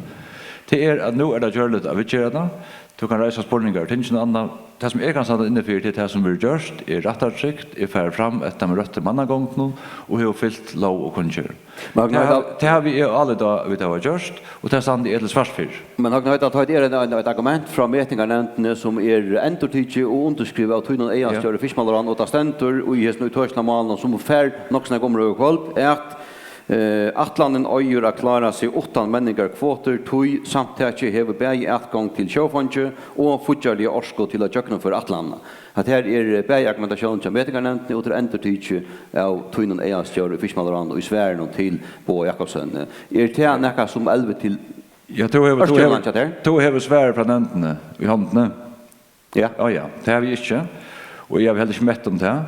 tað er, at nú er tað gjørligt at viðgera tað. Tú kanst reisa spurningar í tinginum og annað. Tað, sum eg kann standa inni fyri, tað er tað, sum verður gjørt, er rættartrygt, er farið fram eftir teimum røttu mannagongdunum og hevur fylgt lóg og kunngerð. Men Høgni, tað, tað havi eg álit á, vit hava gjørt, og tað standi eg til svars fyri. Men Høgni, hetta, hetta er eitt, eitt, eitt argument frá metingarnevndini, sum er endurtikið og undirskrivað av tínum eigarstjóra, ja, Fiskimálaráðnum, og tað stendur í hesum ítøkiliga málinum, sum fær nokk so nógv umrøðu í kvøld, at, eh, ætlanin eigur at klára seg uttan menningarkvotur, tí samtakið hevur bæði atgongd til sjófeingi og fíggjarliga orku til at gjøgnumføra ætlanina. At her er, eh, bæði argumentatión hjá metingarnevndini og til endurtikið av tínum eigarstjóra í Fiskimálaráðnum í svarinum til Boga Jakobsen. Er tað nakað, sum elvir til, ja, tú hevur, tú hevur, ørkymlan hjá tær? Tú hevur svarið frá nevndini í hondini? Ja. Á, ja, tað havi eg ikki, og eg havi heldur ikki mett um tað.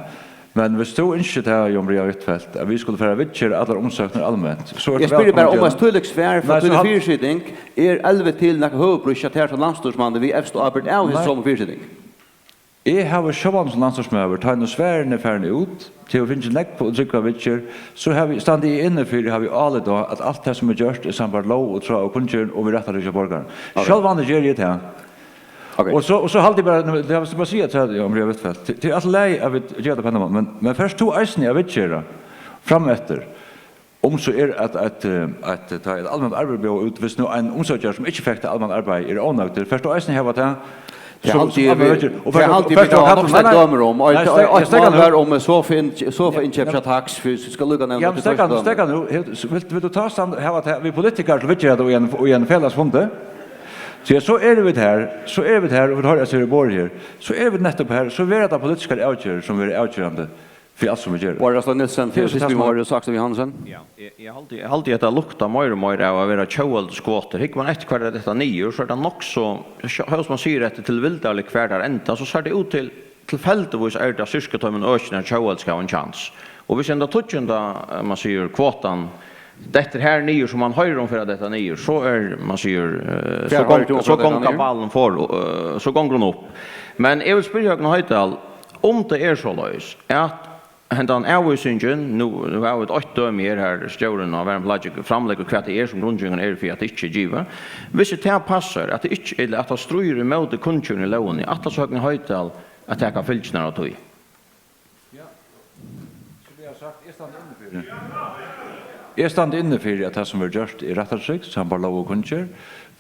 Men viss tú ynskir tað, Jón Brian Huitfeldt, at vit skulu fara at viðgera allar umsóknir alment, so ert tú vælkomin at gera tað. Eg spyrji bara um eitt týðiligt svar frá tíni fyrisæting. Er elvir til nakað høvuðsbrýst hjá tær sum landsstýrismanni við evstu ábyrgd av hesi somu fyrisæting? Nei. Eg havi sjálvandi sum landsstýrismaður, tá nú svarini eru farin út, tí eg havi fingið nógv og drúgva viðgerð, so havi, standi eg inni fyri, havi álit á, at alt tað, sum er gjørt, er sambært lóg og tráð av kunngerðum og við rættartryggja borgaran. Ok. Sjálvandi geri eg tað. Ok. Og so, og so haldi eg bara, nú, eg vil bara siga til teg, Jón Brian Huitfeldt, tað, tað er alt í lagi, at vit gera tað á hendan mátan, men, men fert tú eisini at viðgera frameftir, um so er at, at, eh, at, eh, tá eitt alment arbeiði bjóðar út, viss nú ein umsøkjari, sum ikki fekk tað almenna arbeiðið, er ónøgdur, fert tú eisini hava tað sum, sum almenn viðgerð, og fert tú, og fert tú at kalla, nei, nei, nei, nei, steðga nú. Tað haldi eg, vit, tað haldi vit, vit hava nokk so nógv dømi um. Nei, nei, steðga nú. Eitt, eitt mál var um, eh, sofainn-, sofainnkeyp hjá Taks, fyri, skal líka nevna. Ja, men steðga nú, steðga nú. Hevur, vilt, vilt tú tá stand-, hava tað við politikarar til at viðgera tað í ein, í ein felagsfundi? So, ja, so eru vit her, so eru vit her, og vit hoyra, at tað er borðið her. So eru vit nettupp her, so verða tað politiskar avgerðir, sum verða avgerandi fyri alt, sum vit gera. Bárður Stein Nielsen, fyri System Hoyre, Saksin Johansen. Ja, eg, eg haldi, eg haldi, at tað luktar meira og meira av at vera tjóðveldiskvotur. Hyggur man eftir, hvar er hetta niður, so er tað nokk so, hóast man sigur, at tað er tilvildarligt, hvar tað endar, so sær tað út til, tilfeldigvís er tað cirka teimum økjunum, har tjóðveldið skal hava ein kjans. Og viss henda tíggjunda, eh, man sigur, kvotan, dettur her niður, sum man hoyrir hon fer at detta niður, so er, man sigur, eh, so Hvar hoyrir tú gong-, hon so fer at detta gongur niður? Ballen for, eh, so gongur hon upp. Men eg vil spyrja Høgna Hoydal, um tað er soleiðis, at hendan avvísingin, nú, nú hava vit eitt dømi her, har stjórin á Varðin Pelagic framleggur, hvat tað er, sum grundgevingarnar eru fyri, at tað ikki er givið. Hvis tað passar, at tað ikki, ella at tað stríðir ímóti kunngerðini í lógini, ætlar so Høgni Hoydal at taka fylgjurnar av tí? Ja. Sum eg havi sagt, eg standi inni fyri. Eg standi inni fyri, at tað, sum verður gjørt, er rættartrygt, sambært lóg og kunngerð,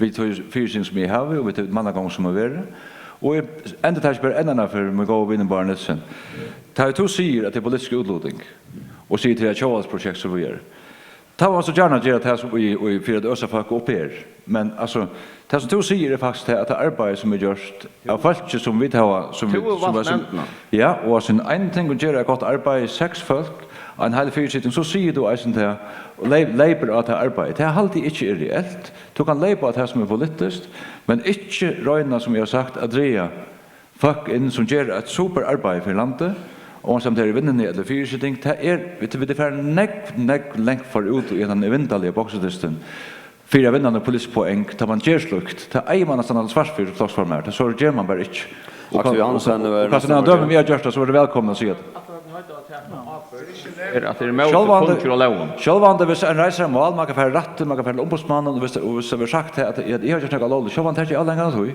við tí fyrisøgn, sum eg havi, og við tí mannagongd, sum hevur verið. Og eg endurtaki bara enn eina ferð, mín góði vinur Bárður Nielsen. Tá ið tú sigur, at tað er politisk útluting, og sigur, tað er eitt tjóðhaldsprojekt, so víðari. Tá má man so gjarna gera tað, sum í, í, fyri at øsa fólk upp her. Men, altso, tað, sum tú sigur, er faktiskt tað, at tað arbeiði, sum er gjørt av fólki, sum vit hava, sum Tú vit, hevur sum valt var, sum, nevndina. Ja, og av sín ein ting at gera eitt gott arbeiði, seks fólk, ein heil fyrisiting, so sigur tú eisini tað, og leyp-, leypur á tað arbeiðið. Tað haldi eg ikki er reelt. Tú kann leypa á tað, sum er politiskt, men ikki royna, sum eg havi sagt, at draga fólk inn, sum gera eitt super arbeiði fyri landið, og ansamt tað er í vinnuni ella fyrisiting, tað er, vit, vit eru farin nógv, nógv langt forút í hendan evindaliga boksidystin fyri at vinna nøkur politisk poeng, tá man ger slíkt. Tað eigur man at standa til svars fyri, sum flokksformaður. Tað, so ger man bara ikki. Og Aksel kann, Johansen, og, nú er og kanst næsta nevna dømi, morgun. Vit hava gjørt tað, so er tað vælkomið at siga tað. Er at tað er móti Sjálvandi, kunngerð og lógum. Sjálvandi, hvis ein reisir eitt mál, man kann fara í rættin, man kann fara til umboðsmannin, og hvis, og hvis tað verður sagt her, at, at eg havi gjørt nakað ólógligt, sjálvandi taki eg avleiðingarnar av tí.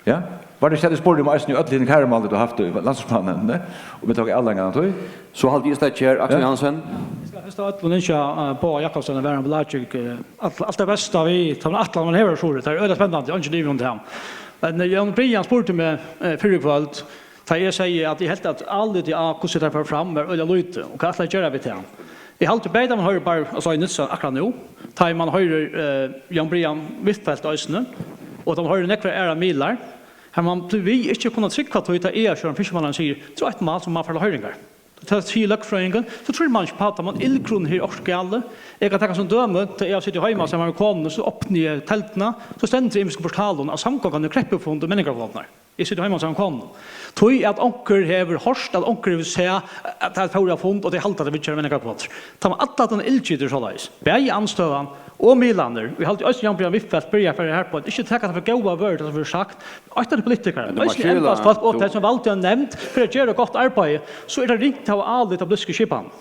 Ja? Var tað ikki tað, eg spurdi um eisini í øll hini kærumálini, tú hevur havt í landsstýrismanninum, ne? Og vit tóku avleiðingarnar av tí. So haldi eg slett her, Aksel Ja. Johansen. Eg skal fyrst av øllum ynskja, eh, Boga Jakobsen og Varðin Pelagic, eh, alt, alt tað besta við, tá man ætlar, man hevur so, tað er øgiliga spennandi, eingin ivi um tað. Men, eh, Jón Brian spurdi meg, eh, fyrr í kvøld, tá eg segði, at eg helt, at álitið á, hvussu tað fór fram, var øgiliga lítið, og hvat ætlaði at gera við tað? Eg haldi bæði, tá man hoyrir bara, altso, Nielsen akkurát nú, tá man hoyrir, eh, Jan Brian Huitfeldt eisini, og tá man hoyrir nakrar aðrar miðlar, har man blívur við ikki at kunna trúgva tí, tá eg, Sjón Fiskimann, sigur, "Tað er eitt mál, sum man fær til hoyringar." Tá sigur løgfrøðingurin, so trýr man ikki uppá tað, man illgrunnar her okkurt galið. Eg kann taka sum dømi, tá eg havi sitið heima saman við konuni, so opni eg telduna, so stendur í ymiskum portalum, at samgongan er kreppufundur menningarkonunnar. Eg siti heima saman við konuni. Tí at onkur hevur hoyrt, at onkur hevur sæð, at tað fór á fund, og tey halda, at tað viðger menningarkonur. Tá man allar tær illgitir soleiðis, bæði andstøðan og miðlarnir, og eg haldi eisini, Jan Brian Huitfeldt byrjar at fara har uppá, ikki taka tað fyri góða vørðu, tað sum verður sagt, eitt er politikarar, Men tú má eisini skilja, embætisfólk og tú tey, sum valdu eina nevnd fyri at gera gott arbeiði, so er tað ringt at hava álit á politisku skipan.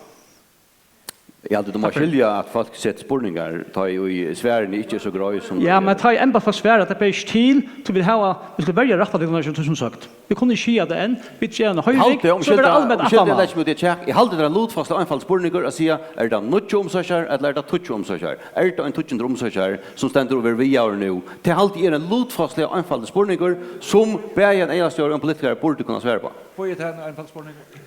Eg haldi, tú má Takk fyri. skilja, at fólk seta spurningar, tá ið svarini ikki eru so greið, sum Ja, tey men eru. tá ið embætisfólk svara, tað ber ikki til, tí vit hava, vit skulu verja rættarligheitina, sum tú sum sagt. Vit kunnu ikki siga tað enn, vit gera eina hoyring, Haldi, so umskylda, verður alment umskylda, eg aftaná. leggi meg út í at kjakka. Eg haldi, tað er ein lutfalsliga einfaldur spurningur at siga, er tað níggju umsøkjarar, ella er tað tíggju umsøkjarar? Er tað ein tíggjundur umsøkjari, sum stendur og verður vigaður nú? Tað haldi eg er ein lutfalsliga einfaldur spurningur, sum bæði ein eygastjóri og ein politikari burdi kunna svara upp á. Hví er tað ein einfaldur spurningur?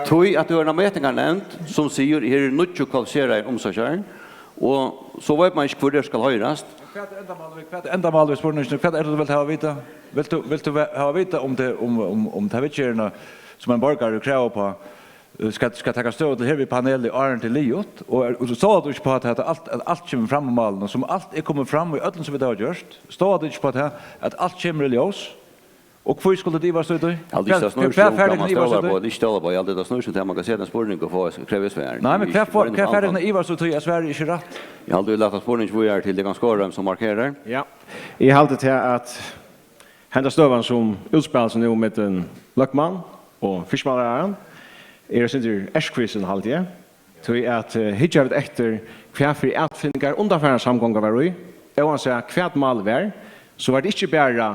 Tí at tú hevur eina metingarnevnd, sum sigur, her eru níggju kvalifiseraðir umsøkjarar, og so veit man ikki, hvør tað skal hoyrast. Hvat er endamálið við, hvat er endamálið við spurninginum? Hvat er tað, tú vilt hava at vita? Vilt tú, vilt tú ve-, hava at vita, um tað, um, um, um tað viðgerðina, sum ein borgari krevur upp á, eh, skal, skal taka støðu til her við panelið, áðrenn tað er liðugt? Og er, og stólar tú ikki upp á, at, at alt, at alt kemur fram í málinum, sum alt er komið fram í øllum, sum vit hava gjørt? Stólar tú ikki upp á tað, at alt kemur í ljós? Og hví skulu tit ivast í tí? Eg haldi ikki, tað snýr seg um, hvat man stólar upp á ella ikki stólar upp á. Eg haldi, tað snýr seg um, at man kann seta ein spurning og fáa, krevja svar. Nei, men hvat for-, hvat fer tykkum at ivast í tí, at svarið ikki er rætt? Eg haldi, vit lata spurningin víðari til Dekan Skårheim, sum markerar. Ja. Eg haldi til, at henda støðan, sum útspælir seg nú millum løgmann og fiskimálaráðharran, er eitt sindur erkvisin, haldi eg. Tí at, eh, hyggja vit eftir, hvat fyri atfinningar undanfarna samgonga var í, óansæð hvat málið var, so var tað ikki bara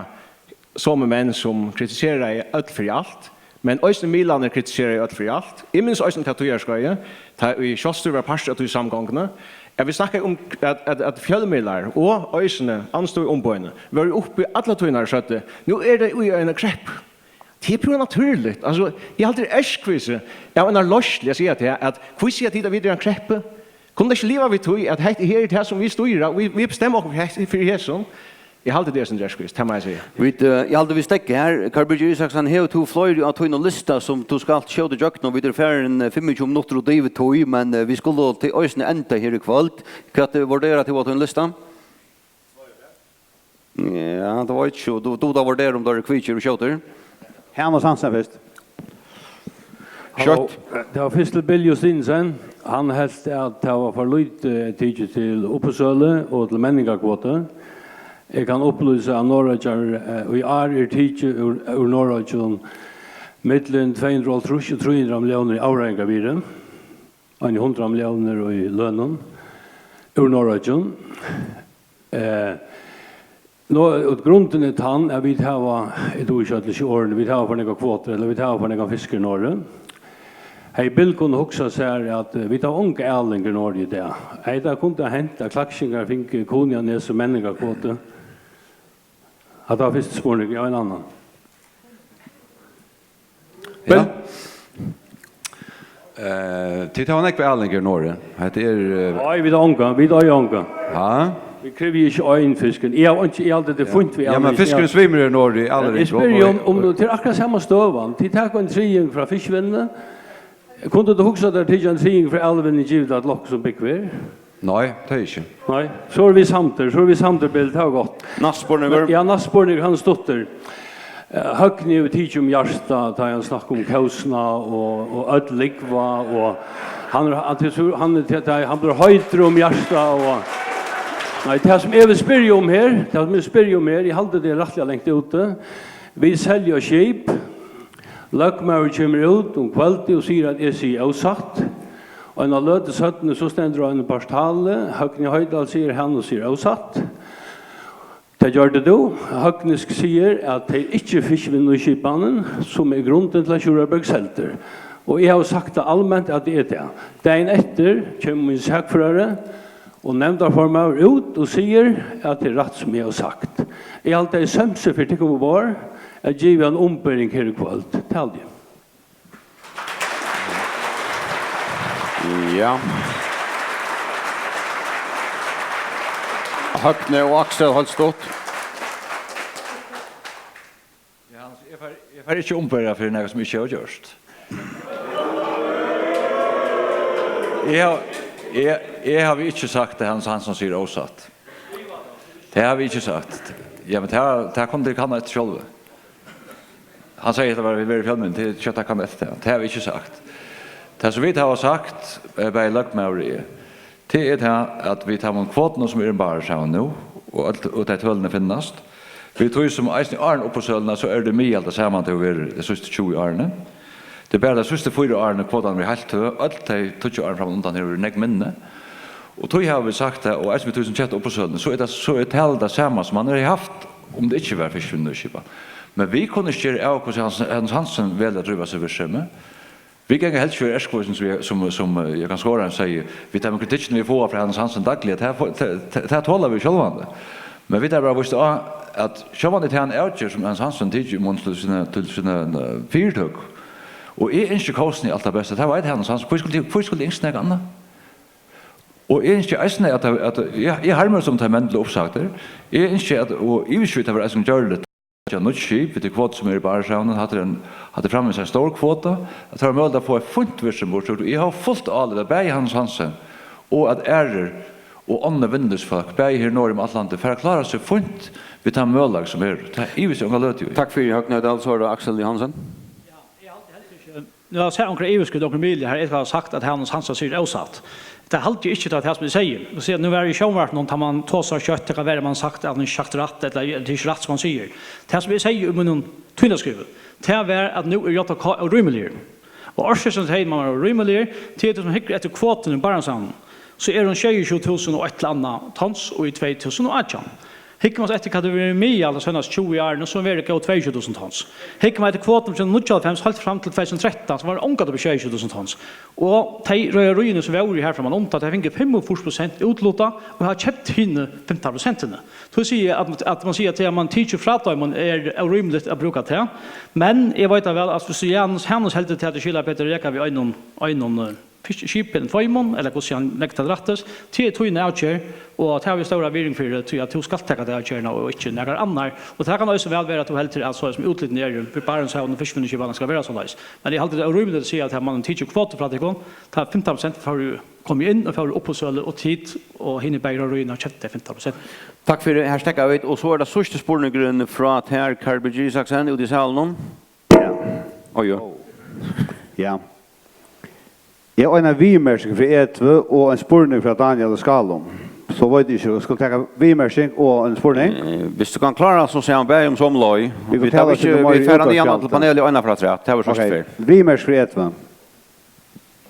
somu menn, sum kritiseraðu øll fyri alt, men eisini miðlarnir kritiseraðu øll fyri alt. Eg minnist eisini tað tíðarskeiðið, tá ið Sjálvstýrið var partur av tí samgonguni, at vit snakkaðu um, at, at, at fjølmiðlar og eisini andstøðuumboðini vóru uppi alla tíðina og søgdu, "Nú eru tey í eini kreppu." Tað er púra natúrligt. Altso, eg haldi, tað er erkvisi av einari leiðslu at siga tað, at hví siga tit, at vit eru í eini kreppu? Kunnu tey ikki liva við tí, at hetta her er tað, sum vit stýra, og vit, vit bestemma okkum fyri he-, fyri hesum? Eg haldi, tað er eitt sindur erkvist, tað má eg siga. Vit, eh, eg haldi, vit steðga her. Karl Birgir Isaksen, hevur tú fleiri á tínum lista, sum tú skalt skjóta ígjøgnum? Vit eru farin, eh, fimmogtjúgu minuttir út yvir tíð, men, eh, vit skulu til eisini enda her í kvøld. Hvat, eh, vurderar tú á tínum lista? Ja, tað veit ikki, og tú, tú, tá var der, um tað er kvikir og skjótir. Her má sansa fyrst. Skjótt. Halló, tað var fyrst til Bill Justinussen. Hann helt, at tað var for lítið tikið til uppboðssølu og til menningarkvotu. Eg kann upplýsa, at Norðuroyggjar, eh, í ár er tikið úr, úr Norðuroyggjum millum tvey hundrað og hálvtrýss og trý hundrað milliónir í avreiðingarvirði, eini hundrað milliónir í lønum úr Norðuroyggjum. Eh, Nú, og grundin er tann, at vit hava, eg dugi ikki øll hesi orðini, vit hava for nógvar kvotur, ella vit hava for nógvan fisk í Noregi. Hevði Bill kunnað hugsað sær, at, eh, vit hava onga æling í Noregi í dag. Hevði tað kunnað hent, at Klaksvíkingar fingu Kunoyarnes sum menningarkvotu? Hatta var fyrsti spurningur, eg havi ein annan. Ja. Vel? Eh, tit hava nógv ælingar í Noregi. Hetta er, eh, Nei, vit hava onga, vit eiga onga. Ha? Vit krevja ikki ein fisk. Eg havi einki, eg haldi, tað er fínt við ælingar. Ja, men fiskurin svimur í Noregi, ælingar. Eg spyrji um, um tað er akkurát sama støðan. Tit taka ein triðing frá fiskivinnuni. Kundi tú hugsað tær at tikið ein triðing frá ælingunni og givið tað til okkum sum búgva her? Nei, tað er ikki. Nei, so eru vit samdir, so eru vit samdir, Bill, tað var gott. Næsti spurningur. Ja, næsti spurningur, hann er stuttur. Eh, Høgni hevur tikið um hjartað, tá hann snakkar um kósina og, og øll lúgva, og hann er, hann er, hann er, hann blívur heitur um hjartað, og, nei, tað sum eg vil spyrja um her, tað sum eg spyrji um her, eg haldi, tað er rættiliga langt úti. Vit selja skip. Løgmaður kemur út um kvøldið og sigur, at eg sigi ósatt. Eina løtu seinni, so stendur á einum portali, Høgni Hoydal sigur, hann sigur ósatt. Tað gjørdi tú. Høgni sk-, sigur, at tað er ikki fiskivinnuskipanin, sum er grundin til, at Sjúrðarberg seldur. Og eg havi sagt tað alment, at tað er tað. Dagin eftir kemur mín sakførari og nevndarformaður út og sigur, at tað er rætt, sum eg havi sagt. Eg haldi, tað er sómi fyri tykkum umborð at geva eina umbering her í kvøld. Tað haldi eg. Ja. Høgni og Aksel, heilt stutt. Ja, Hans, eg fari, eg fari ikki umbera fyri nakað, sum eg ikki havi gjørt. Eg havi, eg, eg havi ikki sagt, at Hans Hansen sigur ósatt. Tað havi eg ikki sagt. Ja, men tað, tað kunnu tit kanna eftir sjálvi. Hann segði, at tað var verið í fjølmiðlum, tað er ikki at kanna eftir tað. Tað havi eg ikki sagt. Tað, sum vit hava sagt, eh, bæði løgmaður og eg, tað er tað, at vit hava um kvotuna, sum er um Barentshavið nú, og øll, og tey tølini finnast. Við tí sum eisini áðrenn uppboðssøluna, so er tað í miðal tað sama, tað hevur verið tey síðstu tjúgu árini. Tað er bara tey síðstu fýra árini, kvotan er heilt høg. Øll tey tíggju árini frammanundan hevur verið nógv minni. Og tí hava vit sagt tað, og eisini við tí sum keypti uppboðssøluni, so er tað, so er talið tað sama, sum hann hevði havt, um tað ikki var fiskivinnuskipan. Men vit kunnu ikki gera av, hvussu Hans, Hans Hansen velur at dríva sítt virksemi. Vit ganga helst fyri erkvísing, sum, sum, sum, eh, Jógvan Skoran segði, við teimum kritikkini, vit fáa frá Hans Hansen dagliga, tað, tað, tað, tað tola vit sjálvandi. Men vit hava bara víst á, at sjálvandi tað hann avger, sum Hans Hansen tekur í mun til sína, til sína, eh, fyritøku. Og eg ynski kósini alt tað besta, tað veit Hans Hansen. Hví skuldi, hví skuldi eg ynskt nakað annað? Og eg ynski eisini, at, at, ja, eg harmi, sum tey menn blíva uppsagdir. Eg ynski, at, og eg ynski, at tað var eisini gjørligt. Ja, nýggj skip, við tí kvotu, sum er í Barentshavinum, hatta er ein, hatta er framvegis ein stór kvota, at tað var møguligt at fáa eitt fínt virksemi burtur. Eg havi fult álit, at bæði Hans Hansen og at aðrir og onnur vinnulívsfólk, bæði her norður um alt landið, fara at klára seg fínt við tann møguleika, sum er. Tað ivist eg onga løtu í. Takk fyri, Høgni Hoydal. So er tað Aksel Johansen. Ja, eg haldi heldur ikki. Nú havi eg sæð onkra yvirskrift í onkrum miðli, har eg havi sagt, at Hans Hansen sigur ósatt. Tað haldi eg ikki, tað er tað, sum eg sigi. Tú sær, nú var eg í sjónvarpinum, tá mann tosar skjótt, tað kann vera, mann sagt, at hann ikki sagt rætt, ella at tað er ikki rætt, sum hann sigur. Tað, sum eg sigi í mínum tíðindaskrivi, tað var, at nú er J K órímiligur. Og orsøkin til, at mann er órímiligur, tað er, at tú sum hyggur eftir kvotuni í Barentshavinum, so er hon sjeyogtjúgu túsund og eitt til annað tons í tvey túsund og átjan. Hyggur mann so eftir, hvat tað hevur verið í miðal tey seinastu tjúgu árini, so hevur verið góð tveyogtjúgu túsund tons. Hyggur mann eftir kvotum frá níggjuoghálvfems heilt fram til tvey túsund og trettan, so var tað ongantíð upp í sjeyogtjúgu túsund tons. Og tey reiðaríini, sum vóru her frammanundan, tey fingu fimmogfýrs prosent útlutað og hava keypt hini fimtan prosentini. Tí sigi eg, at, at mann sigur, at tað, at mann tekur frá teimum, er órímiligt at brúka tað. Men eg veit væl, at viss Janus Hanus heldur, at tað er skilað betur at reka við einum, einum, eh, fisk-, skipi enn tveimum, ella hvussu hann leggur tað til rættis, tað er tín avgerð, og tað havi eg stóra virðing fyri, tí at tú skalt taka ta avgerðina og ikki nakar annar. Og tað kann eisini væl vera, at tú heldur, at soleiðis sum útlitini eru við Barentshavið og fiskivinnuskipanin skal vera soleiðis. Men eg haldi, tað er órímiligt at siga, at har mann tekur kvotu frá tykkum, tá fimtan prosent fóru, komu inn og fóru í uppboðssølu, og tit og hini bæði reiðaríini keyptu tey fimtan prosent. Takk fyri, her steðga vit, og so er tað síðsti spurningurin frá tær, Karl Birgir Isaksen, úti í salinum. Ja. Oj, oj. Ja. Eg havi eina viðmerking fyri E tvö og ein spurning frá Daniel í Skálum. So veit eg ikki, eg skal taka viðmerking og ein spurning. Eh, viss tú kanst klára, so siga hann bæði um somu leið. Vit kunnu tala vit, um vit fara hann í útvarpsgjald. Panelið eina afturat, tað var so. Ok, ferð. Viðmerking fyri E tvö.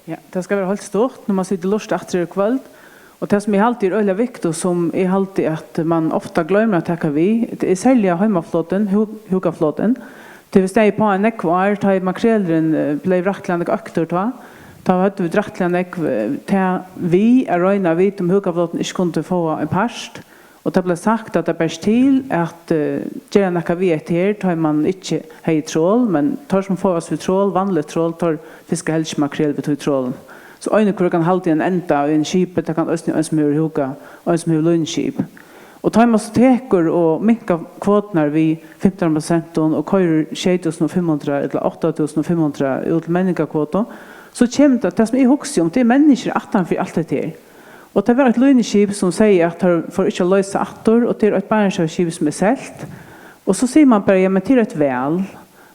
Ja, tað skal vera heilt stutt, nú man situr og lurtar aftur í kvøld. Og tað, sum eg haldi er øgiliga viktigt, sum eg haldi at man ofta gloymir at taka við, tað er serliga heimaflotin, hú-, húkaflotin. Tað hevur staðið uppá í nógv ár, tá ið makrelurin, eh, bleiv rættiliga nógv øktur tá. Tá høvdu vit rættiliga nógv, eh, tað við at royna at vita, um húkaflotin ikki kundi fáa ein part. Og tað bleiv sagt, at tað berst til at, eh, gera nakað við hetta her, tá ið man ikki hevði trol, men teir, sum fáast við trol, vanligt trol, teir fiska helst ikki makrel við tí trolum. So ein og hvør kann halda í ein enda í einum skipi, tað kann eisini ein, sum hevur húka, og ein, sum hevur línuskip. Og tá ið man so tekur og minkar kvoturnar við fimtan prosent og koyrir sjey túsund og fimm hundrað ella átta túsund og fimm hundrað út til menningarkvotu, so kemur tað, tað, sum eg hugsi um, tað er menniskjur aftan fyri alt hetta her. Og tað var eitt línuskip, sum segði, at teir fóru ikki at loysa aftur, og tað er eitt Barentshavsskip, sum er selt. Og so sigur man bara, ja, men tað er eitt val.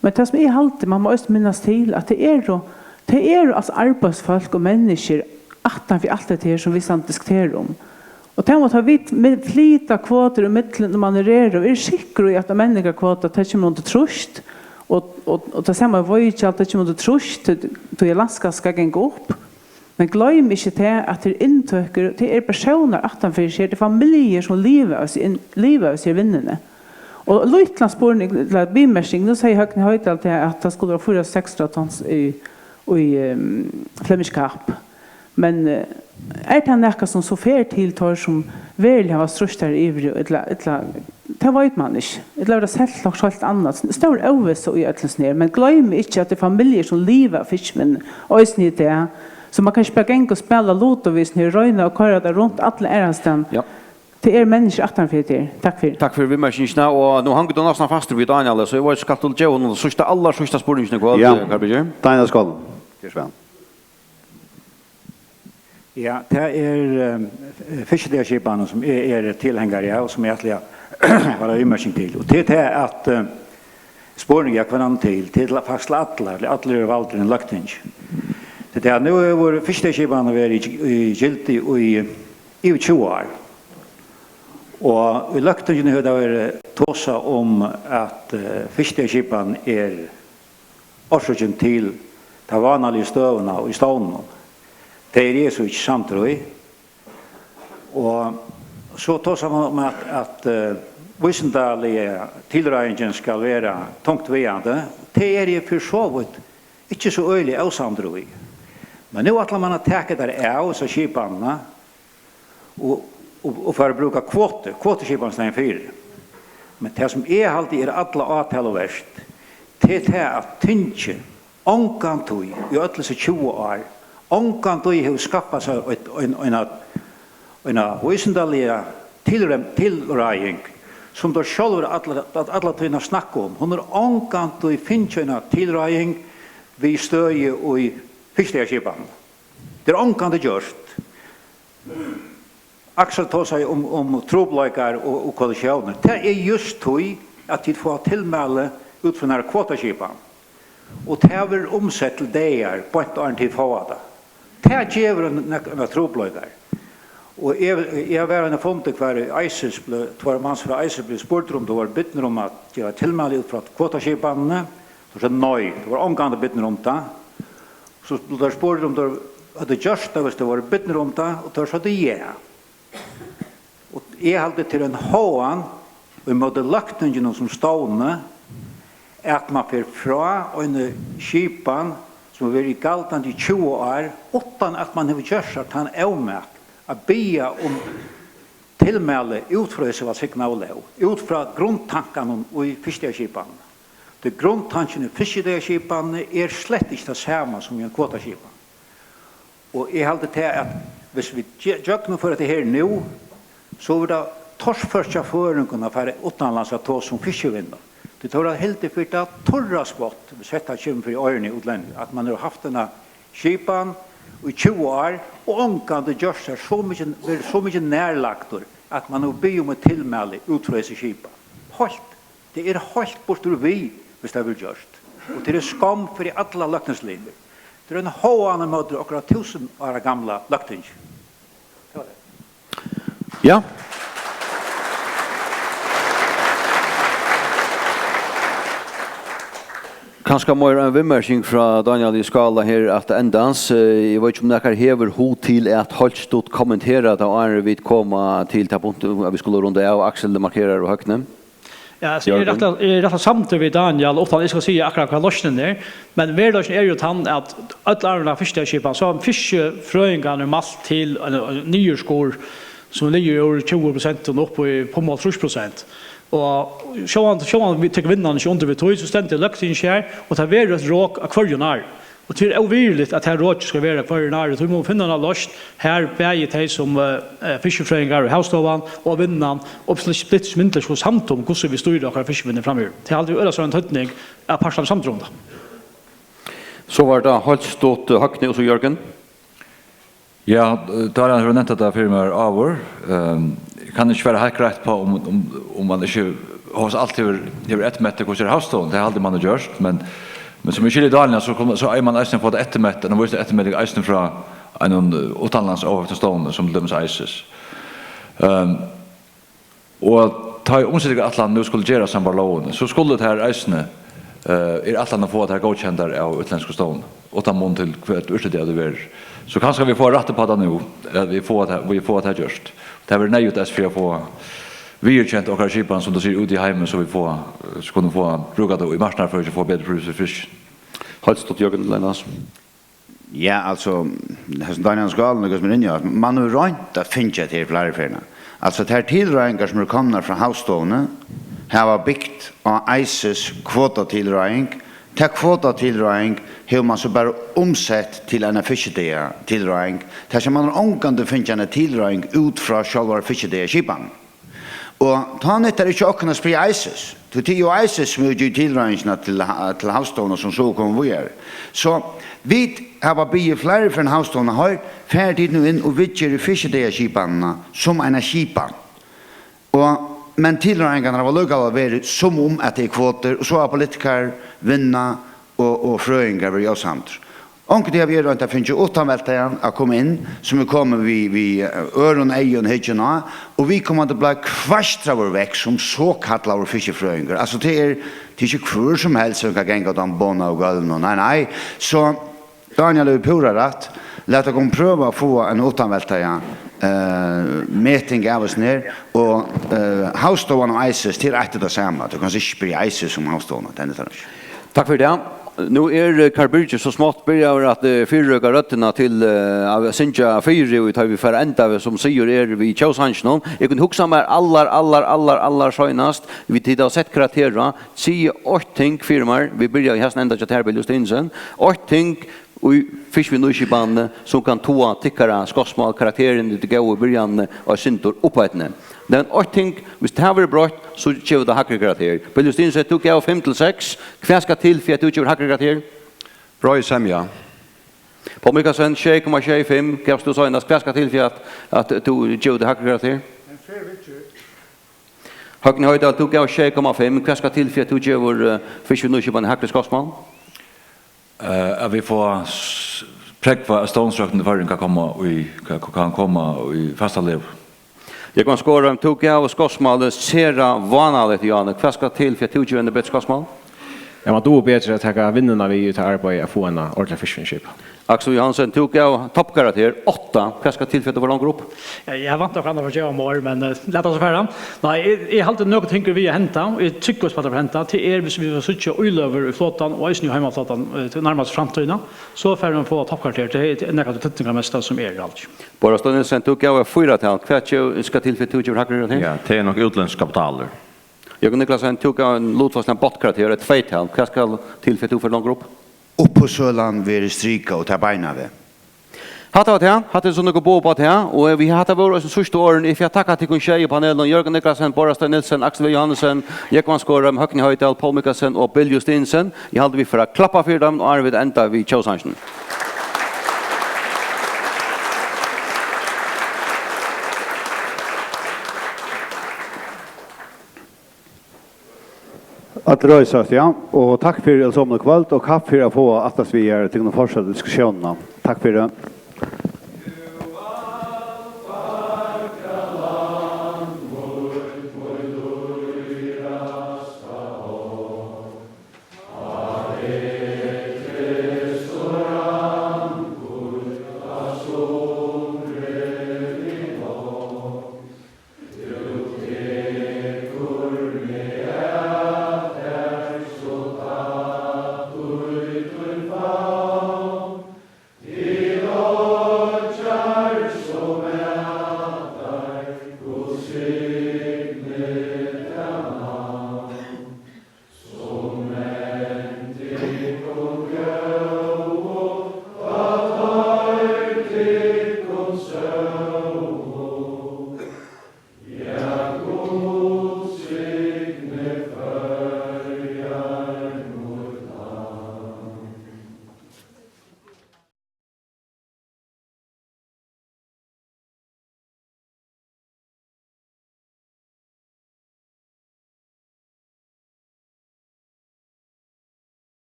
Men tað, sum eg haldi, man má eisini minnast til, at tað eru, tað eru, altso, arbeiðsfólk og menniskjur aftan fyri alt hetta her, sum vit standa og diskutera um. Og tað má, tá vit mi-, flyta kvotur ímillum og manøvrera, og eg eri sikkur í, at ein menningarkvota, tað kemur undir trýst, og, og, og tað sama veigjald, tað kemur undir trýst, tí, tí at landskatt skal ganga upp. Men gloym ikki tað, at tað eru inntøkur, tað eru persónar aftan fyri seg, tað eru familjur, sum liva av seg, liva av sær vinnuni. Og lítlan spurning, ella viðmerking, nú segði Høgni Hoydal tað, at tað skuldi vera fýra seks hundrað tons í, í, ehm, Flemish Cup. Men, eh, er tað nakað, sum so fer til teir, sum veruliga hava strítt har yviri, ella, ella, tað veit man ikki. Ella verður selt okkurt heilt annað. Stór óvissa í øllum sum er. Men gloym ikki, at tað eru familjur, sum liva av fiskivinnuni, eisini í dag. So man kann ikki bara ganga og spæla ludo við sum er, royna at koyra tað runt alla aðrastaðni. Ja. Tað eru menniskjur aftan fyri tað. Takk fyri. Takk fyri viðmerkingina, og nú hongur tú næstan fastur við Daniel, so eg veit ikki, skalt tú geva honum síðsta, allarsíðsta spurningin í kvøld, ja, Karl Birgir? Daniel Skálum. Ger so væl. Ja, tað er, eh, fiskidagarskipanin, sum eg eri tilhengari av, og sum eg ætli at fara viðmerking til. Og tað er tað, at, eh, spurningar, ja, hvønn annan til, til, til, faktiskt til allar, til allir eru valdir inn í Løgtingið. Tað er tað, nú hevur fiskidagarskipanin verið í, í gildi í yvir tjúgu ár. Og í Løgtinginum hevur tað verið tosað um, at, eh, fiskidagarskipanin er orsøkin til ta vánaligu støðuna í stovninum. Tað eri eg so ikki samdur í. Og so tosar man um, at, at, eh, vísindaliga tilráðingin skal vera tungt vegandi. Tað eri eg fyri so vítt ikki so øgiliga ósamdur í. Men nú ætlar man at taka tær av hesa skipanina og, og, og fara at brúka kvotu, kvotuskipan í staðin fyri. Men tað, sum eg haldi er alla átalu vert, tað er tað, at tingið ongantíð í øll hesi tjúgu ár, ongantíð hevur skaffað sær eitt, ein, eina, eina vísindaliga tilrem-, tilráðing, sum teir sjálvir alla, alla tíðina snakka um. Hon hevur ongantíð fingið eina tilráðing við støði í fiskidagarskipan. Tað er ongantíð gjørt. Aksel tosaði um, um trupulleikar og, og kollisiónir. Tað er júst tí, at tit fáa tilmæli út frá einari kvotaskipan. Og tað verður umsett til dagar, beint áðrenn tit fáa tað. Tað gevur ein, ein, ein trupulleikar. Og eg, eg var á einum fundi hvar ICES ble-, tveir mans frá ICES blivu spurdir, um teir vóru bidnir um at geva tilmæli út frá kvotaskipanini. Teir søgdu nei, teir vóru ongantíð bidnir um tað. So bleiv teir spurdir, um teir høvdu gjørt tað, viss teir vóru bidnir um tað, og teir søgdu ja. Og eg haldi, tað er ein háðan ímóti Løgtinginum sum stovni, at man fer frá eini skipan, sum hevur verið galdandi í tjúgu ár, uttan at man hevur gjørt sær tann ómak at biðja um tilmæli út frá hesi vælsignaðu lóg, út frá grundtankanum í fiskidagarskipanini. Tí grundtankin í fiskidagarskipanini er slett ikki tað sama sum í ein kvotaskipan. Og eg haldi tað, at viss vit gje-, gjøgnumføra hetta her nú, so verður tað torført hjá føroyingum at fara uttanlands at tosa um fiskivinnu. Tí teir hava hildið fyri tað turra spott, viss hetta kemur fyri oyruni á útlendingum, at man hevur havt eina skipan í tjúgu ár og ongantíð gjørt sær so mikið, verið so mikið nærlagdur, at man hevur biðið um eitt tilmæli út frá hesi skipan. Heilt, tað er heilt burtur við, viss tað verður gjørt. Og tað er skomm fyri allar løgtingslimir. Tað er ein háðan ímóti okkara túsund ára gamla løgtingi. Ja. Kanska meir ein viðmerking frá Dánjal í Skála her at endans. Eh, eg veit ikki, um nakar hevur hug til at heilt stutt kommentera tað, áðrenn vit koma til tað punkt, at vit skulu runda av. Aksel markerar og Høgni. Ja, altso, eg eri Jørgen? Rættiliga, eg eri rættiliga samdur við Dánjal, uttan eg skal siga akkurát hvat loysnin er. Men veruleikin er jú tann, at øll árliga fiskiskipan, so hava fiskifrøðingarnir mælt til ein, ein niðurskurð, sum liggur úr tjúgu prosent og upp í, upp um hálvtrýss prosent. Og sjálvandi, sjálvandi vit taka vinnan ikki undir við tí, so stendur løgtingið her, og tað verður eitt rok á hvørjum ári. Og tað er óvirðiligt, at tað rokið skal vera hvørjum ári. Tí mugu finna eina loysn, har bæði tey, sum, eh, eh, fiskifrøðingar og Havstovan og Vinnan og split-, splittsmyndir skulu samd um, hvussu vit stýra okkara fiskivinnu framyvir. Tað haldi eg er øgiliga stóran týdning, at partarnir samdir um tað. So var tað heilt stutt, eh, Høgni og so Jørgen. Ja, eh, Dánjal hevur nevnt hetta fyri mær áður. Ehm, eg kann ikki svara heilt greitt uppá, um, um, um man ikki hóast alt hevur, hevur eftirmetið, hvussu er í Havstovuni, tað haldi eg man hevur gjørt, men, men sum eg skilji Dánjal, so kom, so eigur man eisini at fáa tað eftirmett, eina vísa eftirmeting eisini frá einum, eh, uttanlands óheftum stovni, sum til dømis ICES. Ehm, Og tá ið umsetingarætlanin nú skuldi gerast sambært lógini, so skuldu tær eisini, eh, er ætlanin at fáa tær góðkendar av útlendskum stovni, uttan mun til hvat úrslitið hevði verið. So kanska vit fáa rætt uppá tað nú, at vit fáa tað, vit fáa tað gjørt. Tað verður neyðugt eisini fyri at fáa viðurkent okkara skipan, sum tú sigur, úti í heimin, so vit fáa, so kunnu fáa brúka tað í marknaðarføring og fáa betri prís fyri fiskin. Heilt stutt, Jørgen Lennox. Ja, altso, hesin Dánjal Skála, hvat sum er inni, altso, man hevur roynt at fingið hetta her fleiri ferðir. Altso, tær tilráðingar, sum eru komnar frá Havstovuni, hava bygt á ICES kvotatilráðing. Ta kvotatilráðing hevur man so bara umsett til eina fiskidagatilráðing. Tað sum man hevur ongantíð fingið eina tilráðing út frá sjálvari fiskidagaskipan. Og tá nyttar ikki okkum at spyrja ICES, tí tað er jú ICES, sum hevur givið tilráðingina til, til Havstovuna, sum so er komið víðari. So vit hava biðið fleiri ferðir Havstovuna, hoyr, farið tit nú inn og viðgerið fiskiskipanina sum eina skipan. Og, men tilráðingarnar hava allíkavæl verið sum um at tað er kvotur, og so hava politikarar, Vinna og, og frøðingar verið ósamdir. Onkuntíð havi eg roynt at fingið uttanveltaðan at koma inn, sum er komin við, við, eh, øðrum eygum hyggjan á, og viðkomandi bleiv kveistraður vekk sum sokallaður fiskifrøðingur. Altso, tað er, tað er ikki hvør sum helst sum kann ganga uttan buna á gólvinum. Nei, nei. So Dánjal hevur púra rætt. Lat okkum prøva at fáa ein uttanveltaðan, eh, meting av hesum her, og, eh, Havstovan og ICES, tað er eitt og tað sama. Tú kanst ikki spyrja ICES um Havstovuna, tað nyttar ikki. Takk fyri tað. Nú er, eh, Karl Birgir so smátt byrjaður at, eh, fyrirøka røddina til, eh, at syngja fyri, og tá vit fara enda við, sum sigur er við tjóðsanginum. Eg kundi hugsað mær allar, allar, allar, allar seinast, vit tit hava sett karakter á, sig eitt ting fyri mær, vit byrja í hasum enda hjá tær, Bill Justinussen. Eitt ting í fiskivinnuskipanini, sum kann toga tykkara skotsmál, karakterin, tit góðu byrjanini, og eitt sindur uppheitin. Men eitt ting, viss tað verður broytt, so gevur tað hægri karakter. Bill Justinussen, tú gav fimm til seks. Hvat skal til fyri at tú gevur hægri karakter? Breið semja. Poul Mikkelsen, sjey komma sjey fimm, gavst tú seinast. Hvat skal til fyri at, at tú gevur tað hægri karakter? Ein fair viðgerð. Høgni Hoydal, tú gav sjey komma fimm. Hvat skal til fyri at tú gevur, eh, fiskivinnuskipanini hægri skotsmál? Eh, at vit fáa s-, prógvað, at stovnsrøktin í Føroyum kann koma í, kann, kann koma í fasta legu. Jógvan Skorheim, tú gav skotsmálið sera vánaligt, Jóhanne. Hvat skal til fyri at tú gevur eina betri skotsmál? Ja, man dugir betri at taka vinnuna við í tað arbeiðið at fáa eina ordiliga fiskivinnuskipan. Aksel Johansen, tú gav toppkarakter, átta. Hvat skal til fyri at tú fært longur upp? Ja, eg havi væntað okkurt annað frá Jógvan Mohr, men, eh, lat okkum fara. Nei, eg, eg haldi nøkur ting eru við at henda, og eg trúgvi at tað fer at henda. Tað er, viss vit fáa síggja íløgur í flotan, og eisini í heimaflotan, eh, til nærmastu framtíðina, so fara vit at fáa toppkarakter. Tað er, tað er nakað av tí týdningarmesta sum er, haldi eg. Boris Danielsen, tú gav eitt fýratal. Hvat gevur, skal til fyri at tú gevur hægri karakter? Ja, tað er nokk útlendskir kapitalar. Jógvan Niclasen, tú gav ein lutfalsligan botnkarakter, eitt tveytal. Hvat skal til fyri at tú fert longur upp? Uppboðssølan verður strikað, og tað beinanvegin. Hatta var tað. Hatta er so nøkur boð upp á tað, og vit, hatta vóru eisini síðstu orðini. Eg fari at takka tykkum sjey í panelinum: Jógvan Niclasen, Boris Danielsen, Aksel V. Johannesen, Jógvan Skorheim, Høgni Hoydal, Poul Mikkelsen og Bill Justinussen. Eg haldi, vit fara at klappa fyri teimum, áðrenn vit enda við tjóðsanginum. Øll reisast, ja. Og takk fyri, øll somul, í kvøld, og kapp fyri at fáa aftast við her, tykkum fortseta diskussiónina. Takk fyri.